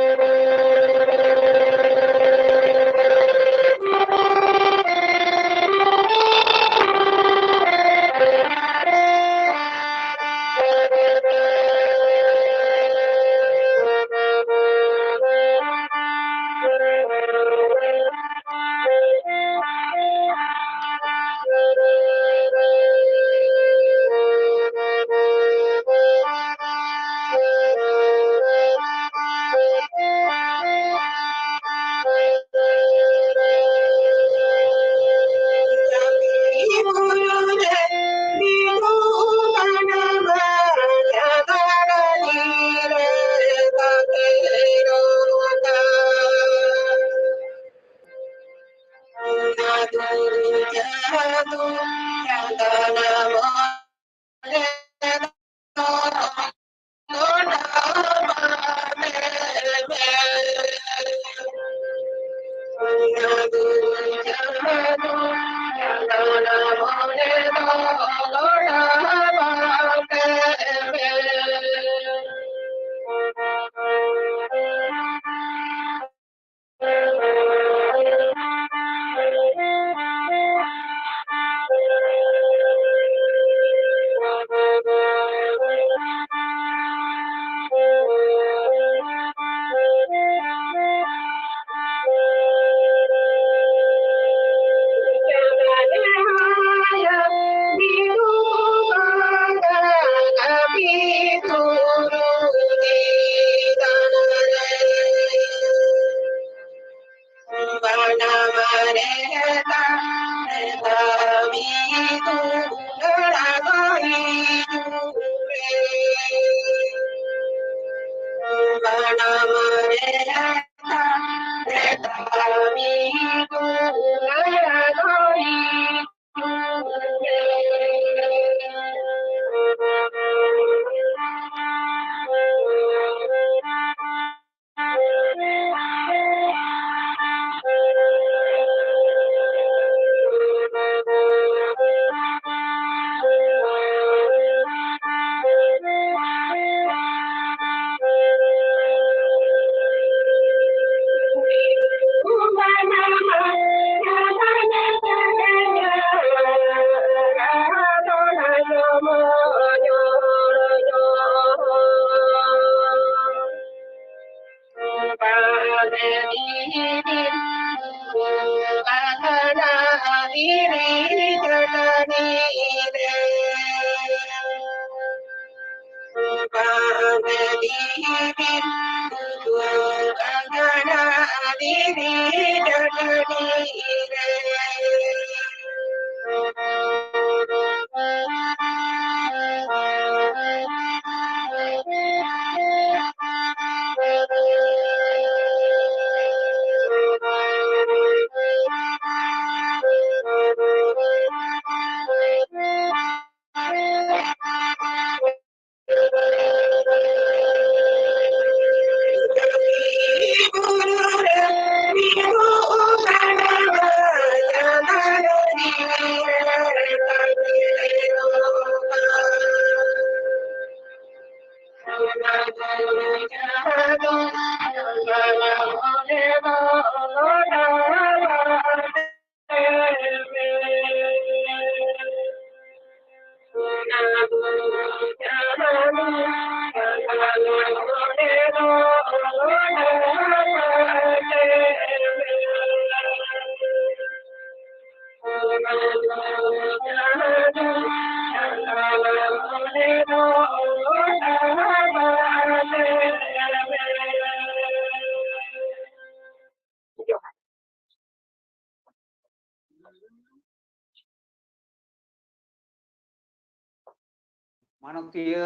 ᱢᱟᱱᱚᱛᱤᱭᱟᱹ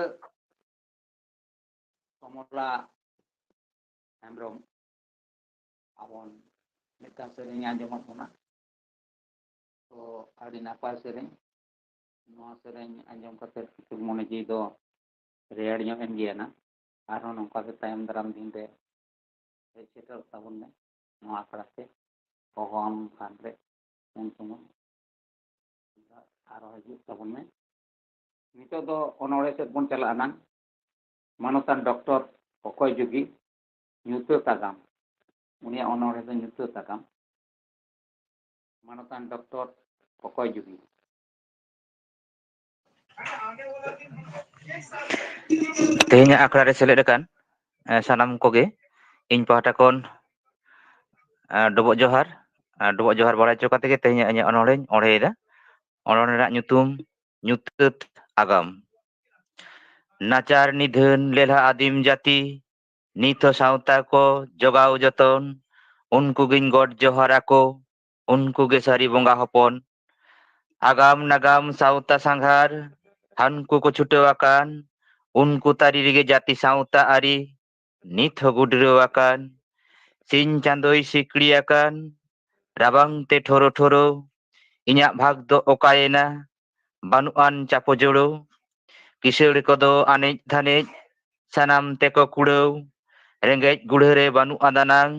ᱠᱚᱢᱚᱞᱟ ᱦᱮᱢᱵᱨᱚᱢ ᱟᱵᱚᱱ ᱢᱤᱫᱴᱟᱝ ᱥᱮᱨᱮᱧ ᱟᱸᱡᱚᱢᱟᱫ ᱵᱚᱱᱟ᱾ ᱛᱚ ᱟᱹᱰᱤ ᱱᱟᱯᱟᱭ ᱥᱮᱨᱮᱧ᱾ ᱱᱚᱣᱟ ᱥᱮᱨᱮᱧ ᱟᱸᱡᱚᱢ ᱠᱟᱛᱮ ᱠᱤᱪᱷᱩ ᱢᱚᱱᱮ ᱡᱤᱣᱤ ᱫᱚ ᱨᱮᱭᱟᱲ ᱧᱚᱜ ᱮᱱ ᱜᱮᱭᱟ ᱱᱟ᱾ ᱟᱨᱦᱚᱸ ᱱᱚᱝᱠᱟ ᱜᱮ ᱛᱟᱭᱚᱢ ᱫᱟᱨᱟᱢ ᱫᱤᱱ ᱨᱮ ᱦᱮᱡ ᱥᱮᱴᱮᱨᱚᱜ ᱛᱟᱵᱚᱱ ᱢᱮ ᱱᱚᱣᱟ ᱟᱠᱷᱲᱟ ᱛᱮ᱾ ᱦᱚᱦᱚᱣᱟᱢ ᱠᱷᱟᱱ ᱨᱮ ᱩᱱ ᱥᱚᱢᱚᱭ ᱟᱨᱚ ᱦᱤᱡᱩᱜ ᱛᱟᱵᱚᱱ ᱢᱮ᱾ ᱱᱤᱛᱚᱜ ᱫᱚ ᱚᱱᱚᱬᱦᱮ ᱥᱮᱫ ᱵᱚᱱ ᱪᱟᱞᱟᱜᱼᱟ ᱱᱟᱝ᱾ ᱢᱟᱱᱚᱛᱟᱱ ᱰᱚᱠᱴᱚᱨ ᱚᱠᱚᱭ ᱡᱩᱜᱤ, ᱧᱩᱛᱟᱹᱛ ᱟᱜᱟᱢ᱾ ᱩᱱᱤᱭᱟᱜ ᱚᱱᱚᱬᱦᱮ ᱫᱚ ᱧᱩᱛᱟᱹᱛ ᱟᱜᱟᱢ᱾ ᱢᱟᱱᱚᱛᱟᱱ ᱰᱚᱠᱴᱚᱨ ᱚᱠᱚᱭ ᱡᱩᱜᱤ᱾ ᱛᱮᱦᱮᱧᱟᱜ ᱟᱠᱷᱲᱟ ᱨᱮ ᱥᱮᱞᱮᱫ ᱟᱠᱟᱱ, ᱮ, ᱥᱟᱱᱟᱢ ᱠᱚᱜᱮ ᱤᱧ ᱯᱟᱦᱴᱟ ᱠᱷᱚᱱ, ᱮ, ᱰᱚᱵᱚᱜ ᱡᱚᱦᱟᱨ᱾ ᱮ, ᱰᱚᱵᱚᱜ ᱡᱚᱦᱟᱨ ᱵᱟᱲᱟᱭ ᱦᱚᱪᱚ ᱠᱟᱛᱮ ᱜᱮ ᱛᱮᱦᱮᱧᱟᱜ ᱤᱧᱟᱹᱜ ᱚᱱᱚᱬᱦᱮᱧ ᱚᱬᱦᱮᱭᱮᱫᱟ᱾ ᱚᱱᱚᱬᱦᱮ ᱨᱮᱱᱟᱜ ᱧᱩᱛᱩᱢ ᱧᱩᱛᱟᱹᱛ ᱟᱜᱟᱢ᱾ ᱱᱟᱪᱟᱨ ᱱᱤᱫᱷᱟᱹᱱ ᱞᱮᱞᱦᱟ ᱟᱹᱫᱤᱢ ᱡᱟᱹᱛᱤ, ᱱᱤᱛ ᱦᱚᱸ ᱥᱟᱶᱛᱟ ᱠᱚ ᱡᱚᱜᱟᱣ ᱡᱚᱛᱚᱱ, ᱩᱱᱠᱩ ᱜᱤᱧ ᱜᱚᱰ ᱡᱚᱦᱟᱨ ᱟᱠᱚ, ᱩᱱᱠᱩ ᱜᱮ ᱥᱟᱹᱨᱤ ᱵᱚᱸᱜᱟ ᱦᱚᱯᱚᱱ᱾ ᱟᱜᱟᱢ ᱱᱟᱜᱟᱢ ᱥᱟᱶᱛᱟ ᱥᱟᱸᱜᱷᱟᱨ, ᱦᱟᱱᱠᱩ ᱠᱚ ᱪᱷᱩᱴᱟᱹᱣ ᱟᱠᱟᱱ, ᱩᱱᱠᱩ ᱛᱟᱹᱨᱤ ᱨᱮᱜᱮ ᱡᱟᱹᱛᱤ ᱥᱟᱶᱛᱟ ᱟᱹᱨᱤ, ᱱᱤᱛ ᱦᱚᱸ ᱜᱩᱰᱨᱟᱹᱣ ᱟᱠᱟᱱ᱾ ᱥᱤᱧ ᱪᱟᱸᱫᱚᱭ ᱥᱤᱠᱲᱤ ᱟᱠᱟᱱ, ᱨᱟᱵᱟᱝ ᱛᱮ ᱴᱷᱚᱨᱚ ᱴᱷᱚᱨᱚ, ᱤᱧᱟᱜ ᱵᱷᱟᱜᱽ ᱫᱚ ᱚᱠᱟᱭᱮᱱᱟ? ᱵᱟᱹᱱᱩᱜ ᱟᱱ ᱪᱟᱯᱚ ᱡᱳᱲᱳ᱾ ᱠᱤᱥᱟᱹᱲ ᱠᱚᱫᱚ ᱟᱱᱮᱡ ᱫᱷᱟᱱᱮᱡ, ᱥᱟᱱᱟᱢ ᱛᱮᱠᱚ ᱠᱩᱲᱟᱹᱣ᱾ ᱨᱮᱸᱜᱮᱡ ᱜᱩᱲᱦᱟᱹ ᱨᱮ ᱵᱟᱹᱱᱩᱜ ᱟᱫᱟᱱᱟᱝ,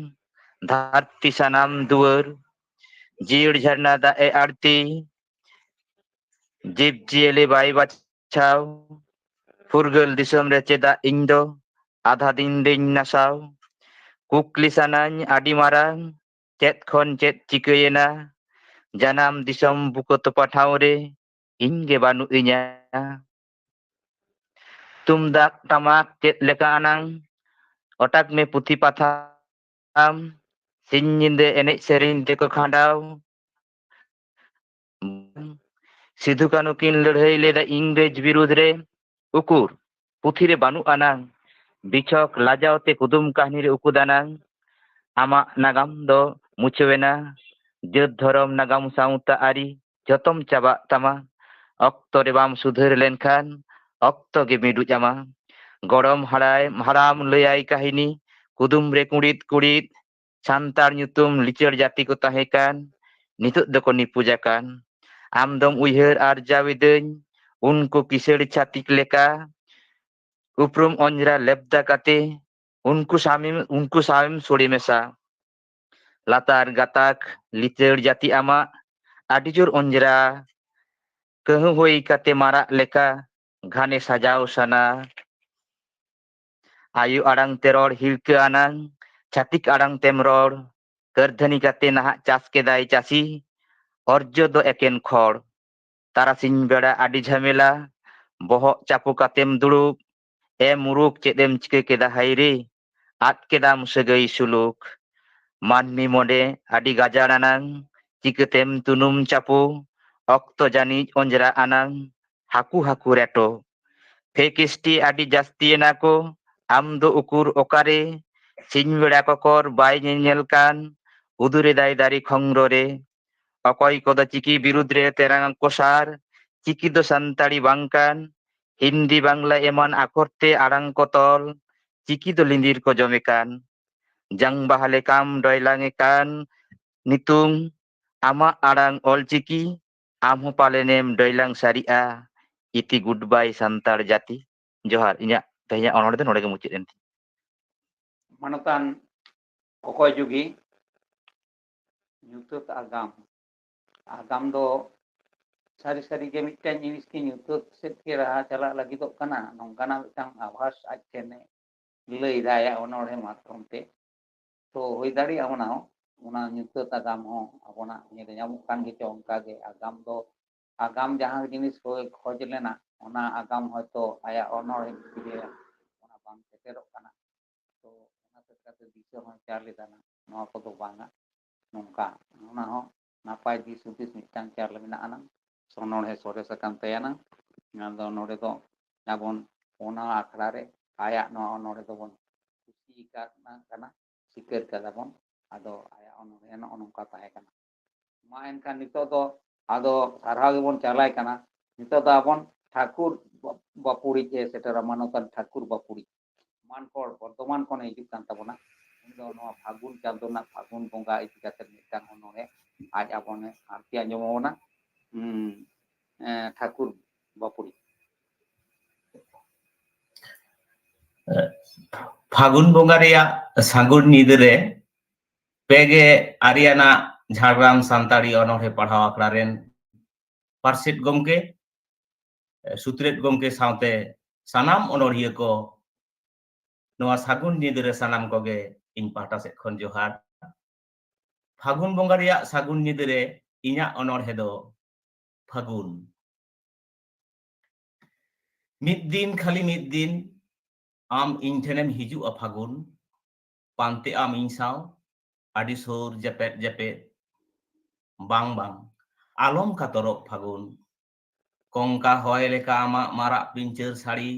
ᱫᱷᱟᱹᱨᱛᱤ ᱥᱟᱱᱟᱢ ᱫᱩᱣᱟᱹᱨ᱾ ᱡᱤᱭᱟᱹᱲ ᱡᱷᱟᱨᱱᱟ ᱫᱟᱜ ᱮ ᱟᱲᱛᱤ, ᱡᱤᱵᱽ ᱡᱤᱭᱟᱹᱞᱤ ᱵᱟᱭ ᱵᱟᱪᱷᱟᱣ᱾ ᱯᱷᱩᱨᱜᱟᱹᱞ ᱫᱤᱥᱚᱢ ᱨᱮ ᱪᱮᱫᱟᱜ ᱤᱧ ᱫᱚ ᱟᱫᱷᱟ ᱫᱤᱱ ᱨᱤᱧ ᱱᱟᱥᱟᱣ? ᱠᱩᱠᱞᱤ ᱥᱟᱱᱟᱧ ᱟᱹᱰᱤ ᱢᱟᱨᱟᱝ, ᱪᱮᱫ ᱠᱷᱚᱱ ᱪᱮᱫ ᱪᱤᱠᱟᱹᱭᱮᱱᱟ? ᱡᱟᱱᱟᱢ ᱫᱤᱥᱚᱢ ᱵᱩᱠᱟᱹ ᱛᱚᱯᱟ ᱴᱷᱟᱶ ᱨᱮ ᱤᱧ ᱜᱮ ᱵᱟᱹᱱᱩᱜ ᱤᱧᱟ᱾ ᱛᱩᱢᱫᱟᱜ ᱴᱟᱢᱟᱠ ᱪᱮᱫ ᱞᱮᱠᱟ ᱟᱱᱟᱝ? ᱚᱴᱟᱠ ᱢᱮ ᱯᱩᱛᱷᱤ ᱯᱟᱛᱷᱟᱢ, ᱥᱤᱧ ᱧᱤᱫᱟᱹ ᱮᱱᱮᱡ ᱥᱮᱨᱮᱧ ᱛᱮᱠᱚ ᱠᱷᱟᱸᱰᱟᱣ᱾ ᱥᱤᱫᱷᱩ ᱠᱟᱹᱱᱦᱩ ᱠᱤᱱ ᱞᱟᱹᱲᱦᱟᱹᱭ ᱞᱮᱫᱟ ᱤᱝᱨᱮᱡᱽ ᱵᱤᱨᱩᱫᱽ ᱨᱮ, ᱩᱠᱩᱨ ᱯᱩᱛᱷᱤ ᱨᱮ ᱵᱟᱹᱱᱩᱜ ᱟᱱᱟᱝ᱾ ᱵᱤᱪᱷᱚᱠ ᱞᱟᱡᱟᱣ ᱛᱮ ᱠᱩᱫᱩᱢ ᱠᱟᱹᱦᱱᱤ ᱨᱮ ᱩᱠᱩ ᱫᱟᱱᱟᱝ᱾ ᱟᱢᱟᱜ ᱱᱟᱜᱟᱢ ᱫᱚ ᱢᱩᱪᱷᱟᱹᱣ ᱮᱱᱟ, ᱡᱟᱹᱛ ᱫᱷᱚᱨᱚᱢ ᱱᱟᱜᱟᱢ ᱥᱟᱶᱛᱟ ᱟᱹᱨᱤ ᱡᱚᱛᱚᱢ ᱪᱟᱵᱟᱜ ᱛᱟᱢᱟ᱾ ᱚᱠᱛᱚ ᱨᱮ ᱵᱟᱢ ᱥᱩᱫᱷᱟᱹᱨ ᱞᱮᱱᱠᱷᱟᱱ ᱚᱠᱛᱚ ᱜᱮ ᱢᱤᱰᱩᱡ ᱟᱢᱟ᱾ ᱜᱚᱲᱚᱢ ᱦᱟᱲᱟᱭ ᱦᱟᱲᱟᱢ ᱞᱟᱹᱭᱟᱭ ᱠᱟᱹᱦᱤᱱᱤ, ᱠᱩᱫᱩᱢ ᱨᱮ ᱠᱩᱲᱤᱫ ᱠᱩᱲᱤᱫ, ᱥᱟᱱᱛᱟᱲ ᱧᱩᱛᱩᱢ ᱞᱤᱪᱟᱹᱲ ᱡᱟᱹᱛᱤ ᱠᱚ ᱛᱟᱦᱮᱸ ᱠᱟᱱ, ᱱᱤᱛᱚᱜ ᱫᱚᱠᱚ ᱱᱤᱯᱩᱡ ᱟᱠᱟᱱ᱾ ᱟᱢ ᱫᱚᱢ ᱩᱭᱦᱟᱹᱨ ᱟᱨᱡᱟᱣ ᱤᱫᱟᱹᱧ, ᱩᱱᱠᱩ ᱠᱤᱥᱟᱹᱲ ᱪᱷᱟᱹᱛᱤᱠ ᱞᱮᱠᱟ, ᱩᱯᱨᱩᱢ ᱚᱸᱡᱽᱨᱟ ᱞᱮᱵᱫᱟ ᱠᱟᱛᱮ, ᱩᱱᱠᱩ ᱥᱟᱢᱤᱢ, ᱩᱱᱠᱩ ᱥᱟᱶᱮᱢ ᱥᱚᱲᱮ ᱢᱮᱥᱟ᱾ ᱞᱟᱛᱟᱨ ᱜᱟᱛᱟᱠ ᱞᱤᱪᱟᱹᱲ ᱡᱟᱹᱛᱤ ᱟᱢᱟᱜ, ᱟᱹᱰᱤ ᱡᱳᱨ ᱚᱸᱡᱽᱨᱟ, ᱠᱟᱹᱦᱩ ᱦᱩᱭ ᱠᱟᱛᱮ ᱢᱟᱨᱟᱜ ᱞᱮᱠᱟ, ᱜᱷᱟᱱᱮ ᱥᱟᱡᱟᱣ ᱥᱟᱱᱟ᱾ ᱟᱭᱳ ᱟᱲᱟᱝ ᱛᱮ ᱨᱚᱲ ᱦᱤᱨᱠᱟᱹ ᱟᱱᱟᱝ, ᱪᱷᱟᱹᱛᱤᱠ ᱟᱲᱟᱝ ᱛᱮᱢ ᱨᱚᱲ, ᱠᱟᱹᱨᱫᱷᱟᱹᱱᱤ ᱠᱟᱛᱮ ᱱᱟᱦᱟᱜ ᱪᱟᱥ ᱠᱮᱫᱟᱭ ᱪᱟᱹᱥᱤ, ᱚᱨᱡᱚ ᱫᱚ ᱮᱠᱮᱱ ᱠᱷᱚᱲ᱾ ᱛᱟᱨᱟᱥᱤᱧ ᱵᱮᱲᱟ ᱟᱹᱰᱤ ᱡᱷᱟᱢᱮᱞᱟ, ᱵᱚᱦᱚᱜ ᱪᱟᱯᱚ ᱠᱟᱛᱮᱢ ᱫᱩᱲᱩᱵ, ᱮ ᱢᱩᱨᱩᱠ ᱪᱮᱫ ᱮᱢ ᱪᱤᱠᱟᱹ ᱠᱮᱫᱟ ᱦᱟᱭ ᱨᱮ, ᱟᱫ ᱠᱮᱫᱟᱢ ᱥᱟᱹᱜᱟᱹᱭ ᱥᱩᱞᱩᱠ᱾ ᱢᱟᱹᱱᱢᱤ ᱢᱚᱱᱮ ᱟᱹᱰᱤ ᱜᱟᱡᱟᱲ ᱟᱱᱟᱝ, ᱪᱤᱠᱟᱹᱛᱮᱢ ᱛᱩᱱᱩᱢ ᱪᱟᱯᱚ, ᱚᱠᱛᱚ ᱡᱟᱹᱱᱤᱡ ᱚᱸᱡᱽᱨᱟ ᱟᱱᱟᱝ, ᱦᱟᱹᱠᱩ ᱦᱟᱹᱠᱩ ᱨᱮᱴᱚ᱾ ᱯᱷᱮᱠ ᱮᱥ ᱴᱤ ᱟᱹᱰᱤ ᱡᱟᱹᱥᱛᱤᱭᱮᱱᱟ ᱠᱚ, ᱟᱢ ᱫᱚ ᱩᱠᱩᱨ ᱚᱠᱟᱨᱮ? ᱥᱤᱧ ᱵᱮᱲᱟ ᱠᱚᱠᱚᱨ ᱵᱟᱭ ᱧᱮᱧᱮᱞ ᱠᱟᱱ, ᱩᱫᱩᱨᱮᱫᱟᱭ ᱫᱟᱨᱮ ᱠᱷᱚᱝᱨᱚ ᱨᱮ᱾ ᱚᱠᱚᱭ ᱠᱚᱫᱚ ᱪᱤᱠᱤ ᱵᱤᱨᱩᱫᱽ ᱨᱮ ᱛᱮᱨᱟᱝ ᱠᱚ ᱥᱟᱨ, ᱪᱤᱠᱤ ᱫᱚ ᱥᱟᱱᱛᱟᱲᱤ ᱵᱟᱝ ᱠᱟᱱ, ᱦᱤᱱᱫᱤ ᱵᱟᱝᱞᱟ ᱮᱢᱟᱱ ᱟᱠᱷᱚᱨ ᱛᱮ ᱟᱲᱟᱝ ᱠᱚ ᱛᱚᱞ, ᱪᱤᱠᱤ ᱫᱚ ᱞᱤᱸᱫᱤᱨ ᱠᱚ ᱡᱚᱢᱮ ᱠᱟᱱ᱾ ᱡᱟᱝ ᱵᱟᱦᱟ ᱞᱮᱠᱟᱢ ᱰᱚᱭᱞᱟᱝ ᱮ ᱠᱟᱱ, ᱱᱤᱛᱩᱝ ᱟᱢᱟᱜ ᱟᱲᱟᱝ ᱚᱞ ᱪᱤᱠᱤ, ᱟᱢ ᱦᱚᱸ ᱯᱟᱞᱮᱱᱮᱢ ᱰᱚᱭᱞᱟᱝ ᱥᱟᱹᱨᱤᱜᱼᱟ᱾ ᱤᱛᱤ ᱜᱩᱰ ᱵᱟᱭ ᱥᱟᱱᱛᱟᱲ ᱡᱟᱹᱛᱤ᱾ ᱡᱚᱦᱟᱨ, ᱤᱧᱟᱹᱜ ᱛᱮᱦᱮᱧᱟᱜ ᱚᱱᱚᱬᱦᱮ ᱫᱚ ᱱᱚᱰᱮ ᱜᱮ ᱢᱩᱪᱟᱹᱫ ᱮᱱ ᱛᱤᱧᱟ᱾ ᱢᱟᱱᱚᱛᱟᱱ ᱚᱠᱚᱭ ᱡᱩᱜᱤ ᱧᱩᱛᱟᱹᱛ ᱟᱜᱟᱢ᱾ ᱟᱜᱟᱢ ᱫᱚ ᱥᱟᱹᱨᱤ ᱥᱟᱹᱨᱤ ᱜᱮ ᱢᱤᱫᱴᱟᱝ ᱡᱤᱱᱤᱥ ᱜᱮ ᱧᱩᱛᱟᱹᱛ ᱥᱮᱫ ᱜᱮ ᱨᱟᱦᱟ ᱪᱟᱞᱟᱜ ᱞᱟᱹᱜᱤᱫᱚᱜ ᱠᱟᱱᱟ, ᱱᱚᱝᱠᱟᱱᱟᱜ ᱢᱤᱫᱴᱟᱝ ᱟᱵᱷᱟᱥ ᱟᱡ ᱴᱷᱮᱱᱮ ᱞᱟᱹᱭ ᱮᱫᱟ ᱟᱭᱟᱜ ᱚᱱᱚᱬᱦᱮ ᱢᱟᱫᱽᱫᱷᱚᱢ ᱛᱮ᱾ ᱛᱚ ᱦᱩᱭ ᱫᱟᱲᱮᱭᱟᱜᱼᱟ ᱚᱱᱟ ᱦᱚᱸ, ᱚᱱᱟ ᱧᱩᱛᱟᱹᱛ ᱟᱜᱟᱢ ᱦᱚᱸ ᱟᱵᱚᱱᱟᱜ ᱧᱮᱞ ᱧᱟᱢᱚᱜ ᱠᱟᱱ ᱜᱮᱪᱚ ᱚᱱᱠᱟ ᱜᱮ᱾ ᱟᱜᱟᱢ ᱫᱚ, ᱟᱜᱟᱢ ᱡᱟᱦᱟᱸ ᱡᱤᱱᱤᱥ ᱦᱳᱭ ᱠᱷᱚᱡᱽ ᱞᱮᱱᱟ, ᱚᱱᱟ ᱟᱜᱟᱢ ᱦᱚᱭᱛᱳ ᱟᱭᱟᱜ ᱚᱱᱚᱬᱦᱮ ᱵᱷᱤᱛᱨᱤ ᱨᱮ ᱚᱱᱟ ᱵᱟᱝ ᱥᱮᱴᱮᱨᱚᱜ ᱠᱟᱱᱟ᱾ ᱛᱚ ᱚᱱᱟ ᱥᱮᱫ ᱠᱟᱛᱮ ᱫᱤᱥᱟᱹ ᱦᱚᱸ ᱪᱟᱞ ᱞᱮᱫᱟ ᱱᱟᱜ, ᱱᱚᱣᱟ ᱠᱚᱫᱚ ᱵᱟᱝᱟ᱾ ᱱᱚᱝᱠᱟ ᱚᱱᱟ ᱦᱚᱸ ᱱᱟᱯᱟᱭ ᱫᱤᱥ ᱦᱩᱫᱤᱥ ᱢᱤᱫᱴᱟᱝ ᱪᱟᱞ ᱢᱮᱱᱟᱜ ᱟᱱᱟᱝ, ᱚᱱᱚᱬᱦᱮ ᱥᱚᱨᱮᱥ ᱟᱠᱟᱱ ᱛᱟᱭᱟᱱᱟᱝ᱾ ᱟᱫᱚ ᱱᱚᱰᱮ ᱫᱚ ᱟᱵᱚᱱ ᱚᱱᱟ ᱟᱠᱷᱲᱟ ᱨᱮ ᱟᱭᱟᱜ ᱱᱚᱣᱟ ᱚᱱᱚᱬᱦᱮ ᱫᱚᱵᱚᱱ ᱠᱩᱥᱤ ᱟᱠᱟᱫ ᱠᱟᱱᱟ, ᱥᱤᱠᱟᱹᱨ ᱠᱟᱫᱟ ᱵᱚᱱ᱾ ᱟᱫᱚ ᱟᱭᱟᱜ ᱚᱱᱚᱬᱦᱮ ᱱᱚᱜᱼᱚ ᱱᱚᱝᱠᱟ ᱛᱟᱦᱮᱸ ᱠᱟᱱᱟ᱾ ᱢᱟ ᱮᱱᱠᱷᱟᱱ ᱱᱤᱛᱚᱜ ᱫᱚ ᱟᱫᱚ ᱥᱟᱨᱦᱟᱣ ᱜᱮᱵᱚᱱ ᱪᱟᱞᱟᱭ ᱠᱟᱱᱟ᱾ ᱱᱤᱛᱚᱜ ᱫᱚ ᱟᱵᱚᱱ ᱴᱷᱟᱹᱠᱩᱨ ᱵᱟ-, ᱵᱟᱯᱩᱲᱤᱡ ᱮ ᱥᱮᱴᱮᱨᱟ, ᱢᱟᱱᱚᱛᱟᱱ ᱴᱷᱟᱹᱠᱩᱨ ᱵᱟᱯᱩᱲᱤᱡ᱾ ᱢᱟᱱᱠᱚᱲ ᱵᱚᱨᱫᱷᱚᱢᱟᱱ ᱠᱷᱚᱱᱮ ᱦᱤᱡᱩᱜ ᱠᱟᱱ ᱛᱟᱵᱚᱱᱟ᱾ ᱩᱱᱤ ᱫᱚ ᱱᱚᱣᱟ ᱯᱷᱟᱹᱜᱩᱱ ᱪᱟᱸᱫᱳ ᱨᱮᱱᱟᱜ ᱯᱷᱟᱹᱜᱩᱱ ᱵᱚᱸᱜᱟ ᱤᱫᱤ ᱠᱟᱛᱮ ᱢᱤᱫᱴᱟᱝ ᱚᱱᱚᱬᱦᱮ ᱟᱡ ᱟᱵᱚᱱᱮ ᱟᱨᱛᱤ ᱟᱸᱡᱚᱢ ᱟᱵᱚᱱᱟ᱾ ᱦᱩᱸ, ᱮ, ᱴᱷᱟᱹᱠᱩᱨ ᱵᱟᱯᱩᱲᱤ᱾ ᱯᱷᱟᱹᱜᱩᱱ ᱵᱚᱸᱜᱟ ᱨᱮᱭᱟᱜ ᱥᱟᱹᱜᱩᱱ ᱧᱤᱫᱟᱹ ᱨᱮ ᱯᱮ ᱜᱮ ᱟᱨᱮ ᱟᱱᱟᱜ ᱡᱷᱟᱲᱜᱨᱟᱢ ᱥᱟᱱᱛᱟᱲᱤ ᱚᱱᱚᱬᱦᱮ ᱯᱟᱲᱦᱟᱣ ᱟᱠᱷᱲᱟ ᱨᱮᱱ ᱯᱟᱨᱥᱮᱛ ᱜᱚᱢᱠᱮ, ᱥᱩᱛᱨᱮᱛ ᱜᱚᱢᱠᱮ ᱥᱟᱶᱛᱮ ᱥᱟᱱᱟᱢ ᱚᱱᱚᱬᱦᱤᱭᱟᱹ ᱠᱚ, ᱱᱚᱣᱟ ᱥᱟᱹᱜᱩᱱ ᱧᱤᱫᱟᱹ ᱨᱮ ᱥᱟᱱᱟᱢ ᱠᱚᱜᱮ ᱤᱧ ᱯᱟᱦᱴᱟ ᱥᱮᱫ ᱠᱷᱚᱱ ᱡᱚᱦᱟᱨ᱾ ᱯᱷᱟᱹᱜᱩᱱ ᱵᱚᱸᱜᱟ ᱨᱮᱭᱟᱜ ᱥᱟᱹᱜᱩᱱ ᱧᱤᱫᱟᱹ ᱨᱮ ᱤᱧᱟᱹᱜ ᱚᱱᱚᱬᱦᱮ ᱫᱚ ᱯᱷᱟᱹᱜᱩᱱ᱾ ᱢᱤᱫ ᱫᱤᱱ, ᱠᱷᱟᱹᱞᱤ ᱢᱤᱫ ᱫᱤᱱ, ᱟᱢ ᱤᱧ ᱴᱷᱮᱱᱮᱢ ᱦᱤᱡᱩᱜᱼᱟ ᱯᱷᱟᱹᱜᱩᱱ, ᱯᱟᱱᱛᱮ ᱟᱢ ᱤᱧ ᱥᱟᱶ ᱟᱹᱰᱤ ᱥᱩᱨ ᱡᱮᱯᱮᱫ ᱡᱮᱯᱮᱫ᱾ ᱵᱟᱝ, ᱵᱟᱝ, ᱟᱞᱚᱢ ᱠᱟᱛᱚᱨᱚᱜ ᱯᱷᱟᱹᱜᱩᱱ, ᱠᱚᱝᱠᱟ ᱦᱚᱭ ᱞᱮᱠᱟ ᱟᱢᱟᱜ ᱢᱟᱨᱟᱜ ᱯᱤᱧᱪᱟᱹᱨ ᱥᱟᱹᱲᱤ,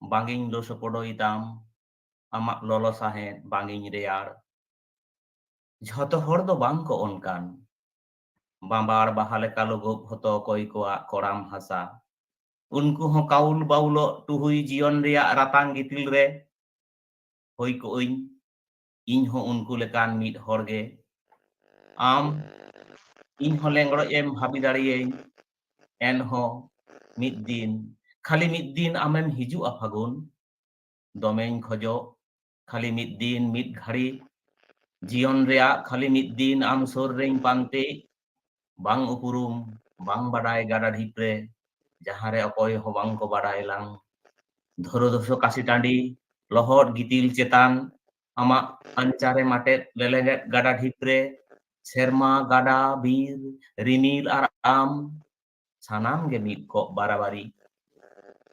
ᱵᱟᱝᱤᱧ ᱞᱚᱥᱚᱯᱚᱫᱚᱭ ᱛᱟᱢ, ᱟᱢᱟᱜ ᱞᱚᱞᱚ ᱥᱟᱦᱮᱫ ᱵᱟᱝᱤᱧ ᱨᱮᱭᱟᱲ᱾ ᱡᱷᱚᱛᱚ ᱦᱚᱲ ᱫᱚ ᱵᱟᱝ ᱠᱚ ᱚᱱᱠᱟᱱ, ᱵᱟᱸᱵᱟᱲ ᱵᱟᱦᱟ ᱞᱮᱠᱟ ᱞᱩᱜᱩᱵ ᱦᱚᱛᱚ ᱚᱠᱚᱭ ᱠᱚᱣᱟᱜ ᱠᱚᱲᱟᱢ ᱦᱟᱥᱟ᱾ ᱩᱱᱠᱩ ᱦᱚᱸ ᱠᱟᱹᱣᱩᱞ ᱵᱟᱹᱣᱩᱞᱚᱜ ᱴᱩᱦᱩᱭ ᱡᱤᱭᱚᱱ ᱨᱮᱭᱟᱜ ᱨᱟᱛᱟᱝ ᱜᱤᱛᱤᱞ ᱨᱮ᱾ ᱦᱩᱭ ᱠᱚᱜ ᱟᱹᱧ ᱤᱧ ᱦᱚᱸ ᱩᱱᱠᱩ ᱞᱮᱠᱟᱱ ᱢᱤᱫ ᱦᱚᱲ ᱜᱮ᱾ ᱟᱢ ᱤᱧ ᱦᱚᱸ ᱞᱮᱸᱜᱽᱲᱚᱡ ᱮᱢ ᱵᱷᱟᱵᱤ ᱫᱟᱲᱮᱭᱟᱹᱧ᱾ ᱮᱱᱦᱚᱸ ᱢᱤᱫ ᱫᱤᱱ, ᱠᱷᱟᱹᱞᱤ ᱢᱤᱫ ᱫᱤᱱ ᱟᱢᱮᱢ ᱦᱤᱡᱩᱜᱼᱟ ᱯᱷᱟᱹᱜᱩᱱ᱾ ᱫᱚᱢᱮᱧ ᱠᱷᱚᱡᱚᱜ ᱠᱷᱟᱹᱞᱤ ᱢᱤᱫ ᱫᱤᱱ, ᱢᱤᱫ ᱜᱷᱟᱹᱲᱤ ᱡᱤᱭᱚᱱ ᱨᱮᱭᱟᱜ ᱠᱷᱟᱹᱞᱤ ᱢᱤᱫ ᱫᱤᱱ ᱟᱢ ᱥᱩᱨ ᱨᱮᱧ ᱯᱟᱱᱛᱮ᱾ ᱵᱟᱝ ᱩᱯᱨᱩᱢ, ᱵᱟᱝ ᱵᱟᱰᱟᱭ ᱜᱟᱰᱟ ᱰᱷᱤᱯ ᱨᱮ, ᱡᱟᱦᱟᱸ ᱨᱮ ᱚᱠᱚᱭ ᱦᱚᱸ ᱵᱟᱝ ᱠᱚ ᱵᱟᱰᱟᱭ ᱞᱟᱝ᱾ ᱫᱷᱚᱨᱚ ᱫᱷᱚᱥᱚ ᱠᱟᱥᱤ ᱴᱟᱺᱰᱤ, ᱞᱚᱦᱚᱫ ᱜᱤᱛᱤᱞ ᱪᱮᱛᱟᱱ, ᱟᱢᱟᱜ ᱟᱧᱪᱟᱨᱮ ᱢᱟᱴᱮᱫ ᱞᱮᱞᱮᱜᱮᱫ ᱜᱟᱰᱟ ᱰᱷᱤᱯ ᱨᱮ, ᱥᱮᱨᱢᱟ, ᱜᱟᱰᱟ, ᱵᱤᱨ, ᱨᱤᱢᱤᱞ ᱟᱨ ᱟᱢ, ᱥᱟᱱᱟᱢ ᱜᱮ ᱢᱤᱫ ᱠᱚᱜ ᱵᱟᱨᱟᱵᱟᱨᱤ᱾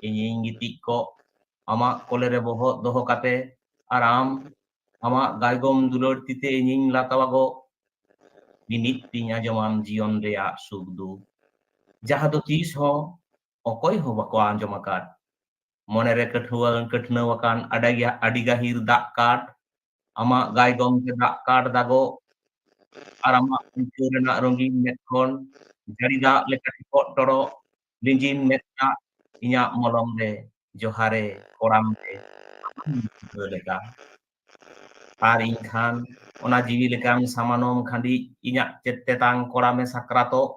ᱤᱧᱤᱧ ᱜᱤᱛᱤᱡ ᱠᱚᱜ ᱟᱢᱟᱜ ᱠᱚᱞᱮ ᱨᱮ ᱵᱚᱦᱚᱜ ᱫᱚᱦᱚ ᱠᱟᱛᱮ, ᱟᱨ ᱟᱢ ᱟᱢᱟᱜ ᱜᱟᱭᱜᱚᱢ ᱫᱩᱞᱟᱹᱲ ᱛᱤᱛᱮ ᱤᱧᱤᱧ ᱞᱟᱛᱟᱣᱟᱜᱚᱜ᱾ ᱢᱤᱢᱤᱫ ᱛᱤᱧ ᱟᱸᱡᱚᱢᱟᱢ ᱡᱤᱭᱚᱱ ᱨᱮᱭᱟᱜ ᱥᱩᱠ ᱫᱩᱠ, ᱡᱟᱦᱟᱸ ᱫᱚ ᱛᱤᱥ ᱦᱚᱸ ᱚᱠᱚᱭ ᱦᱚᱸ ᱵᱟᱠᱚ ᱟᱸᱡᱚᱢ ᱟᱠᱟᱫ᱾ ᱢᱚᱱᱮᱨᱮ ᱠᱟᱹᱴᱷᱩᱣᱟᱹ ᱠᱟᱹᱴᱷᱱᱟᱹᱣ ᱟᱠᱟᱱ ᱟᱹᱰᱤ ᱜᱟ-, ᱟᱹᱰᱤ ᱜᱟᱹᱦᱤᱨ ᱫᱟᱜ ᱠᱟᱴ, ᱟᱢᱟᱜ ᱜᱟᱭᱜᱚᱢ ᱛᱮ ᱫᱟᱜ ᱠᱟᱴ ᱫᱟᱜᱚᱜ, ᱟᱨ ᱟᱢᱟᱜ ᱩᱞᱴᱟᱹ ᱨᱮᱱᱟᱜ ᱨᱚᱸᱜᱤᱱ ᱢᱮᱫ ᱠᱷᱚᱱ ᱡᱟᱹᱲᱤ ᱫᱟᱜ ᱞᱮᱠᱟ ᱴᱤᱯᱚᱜ ᱴᱚᱲᱚᱜ ᱞᱤᱸᱡᱤᱱ ᱢᱮᱫ ᱫᱟᱜ ᱤᱧᱟᱜ ᱢᱚᱞᱚᱝ ᱨᱮ ᱡᱚᱦᱟᱨᱮ ᱠᱚᱲᱟᱢ ᱨᱮ ᱟᱢᱟᱜ ᱧᱩᱛᱩᱢ ᱞᱮᱠᱟ᱾ ᱟᱨ ᱤᱧ ᱠᱷᱟᱱ ᱚᱱᱟ ᱡᱤᱣᱤ ᱞᱮᱠᱟᱢ ᱥᱟᱢᱟᱱᱚᱢ ᱠᱷᱟᱹᱰᱤᱡ ᱤᱧᱟᱜ ᱪᱮᱫ ᱛᱮᱛᱟᱝ ᱠᱚᱲᱟᱢᱮ ᱥᱟᱠᱨᱟᱛᱚᱜ᱾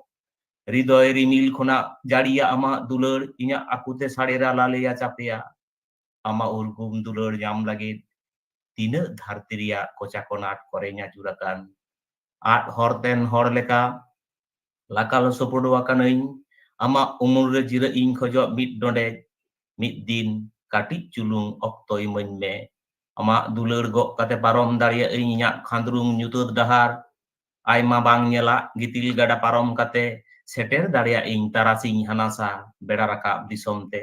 ᱦᱨᱤᱫᱚᱭ ᱨᱤᱢᱤᱞ ᱠᱷᱚᱱᱟᱜ ᱡᱟᱹᱲᱤᱭᱟ ᱟᱢᱟᱜ ᱫᱩᱞᱟᱹᱲ ᱤᱧᱟᱜ ᱟᱹᱠᱩᱛᱮ ᱥᱟᱲᱮᱨᱟ ᱞᱟᱞᱮᱭᱟ ᱪᱟᱯᱮᱭᱟ᱾ ᱟᱢᱟᱜ ᱩᱨᱜᱩᱢ ᱫᱩᱞᱟᱹᱲ ᱧᱟᱢ ᱞᱟᱹᱜᱤᱫ ᱛᱤᱱᱟᱹᱜ ᱫᱷᱟᱹᱨᱛᱤ ᱨᱮᱭᱟᱜ ᱠᱚᱪᱟ ᱠᱚᱱᱟᱴ ᱠᱚᱨᱮᱧ ᱟᱹᱪᱩᱨ ᱟᱠᱟᱱ᱾ ᱟᱫ ᱦᱚᱨ ᱛᱮᱱ ᱦᱚᱲ ᱞᱮᱠᱟ ᱞᱟᱠᱟᱞ ᱥᱚᱯᱚᱰᱚ ᱟᱠᱟᱱᱟᱹᱧ᱾ ᱟᱢᱟᱜ ᱩᱢᱩᱞ ᱨᱮ ᱡᱤᱨᱟᱹᱜ ᱤᱧ ᱠᱷᱚᱡᱚᱜ ᱢᱤᱫ ᱰᱚᱸᱰᱮ᱾ ᱢᱤᱫ ᱫᱤᱱ ᱠᱟᱹᱴᱤᱡ ᱪᱩᱞᱩᱝ ᱚᱠᱛᱚ ᱤᱢᱟᱹᱧ ᱢᱮ᱾ ᱟᱢᱟᱜ ᱫᱩᱞᱟᱹᱲ ᱜᱚᱜ ᱠᱟᱛᱮ ᱯᱟᱨᱚᱢ ᱫᱟᱲᱮᱭᱟᱜ ᱟᱹᱧ ᱤᱧᱟᱜ ᱠᱷᱟᱸᱫᱽᱨᱩᱝ ᱧᱩᱛᱟᱹᱛ ᱰᱟᱦᱟᱨ᱾ ᱟᱭᱢᱟ ᱵᱟᱝ ᱧᱮᱞᱟᱜ ᱜᱤᱛᱤᱞ ᱜᱟᱰᱟ ᱯᱟᱨᱚᱢ ᱠᱟᱛᱮ ᱥᱮᱴᱮᱨ ᱫᱟᱲᱮᱭᱟᱜ ᱟᱹᱧ ᱛᱟᱨᱟᱥᱤᱧ ᱦᱟᱱᱟᱥᱟ ᱵᱮᱲᱟ ᱨᱟᱠᱟᱵ ᱫᱤᱥᱚᱢ ᱛᱮ᱾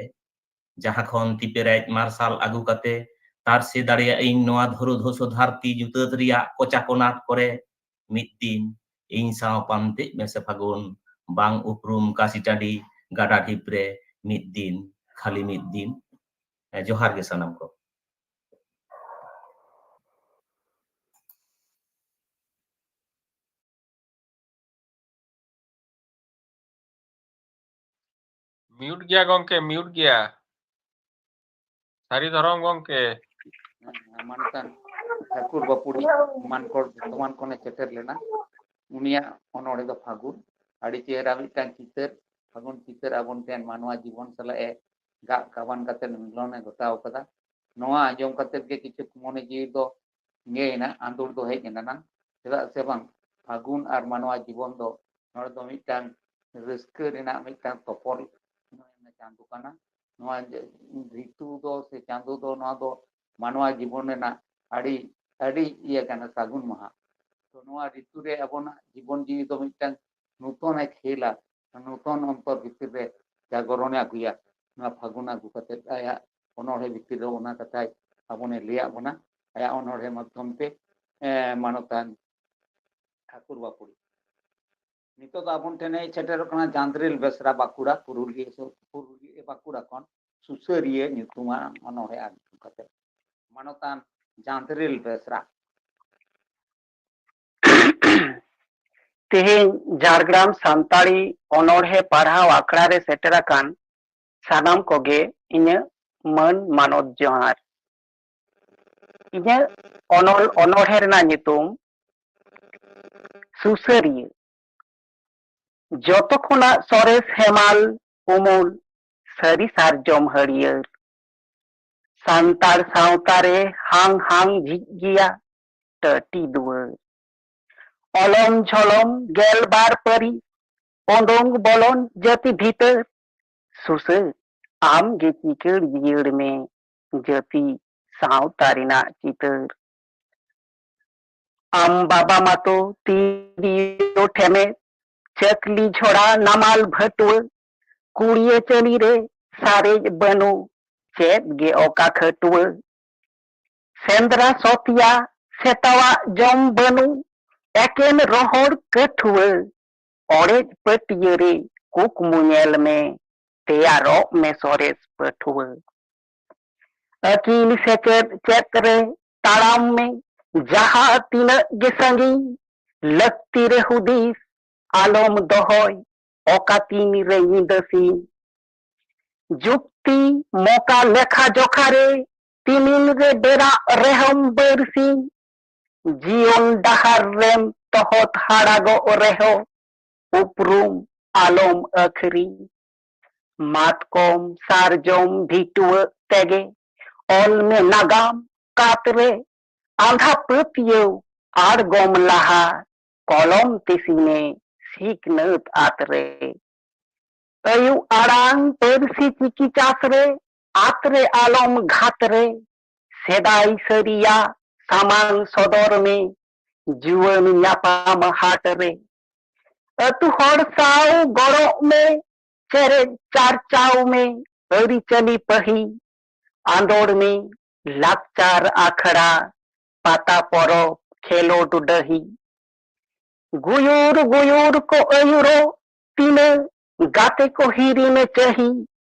ᱡᱟᱦᱟᱸ ᱠᱷᱚᱱ ᱛᱤᱯᱮᱨᱮᱡ ᱢᱟᱨᱥᱟᱞ ᱟᱹᱜᱩ ᱠᱟᱛᱮ ᱛᱟᱨᱥᱮ ᱫᱟᱲᱮᱭᱟᱜ ᱟᱹᱧ ᱱᱚᱣᱟ ᱫᱷᱩᱨᱩ ᱫᱷᱩᱥᱩ ᱫᱷᱟᱹᱨᱛᱤ ᱧᱩᱛᱟᱹᱛ ᱨᱮᱭᱟᱜ ᱠᱚᱪᱟ ᱠᱚᱱᱟᱴ ᱠᱚᱨᱮ᱾ ᱢᱤᱫ ᱫᱤᱱ ᱤᱧ ᱥᱟᱶ ᱯᱟᱱᱛᱮᱜ ᱢᱮᱥᱮ ᱯᱷᱟᱹᱜᱩᱱ, ᱵᱟᱝ ᱩᱯᱨᱩᱢ ᱠᱟᱥᱤ ᱴᱟᱺᱰᱤ ᱜᱟᱰᱟ ᱰᱷᱤᱯ ᱨᱮ ᱢᱤᱫ ᱫᱤᱱ, ᱠᱷᱟᱹᱞᱤ ᱢᱤᱫ ᱫᱤᱱ᱾ ᱦᱮᱸ, ᱡᱚᱦᱟᱨ ᱜᱮ ᱥᱟᱱᱟᱢ ᱠᱚ᱾ ᱢᱤᱭᱩᱴ ᱜᱮᱭᱟ ᱜᱚᱝᱠᱮ, ᱢᱤᱭᱩᱴ ᱜᱮᱭᱟ᱾ ᱥᱟᱹᱨᱤ ᱫᱷᱚᱨᱚᱢ ᱜᱚᱝᱠᱮ᱾ ᱢᱟᱱᱚᱛᱟᱱ ᱴᱷᱟᱹᱠᱩᱨ ᱵᱟᱹᱯᱩᱲᱤ ᱢᱟᱱᱠᱚᱲ ᱵᱚᱨᱛᱚᱢᱟᱱ ᱠᱷᱚᱱᱮ ᱥᱮᱴᱮᱨ ᱞᱮᱱᱟ᱾ ᱩᱱᱤᱭᱟᱜ ᱚᱱᱚᱬᱦᱮ ᱫᱚ ᱯᱷᱟᱹᱜᱩᱱ᱾ ᱟᱹᱰᱤ ᱪᱮᱦᱨᱟ ᱢᱤᱫᱴᱟᱝ ᱪᱤᱛᱟᱹᱨ, ᱯᱷᱟᱹᱜᱩᱱ ᱪᱤᱛᱟᱹᱨ ᱟᱵᱚᱱ ᱴᱷᱮᱱ ᱢᱟᱱᱣᱟ ᱡᱤᱵᱚᱱ ᱥᱟᱞᱟᱜ ᱮ ᱜᱟᱜ ᱜᱟᱵᱟᱱ ᱠᱟᱛᱮ ᱢᱤᱞᱚᱱ ᱮ ᱜᱷᱚᱴᱟᱣ ᱠᱟᱫᱟ᱾ ᱱᱚᱣᱟ ᱟᱸᱡᱚᱢ ᱠᱟᱛᱮ ᱜᱮ ᱠᱤᱪᱷᱩ ᱢᱚᱱᱮ ᱡᱤᱣᱤ ᱫᱚ ᱤᱭᱟᱹᱭᱮᱱᱟ, ᱟᱸᱫᱳᱲ ᱫᱚ ᱦᱮᱡ ᱮᱱᱟ ᱱᱟᱝ᱾ ᱪᱮᱫᱟᱜ ᱥᱮ ᱵᱟᱝ, ᱯᱷᱟᱹᱜᱩᱱ ᱟᱨ ᱢᱟᱱᱣᱟ ᱡᱤᱵᱚᱱ ᱫᱚ ᱱᱚᱰᱮ ᱫᱚ ᱢᱤᱫᱴᱟᱝ ᱨᱟᱹᱥᱠᱟᱹ ᱨᱮᱱᱟᱜ ᱢᱤᱫᱴᱟᱝ ᱛᱚᱯᱚᱞ ᱪᱟᱸᱫᱳ ᱠᱟᱱᱟ᱾ ᱱᱚᱣᱟ ᱨᱤᱛᱩ ᱫᱚ ᱥᱮ ᱪᱟᱸᱫᱳ ᱫᱚ ᱱᱚᱣᱟ ᱫᱚ ᱢᱟᱱᱣᱟ ᱡᱤᱵᱚᱱ ᱨᱮᱱᱟᱜ ᱟᱹᱰᱤ, ᱟᱹᱰᱤ ᱤᱭᱟᱹ ᱠᱟᱱᱟ, ᱥᱟᱹᱜᱩᱱ ᱢᱟᱦᱟ᱾ ᱛᱚ ᱱᱚᱣᱟ ᱨᱤᱛᱩ ᱨᱮ ᱟᱵᱚᱱᱟᱜ ᱡᱤᱵᱚᱱ ᱡᱤᱣᱤ ᱫᱚ ᱢᱤᱫᱴᱟᱝ ᱱᱩᱛᱚᱱ ᱮ ᱠᱷᱮᱞᱟ, ᱱᱩᱛᱚᱱ ᱚᱱᱛᱚᱨ ᱵᱷᱤᱛᱤᱨ ᱨᱮ ᱡᱟᱜᱚᱨᱚᱱᱮ ᱟᱹᱜᱩᱭᱟ᱾ ᱱᱚᱣᱟ ᱯᱷᱟᱹᱜᱩᱱ ᱟᱹᱜᱩ ᱠᱟᱛᱮ ᱟᱭᱟᱜ ᱚᱱᱚᱬᱦᱮ ᱵᱷᱤᱛᱤᱨ ᱨᱮ ᱚᱱᱟ ᱠᱟᱛᱷᱟᱭ ᱟᱵᱚᱱᱮ ᱞᱟᱹᱭᱟᱫ ᱵᱚᱱᱟ᱾ ᱟᱭᱟᱜ ᱚᱱᱚᱬᱦᱮ ᱢᱟᱫᱽᱫᱷᱚᱢ ᱛᱮ, ᱮ, ᱢᱟᱱᱚᱛᱟᱱ ᱴᱷᱟᱹᱠᱩᱨ ᱵᱟᱹᱯᱩᱲᱤ᱾ ᱱᱤᱛᱚᱜ ᱫᱚ ᱟᱵᱚᱱ ᱴᱷᱮᱱ ᱦᱮᱡ ᱥᱮᱴᱮᱨᱚᱜ ᱠᱟᱱᱟ ᱪᱟᱸᱫᱽᱨᱤᱞ ᱵᱮᱥᱨᱟ, ᱵᱟᱸᱠᱩᱲᱟ, ᱯᱩᱨᱩᱞᱤᱭᱟᱹ, ᱯᱩᱨᱩᱞᱤᱭᱟᱹ, ᱵᱟᱸᱠᱩᱲᱟ ᱠᱷᱚᱱ ᱥᱩᱥᱟᱹᱨᱤᱭᱟᱹ ᱧᱩᱛᱩᱢᱟᱱ ᱚᱱᱚᱬᱦᱮ ᱟᱹᱜᱩ ᱠᱟᱛᱮ᱾ ᱢᱟᱱᱚᱛᱟᱱ ᱪᱟᱸᱫᱽᱨᱤᱞ ᱵᱮᱥᱨᱟ᱾ ᱛᱮᱦᱮᱧ ᱡᱷᱟᱲᱜᱨᱟᱢ ᱥᱟᱱᱛᱟᱲᱤ ᱚᱱᱚᱬᱦᱮ ᱯᱟᱲᱦᱟᱣ ᱟᱠᱷᱲᱟ ᱨᱮ ᱥᱮᱴᱮᱨ ᱟᱠᱟᱱ ᱥᱟᱱᱟᱢ ᱠᱚᱜᱮ ᱤᱧᱟᱹᱜ ᱢᱟᱹᱱ ᱢᱟᱱᱚᱛ ᱡᱚᱦᱟᱨ᱾ ᱤᱧᱟᱹᱜ ᱚᱱᱚᱞ ᱚᱱᱚᱬᱦᱮ ᱨᱮᱱᱟᱜ ᱧᱩᱛᱩᱢ ᱥᱩᱥᱟᱹᱨᱤᱭᱟᱹ᱾ ᱡᱚᱛᱚ ᱠᱷᱚᱱᱟᱜ ᱥᱚᱨᱮᱥ ᱦᱮᱢᱟᱞ ᱩᱢᱩᱞ ᱥᱟᱹᱨᱤ ᱥᱟᱨᱡᱚᱢ ᱦᱟᱹᱨᱭᱟᱹᱲ᱾ ᱥᱟᱱᱛᱟᱲ ᱥᱟᱶᱛᱟ ᱨᱮ ᱦᱟᱝ ᱦᱟᱝ ᱡᱷᱤᱡ ᱜᱮᱭᱟ ᱴᱟᱹᱴᱤ ᱫᱩᱣᱟᱹᱨ᱾ ᱚᱞᱚᱢ ᱡᱷᱚᱞᱚᱢ ᱜᱮᱞᱵᱟᱨ ᱯᱟᱹᱨᱤ, ᱳᱰᱳᱝ ᱵᱚᱞᱚᱱ ᱡᱟᱹᱛᱤ ᱵᱷᱤᱛᱟᱹᱨ᱾ ᱥᱩᱥᱟᱹᱨ ᱟᱢ ᱜᱮ ᱪᱤᱠᱟᱹᱲ ᱡᱤᱭᱟᱹᱲ ᱢᱮ, ᱡᱟᱹᱛᱤ ᱥᱟᱶᱛᱟ ᱨᱮᱱᱟᱜ ᱪᱤᱛᱟᱹᱨ᱾ ᱟᱢ ᱵᱟᱵᱟ ᱢᱟᱛᱚ ᱛᱤᱨᱭᱳ ᱴᱷᱮᱢᱮᱫ, ᱪᱟᱹᱠᱞᱤ ᱡᱷᱚᱲᱟ ᱱᱟᱢᱟᱞ ᱵᱷᱟᱹᱴᱩᱣᱟᱹ, ᱠᱩᱲᱤᱭᱟᱹ ᱪᱟᱹᱞᱤ ᱨᱮ ᱥᱟᱨᱮᱡ ᱵᱟᱹᱱᱩᱜ ᱪᱮᱫ ᱜᱮ ᱚᱠᱟ ᱠᱷᱟᱹᱴᱩᱣᱟᱹ᱾ ᱥᱮᱸᱫᱽᱨᱟ ᱥᱚᱛᱭᱟ ᱥᱮᱛᱟᱣᱟᱜ ᱡᱚᱢ ᱵᱟᱹᱱᱩᱜ ᱮᱠᱮᱱ ᱨᱚᱦᱚᱲ ᱠᱟᱹᱴᱷᱩᱣᱟᱹ᱾ ᱚᱲᱮᱡ ᱯᱟᱹᱴᱭᱟᱹ ᱨᱮ ᱠᱩᱠᱢᱩ ᱧᱮᱞ ᱢᱮ, ᱛᱮᱭᱟᱨᱚᱜ ᱢᱮ ᱥᱚᱨᱮᱥ ᱯᱟᱹᱴᱷᱩᱣᱟᱹ᱾ ᱟᱹᱠᱤᱞ ᱥᱮᱪᱮᱫ ᱪᱮᱫ ᱨᱮ ᱛᱟᱲᱟᱢ ᱢᱮ, ᱡᱟᱦᱟᱸ ᱛᱤᱱᱟᱹᱜ ᱜᱮ ᱥᱟᱺᱜᱤᱧ᱾ ᱞᱟᱹᱠᱛᱤ ᱨᱮ ᱦᱩᱫᱤᱥ ᱟᱞᱚᱢ ᱫᱚᱦᱚᱭ, ᱚᱠᱟ ᱛᱤᱱ ᱨᱮ ᱧᱤᱫᱟᱹ ᱥᱤᱧ᱾ ᱡᱩᱠᱛᱤ ᱢᱚᱠᱟ ᱞᱮᱠᱷᱟ ᱡᱚᱠᱷᱟ ᱨᱮ ᱛᱤᱢᱤᱱ ᱨᱮ ᱰᱮᱨᱟᱜ ᱨᱮᱦᱚᱸᱢ ᱵᱟᱹᱨᱥᱤᱧ᱾ ᱡᱤᱭᱚᱱ ᱰᱟᱦᱟᱨ ᱨᱮᱢ ᱛᱚᱦᱚᱫ ᱦᱟᱲᱟᱜᱚᱜ ᱨᱮᱦᱚᱸ ᱩᱯᱨᱩᱢ ᱟᱞᱚᱢ ᱟᱹᱠᱷᱨᱤᱧ᱾ ᱢᱟᱛᱠᱚᱢ ᱥᱟᱨᱡᱚᱢ ᱵᱷᱤᱴᱩᱣᱟᱹᱜ ᱛᱮᱜᱮ ᱚᱞ ᱢᱮ ᱱᱟᱜᱟᱢ ᱠᱟᱛ ᱨᱮ᱾ ᱟᱸᱫᱷᱟ ᱯᱟᱹᱛᱭᱟᱹᱣ ᱟᱬᱜᱚᱢ ᱞᱟᱦᱟ ᱠᱚᱞᱚᱢ ᱛᱮ ᱥᱤᱢᱮ ᱥᱤᱠᱷᱱᱟᱹᱛ ᱟᱛ ᱨᱮ᱾ ᱟᱭᱩ ᱟᱲᱟᱝ ᱯᱟᱹᱨᱥᱤ ᱪᱤᱠᱤ ᱪᱟᱥ ᱨᱮ ᱟᱛ ᱨᱮ ᱟᱞᱚᱢ ᱜᱷᱟᱛ ᱨᱮ᱾ ᱥᱮᱫᱟᱭ ᱥᱟᱹᱨᱤᱭᱟᱜ ᱥᱟᱢᱟᱝ ᱥᱚᱫᱚᱨ ᱢᱮ ᱡᱩᱣᱟᱹᱱ ᱧᱟᱯᱟᱢ ᱦᱟᱴ ᱨᱮ᱾ ᱟᱹᱛᱩ ᱦᱚᱲ ᱥᱟᱶ ᱜᱚᱲᱚᱜ ᱢᱮ, ᱪᱮᱨᱮᱡ ᱪᱟᱨᱪᱟᱣ ᱢᱮ ᱟᱹᱨᱤᱪᱟᱹᱞᱤ ᱯᱟᱹᱦᱤ᱾ ᱟᱸᱫᱳᱲ ᱢᱮ ᱞᱟᱠᱪᱟᱨ ᱟᱠᱷᱲᱟ, ᱯᱟᱛᱟ ᱯᱚᱨᱚᱵᱽ, ᱠᱷᱮᱞᱳᱰ ᱰᱟᱹᱦᱤ᱾ ᱜᱩᱭᱩᱨ ᱜᱩᱭᱩᱨ ᱠᱚ ᱟᱹᱭᱩᱨᱚᱜ ᱛᱤᱱᱟᱹᱜ ᱜᱟᱛᱮ ᱠᱚ ᱦᱤᱨᱤ ᱢᱮ ᱪᱟᱹᱦᱤ᱾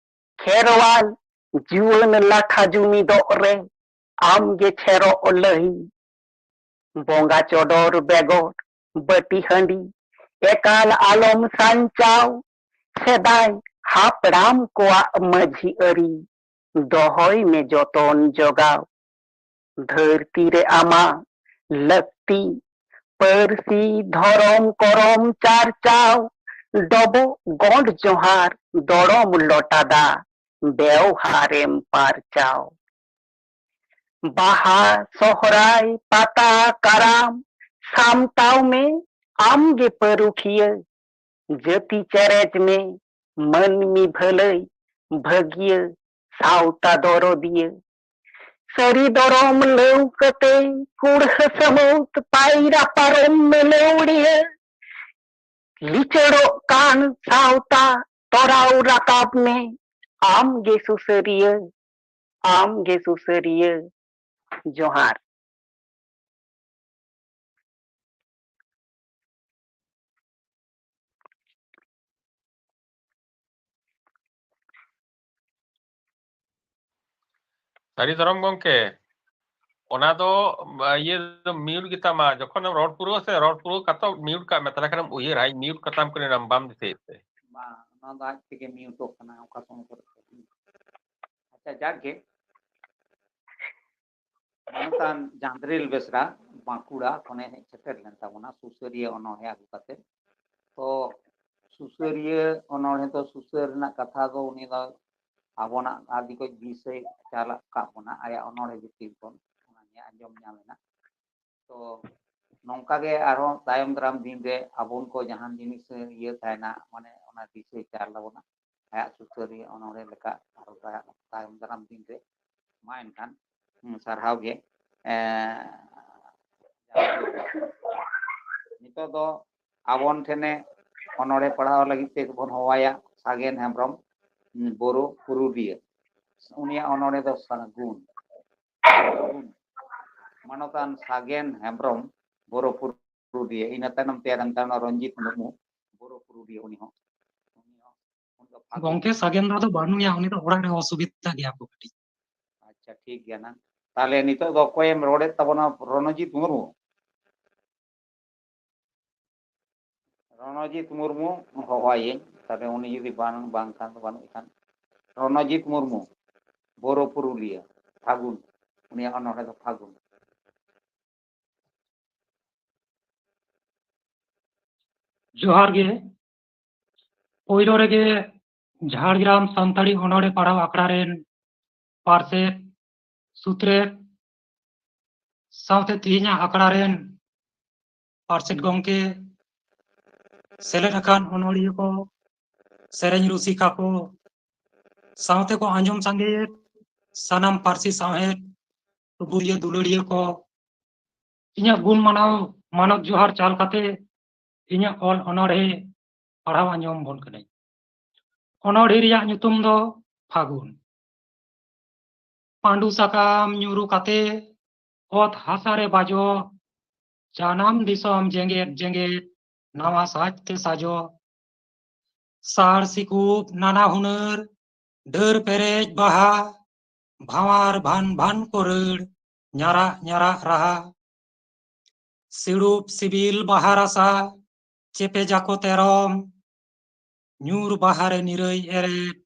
ᱠᱷᱮᱨᱣᱟᱞ ᱡᱩᱣᱟᱹᱱ ᱞᱟᱴᱷᱟ ᱡᱩᱢᱤᱫᱚᱜ ᱨᱮ ᱟᱢ ᱜᱮ ᱪᱷᱮᱨᱚᱜ ᱞᱟᱹᱦᱤ᱾ ᱵᱚᱸᱜᱟ ᱪᱚᱰᱚᱨ ᱵᱮᱜᱚᱨ ᱵᱟᱹᱴᱤ ᱦᱟᱺᱰᱤ ᱮᱠᱟᱞ ᱟᱞᱚᱢ ᱥᱟᱧᱪᱟᱣ᱾ ᱥᱮᱫᱟᱭ ᱦᱟᱯᱲᱟᱢ ᱠᱚᱣᱟᱜ ᱢᱟᱹᱡᱷᱤ ᱟᱹᱨᱤ ᱫᱚᱦᱚᱭ ᱢᱮ ᱡᱚᱛᱚᱱ ᱡᱚᱜᱟᱣ᱾ ᱫᱷᱟᱹᱨᱛᱤ ᱨᱮ ᱟᱢᱟᱜ ᱞᱟᱹᱠᱛᱤ, ᱯᱟᱹᱨᱥᱤ ᱫᱷᱚᱨᱚᱢ ᱠᱚᱨᱚᱢ ᱪᱟᱨᱪᱟᱣ᱾ ᱰᱚᱵᱚᱜ ᱜᱚᱸᱰ ᱡᱚᱦᱟᱨ ᱫᱚᱲᱚᱢ ᱞᱚᱴᱟ ᱫᱟᱜ, ᱵᱮᱣᱦᱟᱨᱮᱢ ᱯᱟᱨᱪᱟᱣ᱾ ᱵᱟᱦᱟ, ᱥᱚᱦᱨᱟᱭ, ᱯᱟᱛᱟ, ᱠᱟᱨᱟᱢ, ᱥᱟᱢᱴᱟᱣ ᱢᱮ ᱟᱢ ᱜᱮ ᱯᱟᱹᱨᱩᱠᱷᱤᱭᱟᱹ᱾ ᱡᱟᱹᱛᱤ ᱪᱮᱨᱮᱡ ᱢᱮ ᱢᱟᱹᱱᱢᱤ ᱵᱷᱟᱹᱞᱟᱹᱭ, ᱵᱷᱟᱹᱜᱤᱭᱟᱹ, ᱥᱟᱶᱛᱟ ᱫᱚᱨᱚᱫᱤᱭᱟᱹ᱾ ᱥᱟᱹᱨᱤ ᱫᱚᱨᱚᱢ ᱞᱟᱹᱣᱠᱟᱹᱛᱮ ᱠᱩᱲᱦᱟᱹ ᱥᱟᱹᱢᱩᱫ ᱯᱟᱭᱨᱟ ᱯᱟᱨᱚᱢ ᱢᱮ ᱞᱟᱹᱣᱲᱤᱭᱟᱹ᱾ ᱞᱤᱪᱟᱹᱲᱚᱜ ᱠᱟᱱ ᱥᱟᱶᱛᱟ ᱛᱚᱨᱟᱣ ᱨᱟᱠᱟᱵ ᱢᱮ ᱟᱢ ᱜᱮ ᱥᱩᱥᱟᱹᱨᱤᱭᱟᱹ᱾ ᱟᱢ ᱜᱮ ᱥᱩᱥᱟᱹᱨᱤᱭᱟᱹ᱾ ᱡᱚᱦᱟᱨ᱾ ᱥᱟᱹᱨᱤ ᱫᱷᱚᱨᱚᱢ ᱜᱚᱢᱠᱮ, ᱚᱱᱟ ᱫᱚ ᱤᱭᱟᱹ ᱫᱚ ᱢᱤᱭᱩᱴ ᱜᱮᱛᱟᱢᱟ᱾ ᱡᱚᱠᱷᱚᱱᱮᱢ ᱨᱚᱲ ᱯᱩᱨᱟᱹᱣᱟ ᱥᱮ, ᱨᱚᱲ ᱯᱩᱨᱟᱹᱣ ᱠᱟᱛᱮ ᱢᱤᱭᱩᱴ ᱠᱟᱜ ᱢᱮ, ᱛᱟᱦᱞᱮ ᱠᱷᱟᱱᱮᱢ ᱩᱭᱦᱟᱹᱨᱟ᱾ ᱤᱧ ᱢᱤᱭᱩᱴ ᱠᱟᱛᱟᱢ ᱠᱟᱹᱱᱟᱹᱧ, ᱵᱟᱢ ᱫᱤᱥᱟᱹᱭᱮᱫ ᱛᱮ᱾ ᱵᱟᱝ, ᱚᱱᱟ ᱫᱚ ᱟᱡ ᱛᱮᱜᱮ ᱢᱤᱭᱩᱴᱚᱜ ᱠᱟᱱᱟ ᱚᱠᱟ ᱥᱚᱢᱚᱭ ᱠᱚᱨᱮ᱾ ᱟᱪᱪᱷᱟ, ᱡᱟᱠ ᱜᱮ, ᱢᱟᱱᱚᱛᱟᱱ ᱡᱟᱸᱫᱽᱨᱤᱞ ᱵᱮᱥᱨᱟ ᱵᱟᱸᱠᱩᱲᱟ ᱠᱷᱚᱱᱮ ᱦᱮᱡ ᱥᱮᱴᱮᱨ ᱞᱮᱱ ᱛᱟᱵᱚᱱᱟ ᱥᱩᱥᱟᱹᱨᱤᱭᱟᱹ ᱚᱱᱚᱬᱦᱮ ᱟᱹᱜᱩ ᱠᱟᱛᱮ᱾ ᱛᱚ ᱥᱩᱥᱟᱹᱨᱤᱭᱟᱹ ᱚᱱᱚᱬᱦᱮ ᱫᱚ ᱥᱩᱥᱟᱹᱨ ᱨᱮᱱᱟᱜ ᱠᱟᱛᱷᱟ ᱫᱚ ᱩᱱᱤ ᱫᱚ ᱟᱵᱚᱱᱟᱜ ᱟᱹᱰᱤ ᱠᱚ ᱫᱤᱥᱟᱹᱭ ᱪᱟᱞᱟᱜ ᱠᱟᱜ ᱵᱚᱱᱟ ᱟᱭᱟᱜ ᱚᱱᱚᱬᱦᱮ ᱵᱷᱤᱛᱤᱨ ᱠᱷᱚᱱ, ᱚᱱᱟ ᱜᱮ ᱟᱸᱡᱚᱢ ᱧᱟᱢ ᱮᱱᱟ᱾ ᱛᱚ ᱱᱚᱝᱠᱟ ᱜᱮ ᱟᱨᱦᱚᱸ ᱛᱟᱭᱚᱢ ᱫᱟᱨᱟᱢ ᱫᱤᱱ ᱨᱮ ᱟᱵᱚᱱ ᱠᱚ ᱡᱟᱦᱟᱱ ᱡᱤᱱᱤᱥ ᱤᱭᱟᱹ ᱛᱟᱦᱮᱱᱟ, ᱢᱟᱱᱮ ᱚᱱᱟ ᱫᱤᱥᱟᱹᱭ ᱪᱟᱞ ᱛᱟᱵᱚᱱᱟ ᱟᱭᱟᱜ ᱥᱩᱥᱟᱹᱨᱤᱭᱟᱹ ᱚᱱᱚᱬᱦᱮ ᱞᱮᱠᱟ ᱟᱨᱦᱚᱸ ᱛᱟᱭᱚᱢ ᱫᱟᱨᱟᱢ ᱫᱤᱱ ᱨᱮ᱾ ᱢᱟ ᱮᱱᱠᱷᱟᱱ, ᱦᱩᱸ, ᱥᱟᱨᱦᱟᱣ ᱜᱮ᱾ ᱮᱸ, ᱱᱤᱛᱚᱜ ᱫᱚ ᱟᱵᱚᱱ ᱴᱷᱮᱱᱮ ᱚᱱᱚᱬᱦᱮ ᱯᱟᱲᱦᱟᱣ ᱞᱟᱹᱜᱤᱫ ᱛᱮ ᱵᱚᱱ ᱦᱚᱦᱚᱣᱟᱭᱟ ᱥᱟᱜᱮᱱ ᱦᱮᱢᱵᱨᱚᱢ, ᱩᱸ, ᱵᱳᱨᱳ ᱯᱩᱨᱩᱞᱤᱭᱟᱹ᱾ ᱩᱱᱤᱭᱟᱜ ᱚᱱᱚᱬᱦᱮ ᱫᱚ ᱥᱟᱹᱜᱩᱱ᱾ ᱢᱟᱱᱚᱛᱟᱱ ᱥᱟᱜᱮᱱ ᱦᱮᱢᱵᱨᱚᱢ, ᱵᱳᱨᱳ ᱯᱩᱨᱩᱞᱤᱭᱟᱹ᱾ ᱤᱱᱟᱹ ᱛᱟᱭᱱᱚᱢ ᱛᱮ ᱨᱚᱧᱡᱤᱛ ᱢᱩᱨᱢᱩ, ᱵᱳᱨᱳ ᱯᱩᱨᱩᱞᱤᱭᱟᱹ, ᱩᱱᱤ ᱦᱚᱸ᱾ ᱩᱱᱤ ᱦᱚᱸ, ᱩᱱᱤ ᱫᱚ ᱯᱷᱟᱹᱜᱩᱱ᱾ ᱜᱚᱝᱠᱮ, ᱥᱟᱜᱮᱱ ᱫᱟ ᱫᱚ ᱵᱟᱹᱱᱩᱭᱟ, ᱩᱱᱤ ᱫᱚ ᱚᱲᱟᱜ ᱨᱮ ᱚᱥᱩᱵᱤᱫᱷᱟ ᱜᱮᱭᱟ ᱠᱚ ᱠᱟᱹᱴᱤᱡ᱾ ᱟᱪᱪᱷᱟ, ᱴᱷᱤᱠ ᱜᱮᱭᱟ ᱱᱟᱝ᱾ ᱛᱟᱦᱞᱮ ᱱᱤᱛᱚᱜ ᱫᱚ ᱚᱠᱚᱭᱮᱢ ᱨᱚᱲᱮᱫ ᱛᱟᱵᱚᱱᱟ? ᱨᱚᱱᱚᱡᱤᱛ ᱢᱩᱨᱢᱩ? ᱨᱚᱱᱚᱡᱤᱛ ᱢᱩᱨᱢᱩ ᱦᱚᱦᱚᱣᱟᱭᱟᱹᱧ᱾ ᱛᱟᱦᱞᱮ ᱩᱱᱤ ᱡᱩᱫᱤ ᱵᱟᱝ, ᱵᱟᱝ ᱠᱷᱟᱱ ᱫᱚ ᱵᱟᱹᱱᱩᱜ ᱠᱷᱟᱱ, ᱨᱚᱱᱚᱡᱤᱛ ᱢᱩᱨᱢᱩ, ᱵᱳᱨᱳ ᱯᱩᱨᱩᱞᱤᱭᱟᱹ, ᱯᱷᱟᱹᱜᱩᱱ, ᱩᱱᱤᱭᱟᱜ ᱚᱱᱚᱬᱦᱮ ᱫᱚ ᱯᱷᱟᱹᱜᱩᱱ᱾ ᱡᱚᱦᱟᱨ ᱜᱮ᱾ ᱯᱳᱭᱞᱳ ᱨᱮᱜᱮ ᱡᱷᱟᱲᱜᱨᱟᱢ ᱥᱟᱱᱛᱟᱲᱤ ᱚᱱᱚᱬᱦᱮ ᱯᱟᱲᱦᱟᱣ ᱟᱠᱷᱲᱟ ᱨᱮᱱ ᱯᱟᱨᱥᱮᱛ, ᱥᱩᱛᱨᱮᱛ, ᱥᱟᱶᱛᱮ ᱛᱮᱦᱮᱧᱟᱜ ᱟᱠᱷᱲᱟ ᱨᱮᱱ ᱯᱟᱨᱥᱮᱛ ᱜᱚᱢᱠᱮ, ᱥᱮᱞᱮᱫ ᱟᱠᱟᱱ ᱚᱱᱚᱬᱦᱤᱭᱟᱹ ᱠᱚ, ᱥᱮᱨᱮᱧ ᱨᱩᱥᱤᱠᱟ ᱠᱚ, ᱥᱟᱶᱛᱮ ᱠᱚ ᱟᱸᱡᱚᱢ ᱥᱟᱸᱜᱮᱭᱮᱫ ᱥᱟᱱᱟᱢ ᱯᱟᱹᱨᱥᱤ ᱥᱟᱶᱦᱮᱫ ᱞᱩᱜᱩᱨᱤᱭᱟᱹ ᱫᱩᱞᱟᱹᱲᱤᱭᱟᱹ ᱠᱚ, ᱤᱧᱟᱹᱜ ᱜᱩᱱ ᱢᱟᱱᱟᱣ ᱢᱟᱱᱚᱛ ᱡᱚᱦᱟᱨ ᱪᱟᱞ ᱠᱟᱛᱮ ᱤᱧᱟᱹᱜ ᱚᱞ ᱚᱱᱚᱬᱦᱮ ᱯᱟᱲᱦᱟᱣ ᱟᱸᱡᱚᱢ ᱵᱚᱱ ᱠᱟᱹᱱᱟᱹᱧ᱾ ᱚᱱᱚᱬᱦᱮ ᱨᱮᱭᱟᱜ ᱧᱩᱛᱩᱢ ᱫᱚ ᱯᱷᱟᱹᱜᱩᱱ᱾ ᱯᱟᱺᱰᱩ ᱥᱟᱠᱟᱢ ᱧᱩᱨᱩ ᱠᱟᱛᱮ ᱚᱛ ᱦᱟᱥᱟ ᱨᱮ ᱵᱟᱡᱚ, ᱡᱟᱱᱟᱢ ᱫᱤᱥᱚᱢ ᱡᱮᱜᱮᱫ ᱡᱮᱜᱮᱫ ᱱᱟᱣᱟ ᱥᱟᱡᱽ ᱛᱮ ᱥᱟᱡᱚ᱾ ᱥᱟᱲ ᱥᱤᱠᱩᱵ ᱱᱟᱱᱟ ᱦᱩᱱᱟᱹᱨ, ᱰᱟᱹᱨ ᱯᱮᱨᱮᱡ ᱵᱟᱦᱟ, ᱵᱷᱟᱶᱟᱨ ᱵᱷᱟᱱ ᱵᱷᱟᱱ ᱠᱚ ᱨᱟᱹᱲ, ᱧᱟᱨᱟᱜ ᱧᱟᱨᱟᱜ ᱨᱟᱦᱟ᱾ ᱥᱤᱲᱩᱯ ᱥᱤᱵᱤᱞ ᱵᱟᱦᱟ ᱨᱟᱥᱟ, ᱪᱮᱯᱮᱡᱟᱠᱚ ᱛᱮᱨᱚᱢ, ᱧᱩᱨ ᱵᱟᱦᱟ ᱨᱮ ᱱᱤᱨᱟᱹᱭ ᱮᱨᱮᱫ,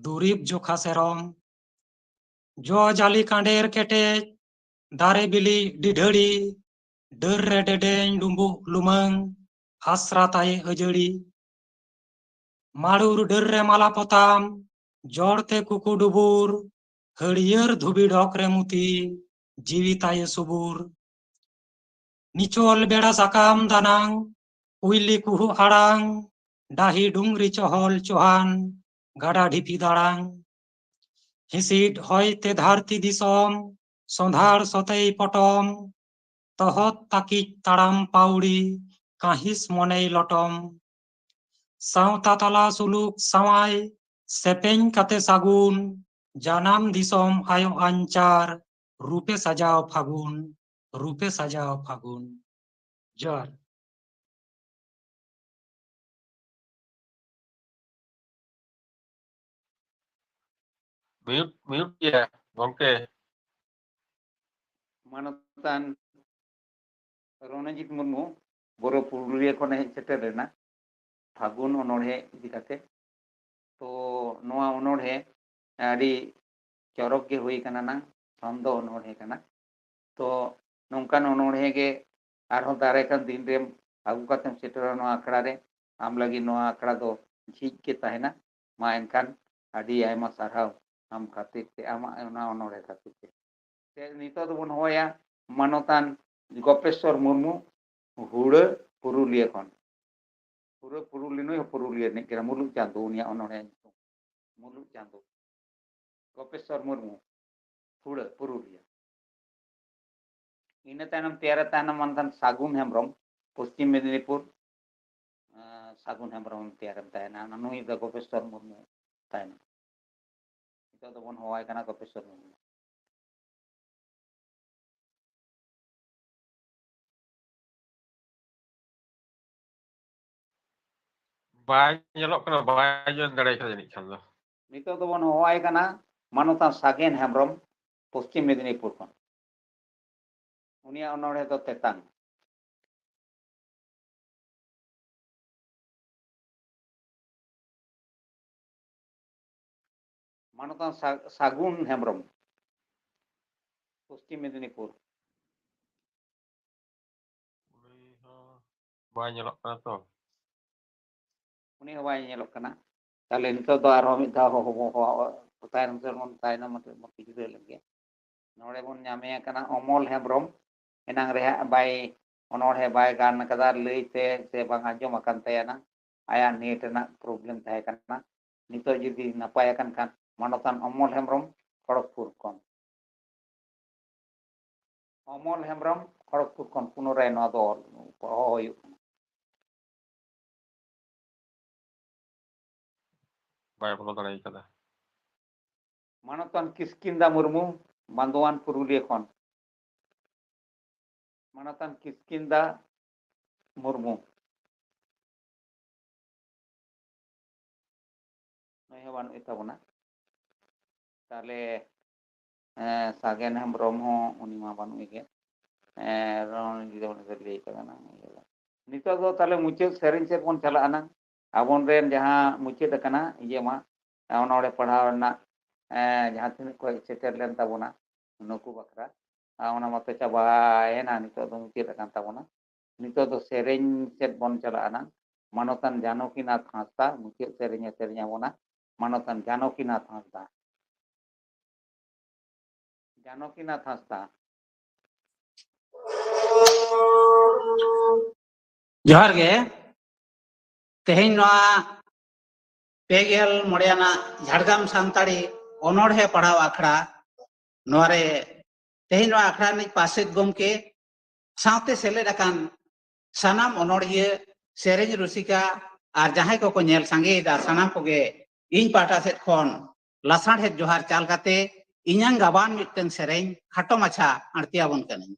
ᱫᱩᱨᱤᱵ ᱡᱚᱠᱷᱟ ᱥᱮᱨᱚᱢ᱾ ᱡᱚ ᱡᱟᱹᱞᱤ ᱠᱟᱸᱰᱮᱨ ᱠᱮᱴᱮᱡ, ᱫᱟᱨᱮ ᱵᱤᱞᱤ ᱰᱤᱰᱷᱟᱹᱲᱤ, ᱰᱟᱹᱨ ᱨᱮ ᱰᱮᱰᱮᱧ ᱰᱩᱸᱵᱩᱜ ᱞᱩᱢᱟᱹᱝ, ᱟᱥᱨᱟ ᱛᱟᱭᱮ ᱟᱹᱡᱟᱹᱲᱤ᱾ ᱢᱟᱲᱩᱨ ᱰᱟᱹᱨ ᱨᱮ ᱢᱟᱞᱟ ᱯᱚᱛᱟᱢ, ᱡᱚᱲ ᱛᱮ ᱠᱩᱠᱩ ᱰᱩᱵᱩᱨ, ᱦᱟᱹᱨᱭᱟᱹᱲ ᱫᱷᱩᱵᱤ ᱰᱚᱠ ᱨᱮ ᱢᱩᱛᱤ, ᱡᱤᱣᱤ ᱛᱟᱭᱮ ᱥᱩᱵᱩᱨ᱾ ᱱᱤᱪᱚᱞ ᱵᱮᱲᱟ ᱥᱟᱠᱟᱢ ᱫᱟᱱᱟᱝ, ᱩᱭᱞᱤ ᱠᱩᱦᱩ ᱟᱲᱟᱝ, ᱰᱟᱹᱦᱤ ᱰᱩᱝᱨᱤ ᱪᱚᱦᱚᱞ ᱪᱚᱦᱟᱱ, ᱜᱟᱰᱟ ᱰᱷᱤᱯᱤ ᱫᱟᱲᱟᱝ᱾ ᱦᱤᱸᱥᱤᱫ ᱦᱚᱭ ᱛᱮ ᱫᱷᱟᱹᱨᱛᱤ ᱫᱤᱥᱚᱢ, ᱥᱚᱸᱫᱷᱟᱲ ᱥᱚᱛᱮᱭ ᱯᱚᱴᱚᱢ, ᱛᱚᱦᱚᱫ ᱛᱟᱹᱠᱤᱡ ᱛᱟᱲᱟᱢ ᱯᱟᱹᱣᱲᱤ, ᱠᱟᱹᱦᱤᱥ ᱢᱚᱱᱮᱭ ᱞᱚᱴᱚᱢ᱾ ᱥᱟᱶᱛᱟ ᱛᱟᱞᱟ ᱥᱩᱞᱩᱠ ᱥᱟᱶᱟᱭ, ᱥᱮᱯᱮᱧ ᱠᱟᱛᱮ ᱥᱟᱹᱜᱩᱱ, ᱡᱟᱱᱟᱢ ᱫᱤᱥᱚᱢ ᱟᱭᱳ ᱟᱧᱪᱟᱨ, ᱨᱩᱯᱮ ᱥᱟᱡᱟᱣ ᱯᱷᱟᱹᱜᱩᱱ, ᱨᱩᱯᱮ ᱥᱟᱡᱟᱣ ᱯᱷᱟᱹᱜᱩᱱ᱾ ᱡᱚᱦᱟᱨ᱾ ᱢᱤᱭᱩᱴ, ᱢᱤᱭᱩᱴ ᱜᱮᱭᱟ ᱜᱚᱝᱠᱮ᱾ ᱢᱟᱱᱚᱛᱟᱱ ᱨᱚᱱᱚᱡᱤᱛ ᱢᱩᱨᱢᱩ ᱵᱳᱨᱳ ᱯᱩᱨᱩᱞᱤᱭᱟᱹ ᱠᱷᱚᱱᱮ ᱦᱮᱡ ᱥᱮᱴᱮᱨ ᱞᱮᱱᱟ᱾ ᱯᱷᱟᱹᱜᱩᱱ ᱚᱱᱚᱬᱦᱮ ᱤᱫᱤ ᱠᱟᱛᱮ᱾ ᱛᱚ ᱱᱚᱣᱟ ᱚᱱᱚᱬᱦᱮ ᱟᱹᱰᱤ ᱪᱚᱨᱚᱠ ᱜᱮ ᱦᱩᱭ ᱠᱟᱱᱟ ᱱᱟᱝ, ᱪᱷᱚᱱᱫᱚ ᱚᱱᱚᱬᱦᱮ ᱠᱟᱱᱟ᱾ ᱛᱚ ᱱᱚᱝᱠᱟᱱ ᱚᱱᱚᱬᱦᱮ ᱜᱮ ᱟᱨᱦᱚᱸ ᱫᱟᱨᱟᱭ ᱠᱟᱱ ᱫᱤᱱ ᱨᱮᱢ ᱟᱹᱜᱩ ᱠᱟᱛᱮᱢ ᱥᱮᱴᱮᱨᱟ ᱱᱚᱣᱟ ᱟᱠᱷᱲᱟ ᱨᱮ᱾ ᱟᱢ ᱞᱟᱹᱜᱤᱫ ᱱᱚᱣᱟ ᱟᱠᱷᱲᱟ ᱫᱚ ᱡᱷᱤᱡ ᱜᱮ ᱛᱟᱦᱮᱱᱟ᱾ ᱢᱟ ᱮᱱᱠᱷᱟᱱ ᱟᱹᱰᱤ ᱟᱭᱢᱟ ᱥᱟᱨᱦᱟᱣ ᱟᱢ ᱠᱷᱟᱹᱛᱤᱨ ᱛᱮ, ᱟᱢᱟᱜ ᱚᱱᱟ ᱚᱱᱚᱬᱦᱮ ᱠᱷᱟᱹᱛᱤᱨ ᱛᱮ᱾ ᱛᱮ ᱱᱤᱛᱚᱜ ᱫᱚᱵᱚᱱ ᱦᱚᱦᱚᱭᱟ ᱢᱟᱱᱚᱛᱟᱱ ᱜᱚᱯᱮᱥᱣᱚᱨ ᱢᱩᱨᱢᱩ, ᱦᱩᱲᱟᱹ ᱯᱩᱨᱩᱞᱤᱭᱟᱹ ᱠᱷᱚᱱ᱾ ᱦᱩᱲᱟᱹ ᱯᱩᱨᱩᱞᱤᱭᱟᱹ, ᱱᱩᱭ ᱦᱚᱸ ᱯᱩᱨᱩᱞᱤᱭᱟᱹ ᱨᱤᱱᱤᱡ ᱠᱟᱱᱟ, ᱢᱩᱞᱩᱜ ᱪᱟᱸᱫᱚ ᱩᱱᱤᱭᱟᱜ ᱚᱱᱚᱬᱦᱮ ᱧᱩᱛᱩᱢ, ᱢᱩᱞᱩᱜ ᱪᱟᱸᱫᱚ, ᱜᱚᱯᱮᱥᱣᱚᱨ ᱢᱩᱨᱢᱩ, ᱦᱩᱲᱟᱹ ᱯᱩᱨᱩᱞᱤᱭᱟᱹ᱾ ᱤᱱᱟᱹ ᱛᱟᱭᱱᱚᱢ ᱛᱮᱭᱟᱨᱮ ᱛᱟᱦᱮᱱᱟ ᱢᱟᱱᱛᱷᱟᱱ ᱥᱟᱹᱜᱩᱱ ᱦᱮᱢᱵᱨᱚᱢ, ᱯᱚᱥᱪᱤᱢ ᱢᱮᱫᱽᱱᱤᱯᱩᱨ᱾ ᱟᱸ, ᱥᱟᱹᱜᱩᱱ ᱦᱮᱢᱵᱨᱚᱢ ᱛᱮᱭᱟᱨᱮᱢ ᱛᱟᱦᱮᱱᱟ, ᱱᱩᱭ ᱫᱚ ᱜᱚᱯᱮᱥᱣᱚᱨ ᱢᱩᱨᱢᱩ ᱛᱟᱦᱮᱱᱟ᱾ ᱱᱤᱛᱚᱜ ᱫᱚᱵᱚᱱ ᱦᱚᱦᱚᱣᱟᱭ ᱠᱟᱱᱟ ᱜᱚᱯᱮᱥᱣᱚᱨ ᱢᱩᱨᱢᱩ᱾ ᱵᱟᱭ ᱧᱮᱞᱚᱜ ᱠᱟᱱᱟ, ᱵᱟᱭ ᱡᱚᱭᱮᱱ ᱫᱟᱲᱮ ᱠᱟᱫᱟ ᱡᱟᱹᱱᱤᱡ ᱠᱷᱟᱱ ᱫᱚ᱾ ᱱᱤᱛᱚᱜ ᱫᱚᱵᱚᱱ ᱦᱚᱦᱚᱣᱟᱭ ᱠᱟᱱᱟ ᱢᱟᱱᱚᱛᱟᱱ ᱥᱟᱜᱮᱱ ᱦᱮᱢᱵᱨᱚᱢ, ᱯᱚᱥᱪᱤᱢ ᱢᱮᱫᱽᱱᱤᱯᱩᱨ ᱠᱷᱚᱱ᱾ ᱩᱱᱤᱭᱟᱜ ᱚᱱᱚᱬᱦᱮ ᱫᱚ ᱛᱮᱛᱟᱝ᱾ ᱢᱟᱱᱚᱛᱟᱱ ᱥᱟ-, ᱥᱟᱹᱜᱩᱱ ᱦᱮᱢᱵᱨᱚᱢ, ᱯᱚᱥᱪᱤᱢ ᱢᱮᱫᱽᱱᱤᱯᱩᱨ᱾ ᱩᱱᱤ ᱦᱚᱸ ᱵᱟᱭ ᱧᱮᱞᱚᱜ ᱠᱟᱱᱟ ᱛᱚ᱾ ᱩᱱᱤ ᱦᱚᱸ ᱵᱟᱭ ᱧᱮᱞᱚᱜ ᱠᱟᱱᱟ᱾ ᱛᱟᱦᱞᱮ ᱱᱤᱛᱚᱜ ᱫᱚ ᱟᱨᱦᱚᱸ ᱢᱤᱫ ᱫᱷᱟᱣ ᱦᱚᱦᱚ, ᱦᱚᱦᱚ, ᱛᱟᱭᱱᱚᱢ ᱥᱮᱫ ᱵᱚᱱ, ᱛᱟᱭᱱᱚᱢ ᱥᱮᱫ ᱵᱚᱱ ᱜᱤᱫᱽᱨᱟᱹ ᱞᱮᱱᱜᱮ᱾ ᱱᱚᱰᱮ ᱵᱚᱱ ᱧᱟᱢᱮᱭᱟ ᱠᱟᱱᱟ ᱚᱢᱚᱞ ᱦᱮᱢᱵᱨᱚᱢ᱾ ᱮᱱᱟᱝ ᱨᱮ ᱦᱟᱸᱜ ᱵᱟᱭ, ᱚᱱᱚᱬᱦᱮ ᱵᱟᱭ ᱜᱟᱱ ᱠᱟᱫᱟ ᱞᱟᱹᱭ ᱛᱮ, ᱥᱮ ᱵᱟᱝ ᱟᱸᱡᱚᱢ ᱟᱠᱟᱱ ᱛᱟᱭᱟ ᱱᱟᱝ, ᱟᱭᱟᱜ ᱱᱮᱴ ᱨᱮᱱᱟᱜ ᱯᱨᱚᱵᱞᱮᱢ ᱛᱟᱦᱮᱸ ᱠᱟᱱᱟ᱾ ᱱᱤᱛᱚᱜ ᱡᱩᱫᱤ ᱱᱟᱯᱟᱭ ᱟᱠᱟᱱ ᱠᱷᱟᱱ ᱢᱟᱱᱚᱛᱟᱱ ᱚᱢᱚᱞ ᱦᱮᱢᱵᱨᱚᱢ, ᱠᱷᱚᱲᱚᱜᱽᱯᱩᱨ ᱠᱷᱚᱱ᱾ ᱚᱢᱚᱞ ᱦᱮᱢᱵᱨᱚᱢ, ᱠᱷᱚᱲᱚᱜᱽᱯᱩᱨ ᱠᱷᱚᱱ ᱯᱩᱱᱚᱨᱟᱭ ᱱᱚᱣᱟ ᱫᱚ ᱚᱞ, ᱦᱚᱦᱚ ᱦᱩᱭᱩᱜ ᱠᱟᱱᱟ᱾ ᱵᱟᱭ ᱵᱚᱞᱚ ᱫᱟᱲᱮ ᱠᱟᱫᱟ᱾ ᱢᱟᱱᱚᱛᱟᱱ ᱠᱤᱥᱠᱤᱱᱫᱟ ᱢᱩᱨᱢᱩ, ᱵᱟᱱᱫᱳᱣᱟᱱ ᱯᱩᱨᱩᱞᱤᱭᱟᱹ ᱠᱷᱚᱱ᱾ ᱢᱟᱱᱚᱛᱟᱱ ᱠᱤᱥᱠᱤᱱᱫᱟ ᱢᱩᱨᱢᱩ᱾ ᱱᱩᱭ ᱦᱚᱸ ᱵᱟᱹᱱᱩᱜ ᱛᱟᱵᱚᱱᱟ᱾ ᱛᱟᱦᱞᱮ, ᱮᱸ, ᱥᱟᱜᱮᱱ ᱦᱮᱢᱵᱨᱚᱢ ᱦᱚᱸ, ᱩᱱᱤ ᱢᱟ ᱵᱟᱹᱱᱩᱜ ᱜᱮ᱾ ᱮᱸ, ᱨᱚᱱ ᱜᱤᱫᱽᱨᱟᱹ ᱩᱱᱤ ᱫᱚ ᱞᱟᱹᱭ ᱠᱟᱫᱟ ᱱᱟᱝ, ᱤᱭᱟᱹ ᱫᱚ᱾ ᱱᱤᱛᱚᱜ ᱫᱚ ᱛᱟᱦᱞᱮ ᱢᱩᱪᱟᱹᱫ ᱥᱮᱨᱮᱧ ᱥᱮᱫ ᱵᱚᱱ ᱪᱟᱞᱟᱜᱼᱟ ᱱᱟᱝ᱾ ᱟᱵᱚᱱ ᱨᱮᱱ ᱡᱟᱦᱟᱸ ᱢᱩᱪᱟᱹᱫ ᱟᱠᱟᱱᱟ ᱤᱭᱟᱹ ᱢᱟ, ᱚᱱᱚᱬᱦᱮ ᱯᱟᱲᱦᱟᱣ ᱨᱮᱱᱟᱜ ᱮ, ᱡᱟᱦᱟᱸ ᱛᱤᱱᱟᱹᱜ ᱠᱚ ᱦᱮᱡ ᱥᱮᱴᱮᱨ ᱞᱮᱱ ᱛᱟᱵᱚᱱᱟ ᱱᱩᱠᱩ ᱵᱟᱠᱷᱨᱟ, ᱟᱨ ᱚᱱᱟ ᱢᱟᱛᱚ ᱪᱟᱵᱟᱭᱮᱱᱟ, ᱱᱤᱛᱚᱜ ᱫᱚ ᱢᱩᱪᱟᱹᱫ ᱟᱠᱟᱱ ᱛᱟᱵᱚᱱᱟ᱾ ᱱᱤᱛᱚᱜ ᱫᱚ ᱥᱮᱨᱮᱧ ᱥᱮᱫ ᱵᱚᱱ ᱪᱟᱞᱟᱜᱼᱟ ᱱᱟᱝ᱾ ᱢᱟᱱᱚᱛᱟᱱ ᱡᱟᱱᱚᱠᱤᱱᱟᱛᱷ ᱦᱟᱸᱥᱫᱟ ᱢᱩᱪᱟᱹᱫ ᱥᱮᱨᱮᱧᱮ ᱥᱮᱨᱮᱧ ᱟᱵᱚᱱᱟ, ᱢᱟᱱᱚᱛᱟᱱ ᱡᱟᱱᱚᱠᱤᱱᱟᱛᱷ ᱦᱟᱸᱥᱫᱟ᱾ ᱡᱟᱱᱚᱠᱤᱱᱟᱛᱷ ᱦᱟᱸᱥᱫᱟ᱾ ᱡᱚᱦᱟᱨ ᱜᱮ᱾ ᱛᱮᱦᱮᱧ ᱱᱚᱣᱟ ᱯᱮ ᱜᱮᱞ ᱢᱚᱬᱮ ᱟᱱᱟᱜ ᱡᱷᱟᱲᱜᱨᱟᱢ ᱥᱟᱱᱛᱟᱲᱤ ᱚᱱᱚᱬᱦᱮ ᱯᱟᱲᱦᱟᱣ ᱟᱠᱷᱲᱟ, ᱱᱚᱣᱟ ᱨᱮ ᱛᱮᱦᱮᱧ ᱱᱚᱣᱟ ᱟᱠᱷᱲᱟ ᱨᱤᱱᱤᱡ ᱯᱟᱨᱥᱮᱛ ᱜᱚᱢᱠᱮ ᱥᱟᱶᱛᱮ ᱥᱮᱞᱮᱫ ᱟᱠᱟᱱ ᱥᱟᱱᱟᱢ ᱚᱱᱚᱬᱦᱤᱭᱟᱹ, ᱥᱮᱨᱮᱧ ᱨᱩᱥᱤᱠᱟ ᱟᱨ ᱡᱟᱦᱟᱸᱭ ᱠᱚᱠᱚ ᱧᱮᱞ ᱥᱟᱸᱜᱮᱭᱮᱫᱟ, ᱥᱟᱱᱟᱢ ᱠᱚᱜᱮ ᱤᱧ ᱯᱟᱦᱴᱟ ᱥᱮᱫ ᱠᱷᱚᱱ ᱞᱟᱥᱟᱲᱦᱮᱫ ᱡᱚᱦᱟᱨ ᱪᱟᱞ ᱠᱟᱛᱮ ᱤᱧᱟᱝ ᱜᱟᱵᱟᱱ ᱢᱤᱫᱴᱟᱝ ᱥᱮᱨᱮᱧ ᱠᱷᱟᱴᱚ ᱢᱟᱪᱷᱟ ᱟᱬᱛᱤ ᱟᱵᱚᱱ ᱠᱟᱹᱱᱟᱹᱧ᱾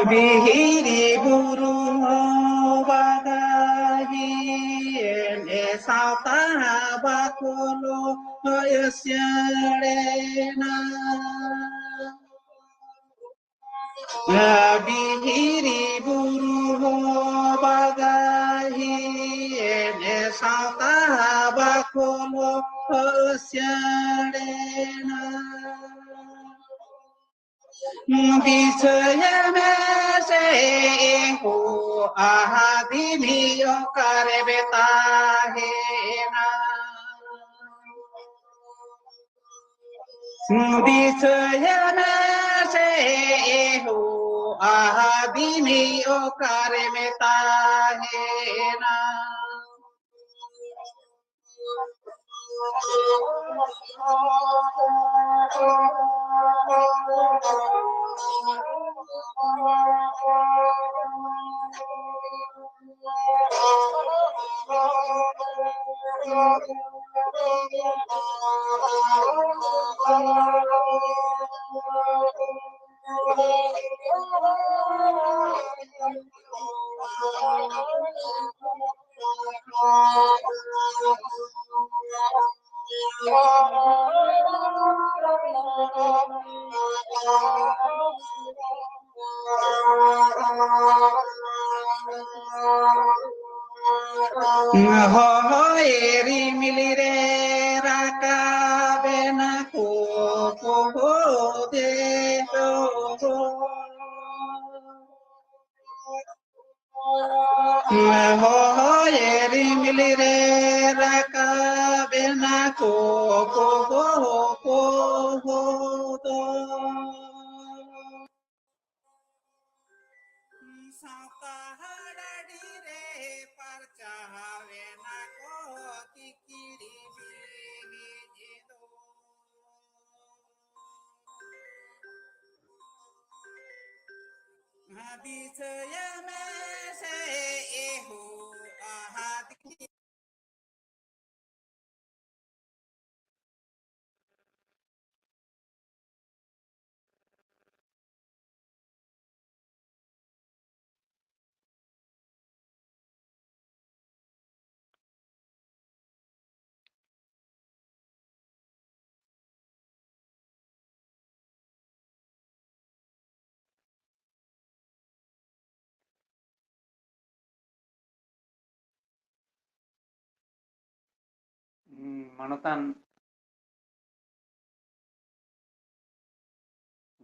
ᱵᱤᱦᱤᱨᱤ ᱵᱩᱨᱩ ᱦᱚᱸ ᱵᱟᱜᱟᱦᱤ, ᱮᱱᱮ ᱥᱟᱶᱛᱟ ᱵᱟᱠᱚᱞᱚ ᱦᱚᱭ ᱥᱮᱬᱮᱱᱟ᱾ ᱵᱤᱦᱤᱨᱤ ᱵᱩᱨᱩ ᱦᱚᱸ ᱵᱟᱜᱟᱦᱤ, ᱮᱱᱮ ᱥᱟᱶᱛᱟ ᱵᱟᱠᱚᱞᱚ ᱦᱚᱭ ᱥᱮᱬᱮᱱᱟ᱾ ᱫᱤᱥᱟᱹᱭ ᱢᱮᱥᱮ ᱮᱦᱳ ᱟᱦᱟᱫᱤᱱᱤ ᱚᱠᱟᱨᱮ ᱵᱮ ᱛᱟᱦᱮᱱᱟ? ᱫᱤᱥᱟᱹᱭ ᱢᱮ ᱥᱮ ᱮᱦᱳ ᱟᱦᱟᱫᱤᱱᱤ ᱚᱠᱟᱨᱮ ᱢᱮᱛᱟᱭᱮᱱᱟ᱾ ᱦᱚᱭ ᱨᱤᱢᱤᱞ ᱨᱮ ᱨᱟᱠᱟᱵ ᱮᱱᱟ ᱠᱚ ᱠᱚ ᱫᱮᱡᱚᱜ᱾ ᱦᱚᱭ ᱨᱤᱢᱤᱞ ᱨᱮ ᱨᱟᱠᱟᱵ ᱮᱱᱟ ᱠᱚ ᱠᱚ ᱠᱚ ᱫᱚ᱾ ᱥᱟᱶᱛᱟ ᱦᱟᱲᱟᱰᱤ ᱨᱮ ᱯᱟᱨᱪᱟᱣ ᱮᱱᱟ ᱠᱚ ᱛᱤᱠᱤᱲᱤ ᱵᱤᱜᱤ ᱫᱚ᱾ ᱫᱤᱥᱟᱹᱭ ᱢᱮ ᱥᱮ ᱮᱦᱳ ᱟᱦᱟᱫᱤ᱾ ᱢᱟᱱᱚᱛᱟᱱ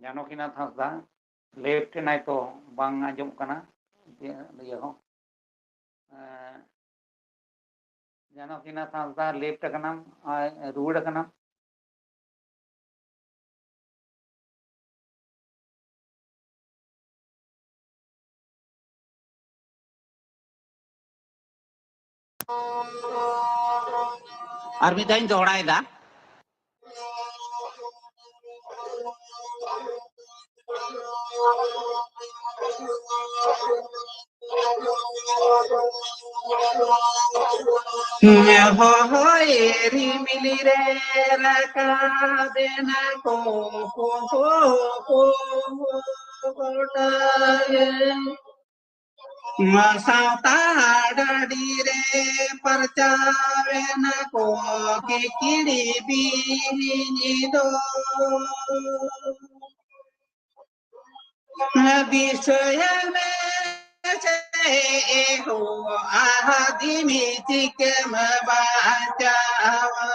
ᱡᱟᱱᱚᱠᱤᱱᱟᱛᱷ ᱦᱟᱸᱥᱫᱟ, ᱞᱮᱯᱴ ᱮᱱᱟᱭ ᱛᱚ, ᱵᱟᱝ ᱟᱸᱡᱚᱢᱚᱜ ᱠᱟᱱᱟ ᱤᱭᱟᱹ ᱦᱚᱸ᱾ ᱮᱸ, ᱡᱟᱱᱚᱠᱤᱱᱟᱛᱷ ᱦᱟᱸᱥᱫᱟ, ᱞᱮᱯᱴ ᱟᱠᱟᱱᱟᱢ, ᱟᱨ ᱨᱩᱣᱟᱹᱲ ᱟᱠᱟᱱᱟᱢ᱾ ᱟᱨ ᱢᱤᱫ ᱫᱷᱟᱣ ᱤᱧ ᱫᱚᱦᱲᱟᱭᱮᱫᱟ᱾ ᱦᱚᱦᱚᱭ ᱨᱤᱢᱤᱞ ᱨᱮ ᱨᱟᱠᱟᱵ ᱮᱱᱟ ᱠᱚ, ᱠᱚ, ᱠᱚ, ᱠᱚ, ᱜᱚᱴᱟ ᱜᱮ᱾ ᱥᱟᱶᱛᱟ ᱰᱟᱹᱰᱤ ᱨᱮ ᱯᱟᱨᱪᱟᱣ ᱮᱱᱟ ᱠᱚ ᱠᱤᱠᱤᱲᱤ ᱵᱤᱧ ᱫᱚ᱾ ᱫᱤᱥᱟᱹᱭ ᱢᱮ ᱥᱮ ᱮ ᱦᱳ ᱟᱹᱫᱤᱢᱤ, ᱪᱤᱠᱟᱹᱢ ᱵᱟᱧᱪᱟᱣᱟ?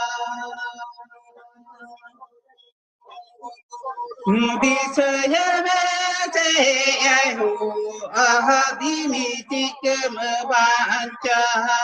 ᱫᱤᱥᱟᱹᱭ ᱢᱮ ᱥᱮ ᱮ ᱦᱳ ᱟᱹᱫᱤᱢᱤ, ᱪᱤᱠᱟᱹᱢ ᱵᱟᱧᱪᱟᱣᱟ?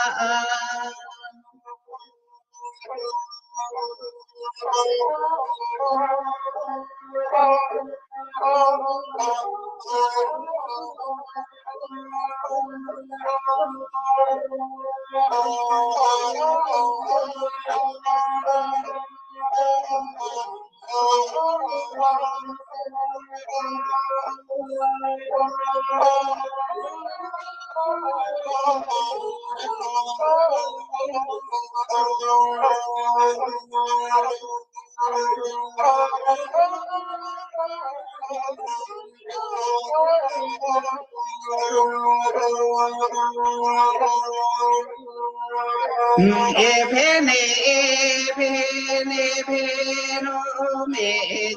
ᱮᱵᱷᱮᱱ, ᱮᱵᱷᱮᱱ, ᱮᱵᱷᱮᱱᱚᱜ ᱢᱮ,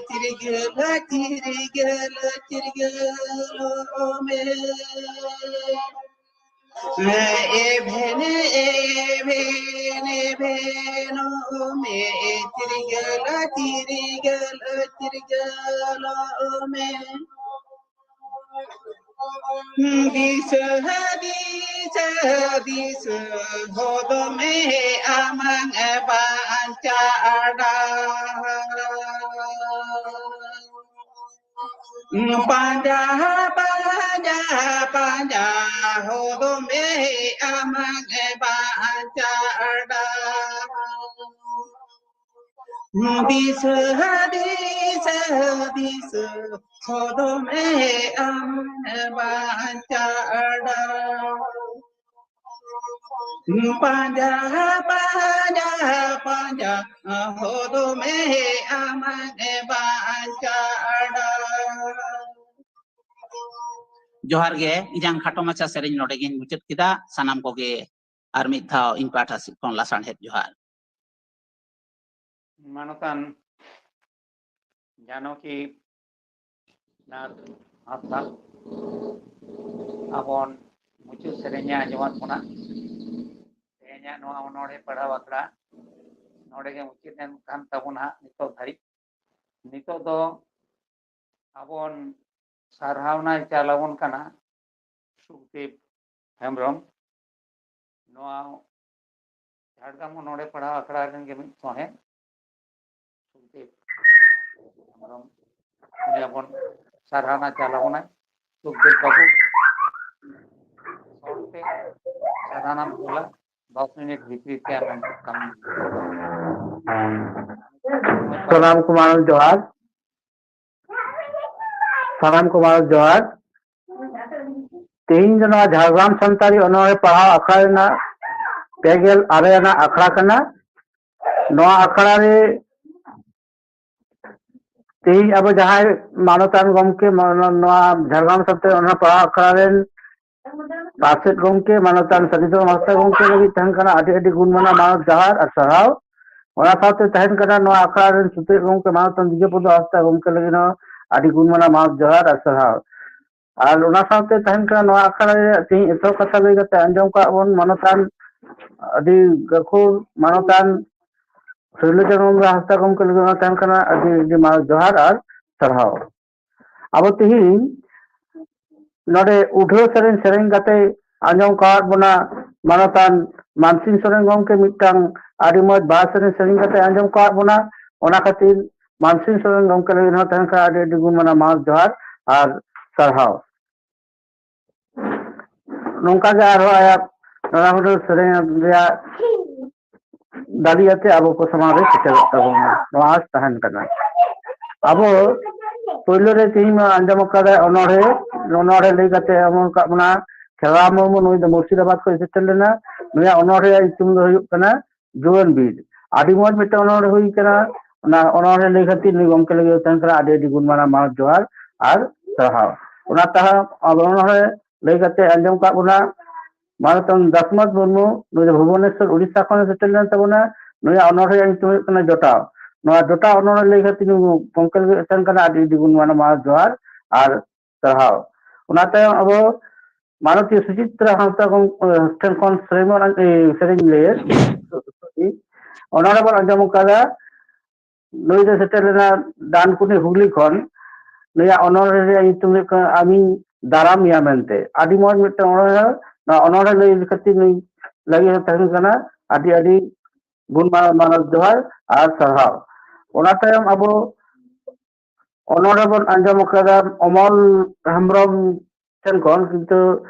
ᱪᱤᱨᱜᱟᱹᱞ, ᱪᱤᱨᱜᱟᱹᱞ, ᱪᱤᱨᱜᱟᱹᱞᱚᱜ ᱢᱮ᱾ ᱮᱵᱷᱮᱱ, ᱮᱵᱷᱮᱱ, ᱮᱵᱷᱮᱱᱚᱜ ᱢᱮ, ᱪᱤᱨᱜᱟᱹᱞ, ᱪᱤᱨᱜᱟᱹᱞ, ᱪᱤᱨᱜᱟᱹᱞᱚᱜ ᱢᱮ᱾ ᱫᱤᱥᱟᱹ, ᱫᱤᱥᱟᱹ, ᱫᱤᱥᱟᱹ ᱦᱚᱫ ᱢᱮ ᱟᱢᱟᱝ ᱵᱟᱧᱪᱟᱣ ᱰᱟᱦᱟᱨ᱾ ᱯᱟᱸᱡᱟ, ᱯᱟᱸᱡᱟ, ᱯᱟᱸᱡᱟ, ᱦᱚᱫᱚᱢᱮ ᱟᱢᱟᱜ ᱵᱟᱧᱪᱟᱲᱟ᱾ ᱫᱤᱥᱟᱹ, ᱫᱤᱥᱟᱹ, ᱫᱤᱥᱟᱹ, ᱦᱚᱫᱚᱢᱮ ᱟᱢᱟᱜ ᱵᱟᱧᱪᱟᱲᱟ᱾ ᱯᱟᱸᱡᱟ, ᱯᱟᱸᱡᱟ, ᱯᱟᱸᱡᱟ, ᱦᱚᱫᱚᱢᱮ ᱟᱢᱟᱜ ᱵᱟᱧᱪᱟᱲᱟ᱾ ᱡᱚᱦᱟᱨ ᱜᱮ, ᱤᱧᱟᱹᱝ ᱠᱷᱟᱴᱚ ᱢᱟᱪᱷᱟ ᱥᱮᱨᱮᱧ ᱱᱚᱰᱮ ᱜᱤᱧ ᱢᱩᱪᱟᱹᱫ ᱠᱮᱫᱟ᱾ ᱥᱟᱱᱟᱢ ᱠᱚᱜᱮ ᱟᱨ ᱢᱤᱫ ᱫᱷᱟᱣ ᱤᱧ ᱯᱟᱦᱴᱟ ᱥᱮᱫ ᱠᱷᱚᱱ ᱞᱟᱥᱟᱲᱦᱮᱫ ᱡᱚᱦᱟᱨ᱾ ᱢᱟᱱᱚᱛᱟᱱ ᱡᱟᱱᱚᱠᱤ ᱱᱟᱛᱷ ᱦᱟᱸᱥᱫᱟ, ᱟᱵᱚᱱ ᱢᱩᱪᱟᱹᱫ ᱥᱮᱨᱮᱧᱮ ᱟᱸᱡᱚᱢᱟᱫ ᱵᱚᱱᱟ᱾ ᱛᱮᱦᱮᱧᱟᱜ ᱱᱚᱣᱟ ᱚᱱᱚᱬᱦᱮ ᱯᱟᱲᱦᱟᱣ ᱟᱠᱷᱲᱟ ᱱᱚᱰᱮ ᱜᱮ ᱢᱩᱪᱟᱹᱫ ᱮᱱ ᱠᱟᱱ ᱛᱟᱵᱚᱱᱟ ᱦᱟᱸᱜ ᱱᱤᱛᱚᱜ ᱫᱷᱟᱹᱨᱤᱡ᱾ ᱱᱤᱛᱚᱜ ᱫᱚ ᱟᱵᱚᱱ ᱥᱟᱨᱦᱟᱣᱱᱟᱭ ᱪᱟᱞ ᱟᱵᱚᱱ ᱠᱟᱱᱟ ᱥᱩᱠᱫᱮᱵ ᱦᱮᱢᱵᱨᱚᱢ᱾ ᱱᱚᱣᱟ ᱡᱷᱟᱲᱜᱨᱟᱢ ᱚᱱᱚᱬᱦᱮ ᱯᱟᱲᱦᱟᱣ ᱟᱠᱷᱲᱟ ᱨᱮᱱ ᱜᱮ ᱢᱤᱫ ᱥᱚᱦᱮᱫ ᱥᱩᱠᱫᱮᱵ ᱦᱮᱢᱵᱨᱚᱢ, ᱩᱱᱤ ᱟᱵᱚᱱ ᱥᱟᱨᱦᱟᱣᱱᱟ ᱪᱟᱞ ᱟᱵᱚᱱᱟᱭ᱾ ᱥᱩᱠᱫᱮᱵ ᱵᱟᱹᱵᱩ, ᱥᱚᱦᱮᱫ ᱥᱟᱨᱦᱟᱣᱱᱟᱢ ᱠᱩᱞᱟ, ᱫᱚᱥ ᱢᱤᱱᱤᱴ ᱵᱷᱤᱛᱨᱤ ᱛᱮ ᱟᱢᱮᱢ ᱠᱟᱹᱢᱤ᱾ ᱥᱟᱱᱟᱢ ᱠᱚ ᱢᱟᱲᱟᱝ ᱡᱚᱦᱟᱨ᱾ ᱥᱟᱱᱟᱢ ᱠᱚ ᱢᱟᱲᱟᱝ ᱡᱚᱦᱟᱨ᱾ ᱛᱮᱦᱮᱧ ᱫᱚ ᱱᱚᱣᱟ ᱡᱷᱟᱲᱜᱨᱟᱢ ᱥᱟᱱᱛᱟᱲᱤ ᱚᱱᱚᱬᱦᱮ ᱯᱟᱲᱦᱟᱣ ᱟᱠᱷᱲᱟ ᱨᱮᱱᱟᱜ ᱯᱮ ᱜᱮᱞ ᱟᱨᱮ ᱟᱱᱟᱜ ᱟᱠᱷᱲᱟ ᱠᱟᱱᱟ᱾ ᱱᱚᱣᱟ ᱟᱠᱷᱲᱟ ᱨᱮ ᱛᱮᱦᱮᱧ ᱟᱵᱚ ᱡᱟᱦᱟᱸᱭ ᱢᱟᱱᱚᱛᱟᱱ ᱜᱚᱢᱠᱮ, ᱢᱟ-, ᱱᱚᱣᱟ ᱡᱷᱟᱲᱜᱨᱟᱢ ᱥᱟᱱᱛᱟᱲᱤ ᱚᱱᱚᱬᱦᱮ ᱯᱟᱲᱦᱟᱣ ᱟᱠᱷᱲᱟ ᱨᱮᱱ ᱯᱟᱨᱥᱮᱛ ᱜᱚᱢᱠᱮ, ᱢᱟᱱᱚᱛᱟᱱ ᱥᱟᱹᱫᱷᱩ ᱫᱷᱚᱨᱚᱢ ᱦᱟᱸᱥᱫᱟ ᱜᱚᱢᱠᱮ ᱞᱟᱹᱜᱤᱫ ᱛᱟᱦᱮᱱ ᱠᱟᱱᱟ ᱟᱹᱰᱤ ᱟᱹᱰᱤ ᱜᱩᱱ ᱢᱟᱱᱟᱣ ᱢᱟᱱᱚᱛ ᱡᱚᱦᱟᱨ ᱟᱨ ᱥᱟᱨᱦᱟᱣ᱾ ᱚᱱᱟ ᱥᱟᱶᱛᱮ ᱛᱟᱦᱮᱱ ᱠᱟᱱᱟ ᱱᱚᱣᱟ ᱟᱠᱷᱲᱟ ᱨᱮᱱ ᱥᱩᱛᱨᱮᱫ ᱜᱚᱢᱠᱮ, ᱢᱟᱱᱚᱛᱟᱱ ᱵᱤᱡᱚᱭᱯᱚᱫᱚ ᱦᱟᱸᱥᱫᱟ ᱜᱚᱢᱠᱮ ᱞᱟᱹᱜᱤᱫ ᱦᱚᱸ ᱟᱹᱰᱤ ᱜᱩᱱ ᱢᱟᱱᱟᱣ ᱢᱟᱱᱚᱛ ᱡᱚᱦᱟᱨ ᱟᱨ ᱥᱟᱨᱦᱟᱣ᱾ ᱟᱨ ᱚᱱᱟ ᱥᱟᱶᱛᱮ ᱛᱟᱦᱮᱱ ᱠᱟᱱᱟ ᱱᱚᱣᱟ ᱟᱠᱷᱲᱟ ᱨᱮ ᱛᱮᱦᱮᱧ ᱮᱛᱚᱦᱚᱵ ᱠᱟᱛᱷᱟ ᱞᱟᱹᱭ ᱠᱟᱛᱮ ᱟᱸᱡᱚᱢ ᱠᱟᱜ ᱵᱚᱱ ᱢᱟᱱᱚᱛᱟᱱ, ᱟᱹᱰᱤ ᱜᱟᱹᱠᱷᱩᱲ ᱢᱟᱱᱚᱛᱟᱱ ᱥᱟᱹᱭᱞᱟᱹ ᱪᱟᱸᱫᱽ ᱦᱟᱸᱥᱫᱟ ᱜᱚᱢᱠᱮ ᱞᱟᱹᱜᱤᱫ ᱚᱱᱟ ᱛᱟᱦᱮᱱ ᱠᱟᱱᱟ ᱟᱹᱰᱤ ᱟᱹᱰᱤ ᱢᱟᱱᱚᱛ ᱡᱚᱦᱟᱨ ᱟᱨ ᱥᱟᱨᱦᱟᱣ᱾ ᱟᱵᱚ ᱛᱮᱦᱮᱧ ᱱᱚᱰᱮ ᱩᱰᱷᱟᱹᱣ ᱥᱮᱨᱮᱧ ᱥᱮᱨᱮᱧ ᱠᱟᱛᱮ ᱟᱸᱡᱚᱢ ᱠᱟᱣᱟᱫ ᱵᱚᱱᱟ ᱢᱟᱱᱚᱛᱟᱱ ᱢᱟᱱᱥᱤᱝ ᱥᱚᱨᱮᱱ ᱜᱚᱢᱠᱮ ᱢᱤᱫᱴᱟᱝ ᱟᱹᱰᱤ ᱢᱚᱡᱽ ᱵᱟᱦᱟ ᱥᱮᱨᱮᱧ ᱥᱮᱨᱮᱧ ᱠᱟᱛᱮ ᱟᱸᱡᱚᱢ ᱠᱟᱣᱟᱫ ᱵᱚᱱᱟ᱾ ᱚᱱᱟ ᱠᱷᱟᱹᱛᱤᱨ ᱢᱟᱱᱥᱤᱝ ᱥᱚᱨᱮᱱ ᱜᱚᱢᱠᱮ ᱞᱟᱹᱜᱤᱫ ᱦᱚᱸ ᱛᱟᱦᱮᱱ ᱠᱷᱟᱱ ᱟᱹᱰᱤ ᱟᱹᱰᱤ ᱜᱩᱱ ᱢᱟᱱᱟᱣ ᱢᱟᱱ ᱡᱚᱦᱟᱨ ᱟᱨ ᱥᱟᱨᱦᱟᱣ᱾ ᱱᱚᱝᱠᱟ ᱜᱮ ᱟᱨᱦᱚᱸ ᱟᱭᱟᱜ ᱱᱟᱱᱟ ᱦᱩᱱᱟᱹᱨ ᱥᱮᱨᱮᱧ ᱨᱮᱭᱟᱜ ᱫᱟᱲᱮ ᱟᱛᱮ ᱟᱵᱚ ᱠᱚ ᱥᱟᱢᱟᱝ ᱨᱮ ᱥᱮᱴᱮᱨᱚᱜ ᱛᱟᱵᱚᱱᱟ, ᱱᱚᱣᱟ ᱟᱸᱥ ᱛᱟᱦᱮᱱ ᱠᱟᱱᱟ᱾ ᱟᱵᱚ ᱯᱳᱭᱞᱳ ᱨᱮ ᱛᱮᱦᱮᱧ ᱢᱟ ᱟᱸᱡᱚᱢ ᱟᱠᱟᱫᱟ ᱚᱱᱚᱬᱦᱮ, ᱚᱱᱚᱬᱦᱮ ᱞᱟᱹᱭ ᱠᱟᱛᱮ ᱮᱢᱚᱱ ᱠᱟᱜ ᱵᱚᱱᱟ ᱠᱷᱮᱞᱣᱟ ᱢᱩᱨᱢᱩ, ᱱᱩᱭ ᱫᱚ ᱢᱩᱨᱥᱤᱫᱟᱵᱟᱫ ᱠᱷᱚᱱ ᱥᱮᱴᱮᱨ ᱞᱮᱱᱟ᱾ ᱱᱩᱭᱟᱜ ᱚᱱᱚᱬᱦᱮ ᱧᱩᱛᱩᱢ ᱫᱚ ᱦᱩᱭᱩᱜ ᱠᱟᱱᱟ ᱡᱩᱣᱟᱹᱱ ᱵᱤᱨ᱾ ᱟᱹᱰᱤ ᱢᱚᱡᱽ ᱢᱤᱫᱴᱟᱝ ᱚᱱᱚᱬᱦᱮ ᱦᱩᱭ ᱠᱟᱱᱟ᱾ ᱚᱱᱟ ᱚᱱᱚᱬᱦᱮ ᱞᱟᱹᱭ ᱠᱷᱟᱹᱛᱤᱨ ᱱᱩᱭ ᱜᱚᱢᱠᱮ ᱞᱟᱹᱜᱤᱫ ᱛᱟᱦᱮᱱ ᱠᱟᱱᱟ ᱟᱹᱰᱤ ᱟᱹᱰᱤ ᱜᱩᱱ ᱢᱟᱱᱟᱣ ᱢᱟᱱ ᱡᱚᱦᱟᱨ ᱟᱨ ᱥᱟᱨᱦᱟᱣ᱾ ᱚᱱᱟ ᱛᱟᱦᱟ ᱟᱵᱚ ᱚᱱᱚᱬᱦᱮ ᱞᱟᱹᱭ ᱠᱟᱛᱮ ᱟᱸᱡᱚᱢ ᱠᱟᱜ ᱵᱚᱱᱟ ᱢᱟᱱᱚᱛᱟᱱ ᱫᱟᱥᱢᱟᱛ ᱢᱩᱨᱢᱩ, ᱱᱩᱭ ᱫᱚ ᱵᱷᱩᱵᱚᱱᱮᱥᱚᱨ ᱩᱲᱤᱥᱥᱟ ᱠᱷᱚᱱᱮ ᱥᱮᱴᱮᱨ ᱞᱮᱱ ᱛᱟᱵᱚᱱᱟ᱾ ᱱᱩᱭᱟᱜ ᱚᱱᱚᱬᱦᱮ ᱧᱩᱛᱩᱢ ᱦᱩᱭᱩᱜ ᱠᱟᱱᱟ ᱡᱚᱴᱟᱣ᱾ ᱱᱚᱣᱟ ᱡᱚᱴᱟᱣ ᱚᱱᱚᱬᱦᱮ ᱞᱟᱹᱭ ᱠᱷᱟᱹᱛᱤᱨ ᱱᱩᱭ ᱜᱚᱢᱠᱮ ᱞᱟᱹᱜᱤᱫ ᱛᱟᱦᱮᱱ ᱠᱟᱱᱟ ᱟᱹᱰᱤ ᱟᱹᱰᱤ ᱜᱩᱱ ᱢᱟᱱᱟᱣ ᱡᱚᱦᱟᱨ ᱟᱨ ᱥᱟᱨᱦᱟᱣ᱾ ᱚᱱᱟ ᱛᱟᱭᱚᱢ ᱟᱵᱚ ᱢᱟᱱᱚᱛᱤᱭᱟᱹ ᱥᱩᱪᱤᱛᱨᱟ ᱦᱟᱸᱥᱫᱟ ᱜᱚᱢ-, ᱴᱷᱮᱱ ᱠᱷᱚᱱ ᱥᱮᱨᱮᱧ ᱵᱚᱱ ᱟᱸᱡ-, ᱮ, ᱥᱮᱨᱮᱧ ᱞᱟᱹᱭ ᱚᱱᱚᱬᱦᱮ ᱵᱚᱱ ᱟᱸᱡᱚᱢ ᱟᱠᱟᱫᱟ᱾ ᱱᱩᱭ ᱫᱚ ᱥᱮᱴᱮᱨ ᱞᱮᱱᱟ ᱰᱟᱱᱠᱩᱱᱤ ᱦᱩᱜᱽᱞᱤ ᱠᱷᱚᱱ᱾ ᱱᱩᱭᱟᱜ ᱚᱱᱚᱬᱦᱮ ᱨᱮᱭᱟᱜ ᱧᱩᱛᱩᱢ ᱦᱩᱭᱩᱜ ᱠᱟᱱᱟ ᱟᱢᱤᱧ ᱫᱟᱨᱟᱢ ᱢᱮᱭᱟ ᱢᱮᱱᱛᱮ᱾ ᱟᱹᱰᱤ ᱢᱚᱡᱽ ᱢᱤᱫᱴᱟᱝ ᱚᱱᱚᱬᱦᱮ᱾ ᱱᱚᱣᱟ ᱚᱱᱚᱬᱦᱮ ᱞᱟᱹᱭ ᱠᱷᱟᱹᱛᱤᱨ ᱱᱩᱭ ᱞᱟᱹᱜᱤᱫ ᱦᱚᱸ ᱛᱟᱦᱮᱱ ᱠᱟᱱᱟ ᱟᱹᱰᱤ ᱟᱹᱰᱤ ᱜᱩᱱ ᱢᱟᱱᱟᱣ ᱢᱟᱱᱚᱛ ᱡᱚᱦᱟᱨ ᱟᱨ ᱥᱟᱨᱦᱟᱣ᱾ ᱚᱱᱟ ᱛᱟᱭᱚᱢ ᱟᱵᱚ ᱚᱱᱚᱬᱦᱮ ᱵᱚᱱ ᱟᱸᱡᱚᱢ ᱟᱠᱟᱫᱟ ᱚᱢᱚᱞ ᱦᱮᱢᱵᱨᱚᱢ ᱴᱷᱮᱱ ᱠᱷᱚᱱ, ᱠᱤᱱᱛᱩ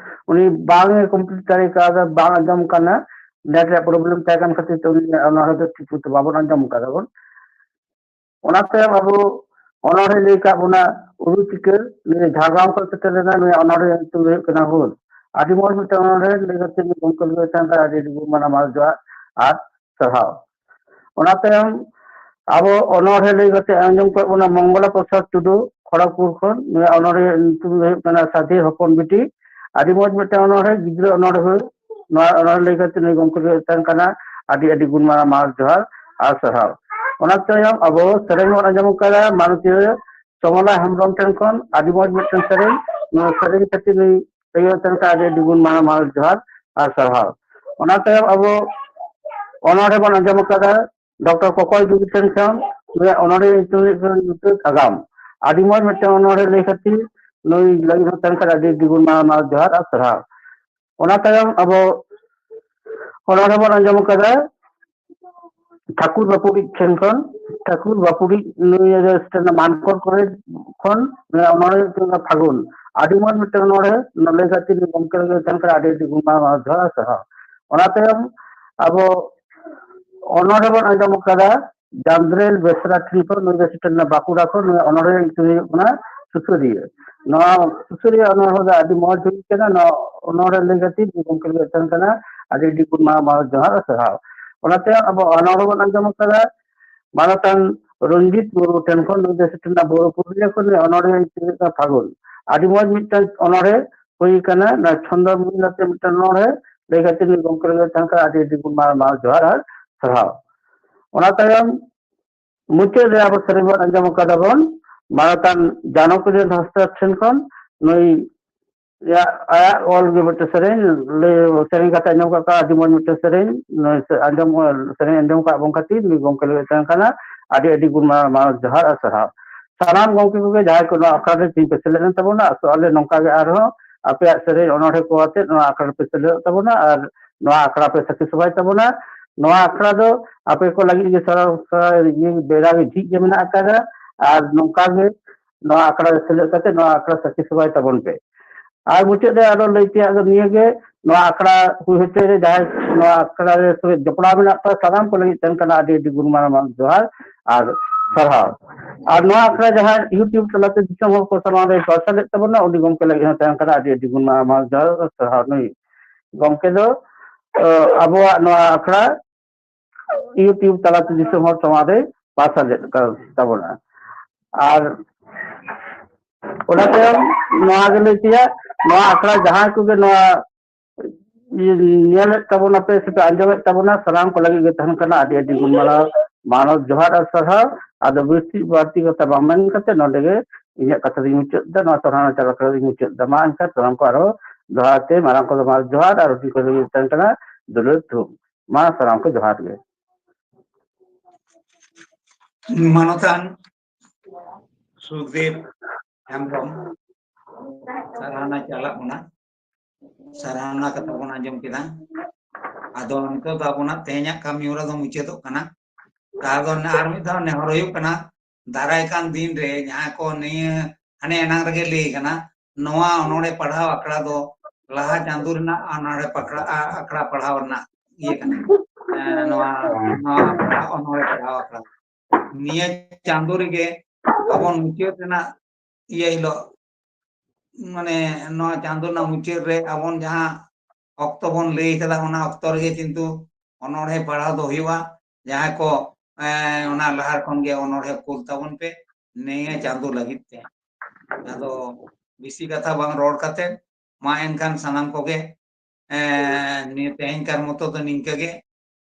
ᱩᱱᱤ ᱵᱟᱝ ᱮ ᱠᱚᱢᱯᱞᱤᱴ ᱫᱟᱲᱮ ᱠᱟᱣᱫᱟ, ᱵᱟᱝ ᱟᱸᱡᱚᱢ ᱠᱟᱱᱟ, ᱱᱮᱴ ᱨᱮᱭᱟᱜ ᱯᱨᱚᱵᱞᱮᱢ ᱛᱟᱦᱮᱸ ᱠᱟᱱ ᱠᱷᱟᱹᱛᱤᱨ ᱛᱮ ᱩᱱᱤ ᱚᱱᱚᱬᱦᱮ ᱫᱚ ᱴᱷᱤᱠ ᱢᱚᱛᱚ ᱵᱟᱵᱚᱱ ᱟᱸᱡᱚᱢ ᱟᱠᱟᱫᱟ ᱵᱚᱱ᱾ ᱚᱱᱟ ᱛᱟᱭᱚᱢ ᱟᱵᱚ ᱚᱱᱚᱬᱦᱮ ᱞᱟᱹᱭ ᱠᱟᱜ ᱵᱚᱱᱟ ᱩᱨᱩ ᱪᱤᱠᱟᱹ, ᱱᱩᱭ ᱡᱷᱟᱲᱜᱨᱟᱢ ᱠᱷᱚᱱ ᱥᱮᱴᱮᱨ ᱞᱮᱱᱟ, ᱱᱩᱭᱟᱜ ᱚᱱᱚᱬᱦᱮ ᱧᱩᱛᱩᱢ ᱫᱚ ᱦᱩᱭᱩᱜ ᱠᱟᱱᱟ ᱦᱩᱞ᱾ ᱟᱹᱰᱤ ᱢᱚᱡᱽ ᱢᱤᱫᱴᱟᱝ ᱚᱱᱚᱬᱦᱮ ᱞᱟᱹᱭ ᱠᱟᱛᱮ ᱜᱚᱢᱠᱮ ᱞᱟᱹᱭ ᱛᱟᱦᱮᱱ ᱠᱷᱟᱱ ᱟᱹᱰᱤ ᱟᱹᱰᱤ ᱜᱩᱱ ᱢᱟᱱᱟᱣ ᱡᱚᱦᱟᱨ ᱟᱨ ᱥᱟᱨᱦᱟᱣ᱾ ᱚᱱᱟ ᱛᱟᱭᱚᱢ ᱟᱵᱚ ᱚᱱᱚᱬᱦᱮ ᱞᱟᱹᱭ ᱠᱟᱛᱮ ᱟᱸᱡᱚᱢ ᱠᱟᱜ ᱵᱚᱱᱟ ᱢᱚᱝᱜᱚᱞᱟ ᱯᱨᱚᱥᱟᱫᱽ ᱴᱩᱰᱩ, ᱠᱷᱚᱲᱚᱜᱽᱯᱩᱨ ᱠᱷᱚᱱ᱾ ᱱᱩᱭᱟᱜ ᱚᱱᱚᱬᱦᱮ ᱧᱩᱛᱩᱢ ᱫᱚ ᱦᱩᱭᱩᱜ ᱠᱟᱱᱟ ᱥᱟᱹᱫᱷᱤ ᱦᱚᱯᱚᱱ ᱵᱤᱴᱤ᱾ ᱟᱹᱰᱤ ᱢᱚᱡᱽ ᱢᱤᱫᱴᱟᱝ ᱚᱱᱚᱬᱦᱮ, ᱜᱤᱫᱽᱨᱟᱹ ᱚᱱᱚᱬᱦᱮ᱾ ᱱᱚᱣᱟ ᱚᱱᱚᱬᱦᱮ ᱞᱟᱹᱭ ᱠᱟᱛᱮ ᱱᱩᱭ ᱜᱚᱢᱠᱮ ᱫᱚ ᱛᱟᱦᱮᱱ ᱠᱟᱱᱟ ᱟᱹᱰᱤ ᱟᱹᱰᱤ ᱜᱩᱱ ᱢᱟᱱᱟᱣ ᱢᱟᱱ ᱡᱚᱦᱟᱨ ᱟᱨ ᱥᱟᱨᱦᱟᱣ᱾ ᱚᱱᱟ ᱛᱟᱭᱚᱢ ᱟᱵᱚ ᱥᱮᱨᱮᱧ ᱵᱚᱱ ᱟᱸᱡᱚᱢ ᱠᱟᱫᱟ ᱢᱟᱱᱚᱛᱤᱭᱟᱹ ᱥᱚᱢᱚᱞᱟ ᱦᱮᱢᱵᱨᱚᱢ ᱴᱷᱮᱱ ᱠᱷᱚᱱ᱾ ᱟᱹᱰᱤ ᱢᱚᱡᱽ ᱢᱤᱫᱴᱟᱝ ᱥᱮᱨᱮᱧ᱾ ᱱᱚᱣᱟ ᱥᱮᱨᱮᱧ ᱠᱷᱟᱹᱛᱤᱨ ᱱᱩᱭ ᱞᱟᱹᱜᱤᱫ ᱛᱟᱦᱮᱱ ᱠᱟᱱᱟ ᱟᱹᱰᱤ ᱟᱹᱰᱤ ᱜᱩᱱ ᱢᱟᱱᱟᱣ ᱢᱟᱱᱚᱛ ᱡᱚᱦᱟᱨ ᱟᱨ ᱥᱟᱨᱦᱟᱣ᱾ ᱚᱱᱟ ᱛᱟᱭᱚᱢ ᱟᱵᱚ ᱚᱱᱚᱬᱦᱮ ᱵᱚᱱ ᱟᱸᱡᱚᱢ ᱟᱠᱟᱫᱟ ᱰᱚᱠᱴᱚᱨ ᱠᱚᱠᱚᱭ ᱫᱩᱜᱤ ᱴᱷᱮᱱ ᱠᱷᱚᱱ᱾ ᱱᱩᱭᱟᱜ ᱚᱱᱚᱬᱦᱮ ᱧᱩᱛᱩᱢ ᱦᱩᱭᱩᱜ ᱠᱟᱱᱟ ᱧᱩᱛᱟᱹᱛ ᱟᱜᱟᱢ᱾ ᱟᱹᱰᱤ ᱢᱚᱡᱽ ᱢᱤᱫᱴᱟᱝ ᱚᱱᱚᱬᱦᱮ ᱞᱟᱹᱭ ᱠᱷᱟᱹᱛᱤᱨ ᱱᱩᱭ ᱞᱟᱹᱜᱤᱫ ᱦᱚᱸ ᱛᱟᱦᱮᱱ ᱠᱟᱱᱟ ᱟᱹᱰᱤ ᱟᱹᱰᱤ ᱜᱩᱱ ᱢᱟᱱᱟᱣ ᱢᱟᱱᱚᱛ ᱡᱚᱦᱟᱨ ᱟᱨ ᱥᱟᱨᱦᱟᱣ᱾ ᱚᱱᱟ ᱛᱟᱭᱚᱢ ᱟᱵᱚ ᱚᱱᱚᱬᱦᱮ ᱵᱚᱱ ᱟᱸᱡᱚᱢ ᱟᱠᱟᱫᱟ ᱴᱷᱟᱹᱠᱩᱨ ᱵᱟᱹᱯᱩᱰᱤᱡ ᱴᱷᱮᱱ ᱠᱷᱚᱱ, ᱴᱷᱟᱹᱠᱩᱨ ᱵᱟᱹᱯᱩᱰᱤᱡ ᱱᱩᱭ ᱢᱟᱱᱠᱚᱨ ᱠᱚᱞᱮᱡᱽ ᱠᱷᱚᱱ ᱱᱩᱭ ᱚᱱᱚᱬᱦᱮ ᱦᱩᱭᱩᱜ ᱠᱟᱱᱟ ᱯᱷᱟᱹᱜᱩᱱ᱾ ᱟᱹᱰᱤ ᱢᱚᱡᱽ ᱢᱤᱫᱴᱮᱱ ᱚᱱᱚᱬᱦᱮ, ᱱᱚᱰᱮ ᱠᱷᱟᱹᱛᱤᱨ ᱜᱚᱢᱠᱮ ᱞᱟᱹᱜᱤᱫ ᱛᱟᱦᱮᱱ ᱠᱟᱱᱟ ᱟᱹᱰᱤ ᱟᱹᱰᱤ ᱜᱩᱱ ᱢᱟᱱᱟᱣ ᱡᱚᱦᱟᱨ ᱟᱨ ᱥᱟᱨᱦᱟᱣ᱾ ᱚᱱᱟ ᱛᱟᱭᱚᱢ ᱟᱵᱚ ᱚᱱᱚᱬᱦᱮ ᱵᱚᱱ ᱟᱸᱡᱚᱢ ᱟᱠᱟᱫᱟ ᱪᱟᱸᱫᱽᱨᱮᱞ ᱵᱮᱥᱨᱟ ᱴᱷᱮᱱ ᱠᱷᱚᱱ, ᱱᱩᱭ ᱫᱚ ᱥᱮᱴᱮᱨ ᱞᱮᱱᱟ ᱵᱟᱸᱠᱩᱲᱟ ᱠᱷᱚᱱ, ᱱᱩᱭ ᱚᱱᱚᱬᱦᱮ ᱧᱩᱛᱩᱢ ᱦᱩᱭᱩᱜ ᱠᱟᱱᱟ ᱥᱩᱥᱟᱹᱨᱤᱭᱟᱹ᱾ ᱱᱚᱣᱟ ᱥᱩᱥᱟᱹᱨᱤᱭᱟᱹ ᱚᱱᱚᱬᱦᱮ ᱫᱚ ᱟᱹᱰᱤ ᱢᱚᱡᱽ ᱦᱩᱭ ᱠᱟᱱᱟ᱾ ᱱᱚᱣᱟ ᱚᱱᱚᱬᱦᱮ ᱞᱟᱹᱭ ᱠᱟᱛᱮ ᱜᱚᱢᱠᱮ ᱞᱟᱹᱜᱤᱫ ᱛᱟᱦᱮᱱ ᱠᱟᱱᱟ ᱟᱹᱰᱤ ᱟᱹᱰᱤ ᱜᱩᱱ ᱢᱟᱱᱟᱣ ᱡᱚᱦᱟᱨ ᱟᱨ ᱥᱟᱨᱦᱟᱣ᱾ ᱚᱱᱟᱛᱮ ᱟᱵᱚ ᱚᱱᱚᱬᱦᱮ ᱵᱚᱱ ᱟᱸᱡᱚᱢ ᱟᱠᱟᱫᱟ ᱢᱟᱱᱚᱛᱟᱱ ᱨᱚᱧᱡᱤᱛ ᱢᱩᱨᱢᱩ ᱴᱷᱮᱱ ᱠᱷᱚᱱ, ᱱᱩᱭ ᱫᱚ ᱥᱮᱴᱮᱨ ᱞᱮᱱᱟ ᱵᱳᱨᱳ ᱯᱩᱨᱩᱞᱤᱭᱟᱹ ᱠᱷᱚᱱ, ᱱᱩᱭ ᱚᱱᱚᱬᱦᱮ ᱧᱩᱛᱩᱢ ᱦᱩᱭᱩᱜ ᱠᱟᱱᱟ ᱯᱷᱟᱹᱜᱩᱱ᱾ ᱟᱹᱰᱤ ᱢᱚᱡᱽ ᱢᱤᱫᱴᱟᱝ ᱚᱱᱚᱬᱦᱮ ᱦᱩᱭ ᱠᱟᱱᱟ, ᱱᱚᱣᱟ ᱪᱷᱚᱱᱫᱚ ᱢᱤᱞ ᱟᱛᱮ ᱢᱤᱫᱴᱟᱝ ᱚᱱᱚᱬᱦᱮ ᱞᱟᱹᱭ ᱠᱟᱛᱮ ᱱᱩᱭ ᱜᱚᱢᱠᱮ ᱞᱟᱹᱜᱤᱫ ᱛᱟᱦᱮᱱ ᱠᱟᱱᱟ ᱟᱹᱰᱤ ᱟᱹᱰᱤ ᱜᱩᱱ ᱢᱟᱱᱟᱣ ᱡᱚᱦᱟᱨ ᱟᱨ ᱥᱟᱨᱦᱟᱣ᱾ ᱚᱱᱟ ᱛᱟᱭᱚᱢ ᱢᱩᱪᱟᱹᱫ ᱨᱮ ᱟᱵᱚ ᱥᱮᱨᱮᱧ ᱵᱚᱱ ᱟᱸᱡᱚᱢ ᱟᱠᱟᱫᱟ ᱵᱚᱱ ᱢᱟᱱᱚᱛᱟᱱ ᱡᱟᱱᱚᱠᱤᱨᱟᱱ ᱦᱟᱸᱥᱫᱟ ᱴᱷᱮᱱ ᱠᱷᱚᱱ, ᱱᱩᱭ ᱟᱭᱟᱜ, ᱟᱭᱟᱜ ᱚᱞ ᱜᱮ ᱢᱤᱫᱴᱮᱱ ᱥᱮᱨᱮᱧ ᱞᱟᱹᱭ, ᱥᱮᱨᱮᱧ ᱠᱟᱛᱮ ᱟᱸᱡᱚᱢ ᱠᱟᱜ ᱠᱚᱣᱟ, ᱟᱹᱰᱤ ᱢᱚᱡᱽ ᱢᱤᱫᱴᱮᱱ ᱥᱮᱨᱮᱧ᱾ ᱱᱩᱭ ᱥᱮ-, ᱟᱸᱡᱚᱢ, ᱥᱮᱨᱮᱧ ᱟᱸᱡᱚᱢ ᱠᱟᱜ ᱵᱚᱱ ᱠᱷᱟᱹᱛᱤᱨ ᱱᱩᱭ ᱜᱚᱢᱠᱮ ᱞᱟᱹᱜᱤᱫ ᱛᱟᱦᱮᱱ ᱠᱟᱱᱟ ᱟᱹᱰᱤ ᱟᱹᱰᱤ ᱜᱩᱱ ᱢᱟᱱᱟᱣ, ᱢᱟᱱᱟᱣ ᱡᱚᱦᱟᱨ ᱟᱨ ᱥᱟᱨᱦᱟᱣ᱾ ᱥᱟᱱᱟᱢ ᱜᱚᱢᱠᱮ ᱠᱚᱜᱮ ᱡᱟᱦᱟᱸᱭ ᱠᱚ ᱱᱚᱣᱟ ᱟᱠᱷᱲᱟ ᱨᱮ ᱛᱮᱦᱮᱧ ᱯᱮ ᱥᱮᱞᱮᱫ ᱮᱱ ᱛᱟᱵᱚᱱᱟ, ᱟᱥᱚᱜ ᱟᱞᱮ ᱱᱚᱝᱠᱟ ᱜᱮ ᱟᱨᱦᱚᱸ ᱟᱯᱮᱭᱟᱜ ᱥᱮᱨᱮᱧ ᱚᱱᱚᱬᱦᱮ ᱠᱚ ᱟᱛᱮ ᱱᱚᱣᱟ ᱟᱠᱷᱲᱟ ᱨᱮᱯᱮ ᱥᱮᱞᱮᱫᱚᱜ ᱛᱟᱵᱚᱱᱟ ᱟᱨ ᱱᱚᱣᱟ ᱟᱠᱷᱲᱟ ᱯᱮ ᱥᱟᱹᱠᱷᱤ ᱥᱚᱵᱷᱟᱭ ᱛᱟᱵᱚᱱᱟ᱾ ᱱᱚᱣᱟ ᱟᱠᱷᱲᱟ ᱫᱚ ᱟᱯᱮ ᱠᱚ ᱞᱟᱹᱜᱤᱫ ᱜᱮ ᱥᱟᱨᱟ, ᱥᱟᱨᱟ ᱤᱭᱟᱹ ᱵᱮᱲᱟ ᱜᱮ ᱡᱷᱤᱡ ᱜᱮ ᱢᱮᱱᱟᱜ ᱟᱠᱟᱫᱟ᱾ ᱟᱨ ᱱᱚᱝᱠᱟ ᱜᱮ ᱱᱚᱣᱟ ᱟᱠᱷᱲᱟ ᱨᱮ ᱥᱮᱞᱮᱫ ᱠᱟᱛᱮ ᱱᱚᱣᱟ ᱟᱠᱷᱲᱟ ᱥᱟᱹᱠᱷᱤ ᱥᱚᱵᱷᱟᱭ ᱛᱟᱵᱚᱱ ᱯᱮ᱾ ᱟᱨ ᱢᱩᱪᱟᱹᱫ ᱨᱮ ᱟᱨᱚ ᱞᱟᱹᱭ ᱛᱮᱭᱟᱜ ᱫᱚ ᱱᱤᱭᱟᱹ ᱜᱮ, ᱱᱚᱣᱟ ᱟᱠᱷᱲᱟ ᱦᱩᱭ ᱦᱚᱪᱚᱭ ᱨᱮ ᱡᱟᱦᱟᱸᱭ ᱱᱚᱣᱟ ᱟᱠᱷᱲᱟ ᱨᱮ ᱥᱚᱸᱜᱮ ᱡᱚᱯᱲᱟᱣ ᱢᱮᱱᱟᱜ ᱠᱚᱣᱟ, ᱥᱟᱱᱟᱢ ᱠᱚ ᱞᱟᱹᱜᱤᱫ ᱛᱟᱦᱮᱱ ᱠᱟᱱᱟ ᱟᱹᱰᱤ ᱟᱹᱰᱤ ᱜᱩᱱ ᱢᱟᱱᱟᱣ ᱡᱚᱦᱟᱨ ᱟᱨ ᱥᱟᱨᱦᱟᱣ᱾ ᱟᱨ ᱱᱚᱣᱟ ᱟᱠᱷᱲᱟ ᱡᱟᱦᱟᱸ YouTube ᱛᱟᱞᱟᱛᱮ ᱫᱤᱥᱚᱢ ᱦᱚᱲ ᱠᱚ ᱥᱟᱢᱟᱝ ᱨᱮ ᱯᱟᱨᱥᱟᱞᱮᱫ ᱛᱟᱵᱚᱱᱟ, ᱩᱱᱤ ᱜᱚᱢᱠᱮ ᱞᱟᱹᱜᱤᱫ ᱦᱚᱸ ᱛᱟᱦᱮᱱ ᱠᱟᱱᱟ ᱟᱹᱰᱤ ᱟᱹᱰᱤ ᱜᱩᱱ ᱢᱟᱱᱟᱣ ᱡᱚᱦᱟᱨ ᱟᱨ ᱥᱟᱨᱦᱟᱣ᱾ ᱱᱩᱭ ᱜᱚᱢᱠᱮ ᱫᱚ, ᱟᱵᱚᱣᱟᱜ ᱱᱚᱣᱟ ᱟᱠᱷᱲᱟ YouTube ᱛᱟᱞᱟᱛᱮ ᱫᱤᱥᱚᱢ ᱦᱚᱲ ᱥᱟᱢᱟᱝ ᱨᱮ ᱯᱟᱨᱥᱟᱞᱮᱫ ᱠᱟᱱ ᱛᱟᱵᱚᱱᱟ᱾ ᱟᱨ ᱚᱱᱟ ᱛᱟᱭᱚᱢ ᱱᱚᱣᱟ ᱜᱮ ᱞᱟᱹᱭ ᱛᱮᱭᱟ, ᱱᱚᱣᱟ ᱟᱠᱷᱲᱟ ᱡᱟᱦᱟᱸᱭ ᱠᱚᱜᱮ ᱱᱚᱣᱟ ᱧᱮᱞᱮᱫ ᱛᱟᱵᱚᱱᱟᱯᱮ ᱥᱮᱯᱮ ᱟᱸᱡᱚᱢᱮᱫ ᱛᱟᱵᱚᱱᱟ, ᱥᱟᱱᱟᱢ ᱠᱚ ᱞᱟᱹᱜᱤᱫ ᱜᱮ ᱛᱟᱦᱮᱱ ᱠᱟᱱᱟ ᱟᱹᱰᱤ ᱟᱹᱰᱤ ᱜᱩᱱ ᱢᱟᱱᱟᱣ ᱢᱟᱱᱚᱛ ᱡᱚᱦᱟᱨ ᱟᱨ ᱥᱟᱨᱦᱟᱣ᱾ ᱟᱫᱚ ᱵᱟᱹᱲᱛᱤ ᱵᱟᱹᱲᱛᱤ ᱠᱟᱛᱷᱟ ᱵᱟᱝ ᱢᱮᱱ ᱠᱟᱛᱮ ᱱᱚᱰᱮ ᱜᱮ ᱤᱧᱟᱹᱜ ᱠᱟᱛᱷᱟ ᱫᱚᱧ ᱢᱩᱪᱟᱹᱫ ᱮᱫᱟ, ᱱᱚᱣᱟ ᱥᱚᱨᱦᱟᱣ ᱱᱟᱪᱟᱨ ᱟᱠᱷᱲᱟ ᱫᱚᱧ ᱢᱩᱪᱟᱹᱫ ᱮᱫᱟ᱾ ᱢᱟ ᱮᱱᱠᱷᱟᱱ ᱥᱟᱱᱟᱢ ᱠᱚ ᱟᱨᱦᱚᱸ ᱫᱚᱦᱲᱟ ᱛᱮ ᱢᱟᱨᱟᱝ ᱠᱚ ᱫᱚ ᱢᱟᱱᱚᱛ ᱡᱚᱦᱟᱨ ᱟᱨ ᱦᱩᱰᱤᱧ ᱠᱚ ᱫᱚ ᱛᱟᱦᱮᱱ ᱠᱟᱱᱟ ᱫᱩᱞᱟᱹᱲ ᱛᱷᱩᱢ᱾ ᱢᱟ ᱥᱟᱱᱟᱢ ᱠᱚ ᱡᱚᱦᱟᱨ ᱜᱮ᱾ ᱢᱟᱱᱚᱛᱟᱱ ᱥᱩᱠᱫᱮᱵ ᱦᱮᱢᱵᱨᱚᱢ, ᱥᱟᱨᱦᱟᱣᱱᱟ ᱪᱟᱞᱟᱜ ᱠᱟᱱᱟ᱾ ᱥᱟᱨᱦᱟᱣᱱᱟ ᱠᱟᱛᱷᱟ ᱵᱚᱱ ᱟᱸᱡᱚᱢ ᱠᱮᱫᱟ᱾ ᱟᱫᱚ ᱱᱤᱛᱚᱜ ᱫᱚ ᱟᱵᱚᱱᱟᱜ ᱛᱮᱦᱮᱧᱟᱜ ᱠᱟᱹᱢᱤ ᱦᱚᱨᱟ ᱫᱚ ᱢᱩᱪᱟᱹᱫᱚᱜ ᱠᱟᱱᱟ᱾ ᱟᱫᱚ ᱟᱨ ᱢᱤᱫ ᱫᱷᱟᱣ ᱱᱮᱦᱚᱨ ᱦᱩᱭᱩᱜ ᱠᱟᱱᱟ, ᱫᱟᱨᱟᱭ ᱠᱟᱱ ᱫᱤᱱ ᱨᱮ ᱡᱟᱦᱟᱸ ᱠᱚ ᱱᱤᱭᱟᱹ ᱦᱟᱱᱮ ᱮᱱᱟᱝ ᱨᱮᱜᱮ ᱞᱟᱹᱭ ᱠᱟᱱᱟ, ᱱᱚᱣᱟ ᱚᱱᱚᱬᱦᱮ ᱯᱟᱲᱦᱟᱣ ᱟᱠᱷᱲᱟ ᱫᱚ ᱞᱟᱦᱟ ᱪᱟᱸᱫᱳ ᱨᱮᱱᱟᱜ ᱚᱱᱚᱬᱦᱮ ᱯᱟᱠᱷᱲᱟ, ᱟ-, ᱟᱠᱷᱲᱟ ᱯᱟᱲᱦᱟᱣ ᱨᱮᱱᱟᱜ ᱤᱭᱟᱹ ᱠᱟᱱᱟ᱾ ᱮᱸ, ᱱᱚᱣᱟ, ᱱᱚᱣᱟ ᱟᱠᱷᱲᱟ, ᱚᱱᱚᱬᱦᱮ ᱯᱟᱲᱦᱟᱣ ᱟᱠᱷᱲᱟ᱾ ᱱᱤᱭᱟᱹ ᱪᱟᱸᱫᱳ ᱨᱮᱜᱮ ᱟᱵᱚ ᱢᱩᱪᱟᱹᱫ ᱨᱮᱱᱟᱜ ᱤᱭᱟᱹ ᱦᱤᱞᱳᱜ, ᱢᱟᱱᱮ ᱱᱚᱣᱟ ᱪᱟᱸᱫᱳ ᱨᱮᱱᱟᱜ ᱢᱩᱪᱟᱹᱫ ᱨᱮ ᱟᱵᱚᱱ ᱡᱟᱦᱟᱸ ᱚᱠᱛᱚ ᱵᱚᱱ ᱞᱟᱹᱭ ᱠᱟᱫᱟ, ᱚᱱᱟ ᱚᱠᱛᱚ ᱨᱮᱜᱮ ᱠᱤᱱᱛᱩ ᱚᱱᱚᱬᱦᱮ ᱯᱟᱲᱦᱟᱣ ᱫᱚ ᱦᱩᱭᱩᱜᱼᱟ᱾ ᱡᱟᱦᱟᱸᱭ ᱠᱚ, ᱮᱸ, ᱚᱱᱟ ᱞᱟᱦᱟ ᱠᱷᱚᱱ ᱜᱮ ᱚᱱᱚᱬᱦᱮ ᱠᱩᱞ ᱛᱟᱵᱚᱱ ᱯᱮ ᱱᱤᱭᱟᱹ ᱪᱟᱸᱫᱳ ᱞᱟᱹᱜᱤᱫ ᱛᱮ᱾ ᱟᱫᱚ ᱵᱮᱥᱤ ᱠᱟᱛᱷᱟ ᱵᱟᱝ ᱨᱚᱲ ᱠᱟᱛᱮ, ᱢᱟ ᱮᱱᱠᱷᱟᱱ ᱥᱟᱱᱟᱢ ᱠᱚᱜᱮ, ᱮᱸ, ᱱᱤᱭᱟᱹ ᱛᱮᱦᱮᱧ ᱠᱟᱨ ᱢᱚᱛᱚ ᱫᱚ ᱱᱤᱝᱠᱟᱹ ᱜᱮ᱾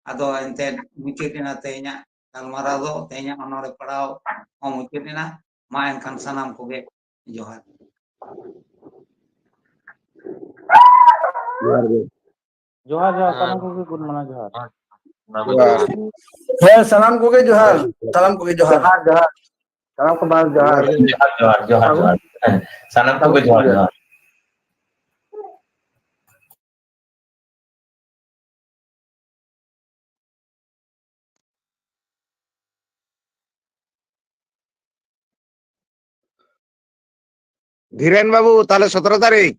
ᱟᱫᱚ ᱮᱱᱛᱮ ᱢᱩᱪᱟᱹᱫ ᱮᱱᱟ ᱛᱮᱦᱮᱧᱟᱜ ᱜᱟᱞᱢᱟᱨᱟᱣ ᱫᱚ, ᱛᱮᱦᱮᱧᱟᱜ ᱚᱱᱚᱬᱦᱮ ᱯᱟᱲᱦᱟᱣ ᱦᱚᱸ ᱢᱩᱪᱟᱹᱫ ᱮᱱᱟ᱾ ᱢᱟ ᱮᱱᱠᱷᱟᱱ ᱥᱟᱱᱟᱢ ᱠᱚᱜᱮ ᱡᱚᱦᱟᱨ᱾ ᱡᱚᱦᱟᱨ ᱜᱮ᱾ ᱡᱚᱦᱟᱨ, ᱡᱚᱦᱟᱨ, ᱥᱟᱱᱟᱢ ᱠᱚᱜᱮ ᱜᱩᱰ ᱢᱚᱨᱱᱤᱝ, ᱡᱚᱦᱟᱨ᱾ ᱡᱚᱦᱟᱨ᱾ ᱦᱮᱸ, ᱥᱟᱱᱟᱢ ᱠᱚᱜᱮ ᱡᱚᱦᱟᱨ, ᱥᱟᱱᱟᱢ ᱠᱚᱜᱮ ᱡᱚᱦᱟᱨ᱾ ᱡᱚᱦᱟᱨ, ᱡᱚᱦᱟᱨ᱾ ᱥᱟᱱᱟᱢ ᱠᱚ ᱵᱟᱝ ᱡᱚᱦᱟᱨ᱾ ᱡᱚᱦᱟᱨ, ᱡᱚᱦᱟᱨ, ᱡᱚᱦᱟᱨ, ᱡᱚᱦᱟᱨ᱾ ᱦᱮᱸ, ᱥᱟᱱᱟᱢ ᱠᱚᱜᱮ ᱡᱚᱦᱟᱨ, ᱡᱚᱦᱟᱨ᱾ ᱫᱷᱤᱨᱮᱱ ᱵᱟᱹᱵᱩ, ᱛᱟᱦᱞᱮ ᱥᱚᱛᱨᱚ ᱛᱟᱹᱨᱤᱠᱷ?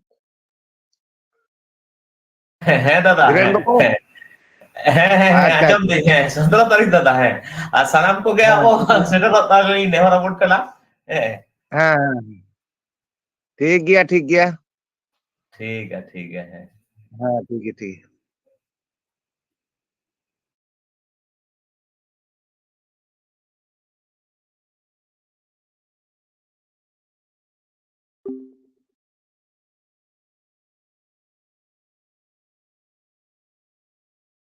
ᱦᱮᱸ, ᱦᱮᱸ, ᱫᱟᱫᱟ, ᱫᱷᱤᱨᱮᱱ ᱦᱮᱸ, ᱵᱟᱹᱵᱩ? ᱦᱮᱸ᱾ ᱦᱮᱸ, ᱦᱮᱸ, ᱦᱮᱸ, ᱟᱪᱪᱷᱟ, ᱟᱸᱡᱚᱢ ᱟᱪᱪᱷᱟ᱾ ᱫᱟᱹᱧ, ᱦᱮᱸ, ᱥᱚᱛᱨᱚ ᱛᱟᱹᱨᱤᱠᱷ, ᱫᱟᱫᱟ, ᱦᱮᱸ᱾ ᱟᱨ ᱥᱟᱱᱟᱢ ᱠᱚᱜᱮ ᱦᱮᱸ, ᱟᱵᱚ ᱴᱷᱤᱠ ᱜᱮᱭᱟ᱾ ᱥᱮᱴᱮᱨᱚᱜ ᱛᱟᱵᱚᱱ ᱞᱤᱧ ᱱᱮᱦᱚᱨ ᱟᱵᱚᱱ ᱠᱟᱱᱟ᱾ ᱦᱮᱸ᱾ ᱦᱮᱸ, ᱦᱮᱸ, ᱦᱮᱸ᱾ ᱴᱷᱤᱠ ᱜᱮᱭᱟ, ᱴᱷᱤᱠ ᱜᱮᱭᱟ᱾ ᱴᱷᱤᱠ ᱜᱮᱭᱟ, ᱴᱷᱤᱠ ᱜᱮᱭᱟ, ᱦᱮᱸ᱾ ᱦᱮᱸ, ᱴᱷᱤᱠ ᱜᱮᱭᱟ, ᱴᱷᱤᱠ ᱜᱮᱭᱟ᱾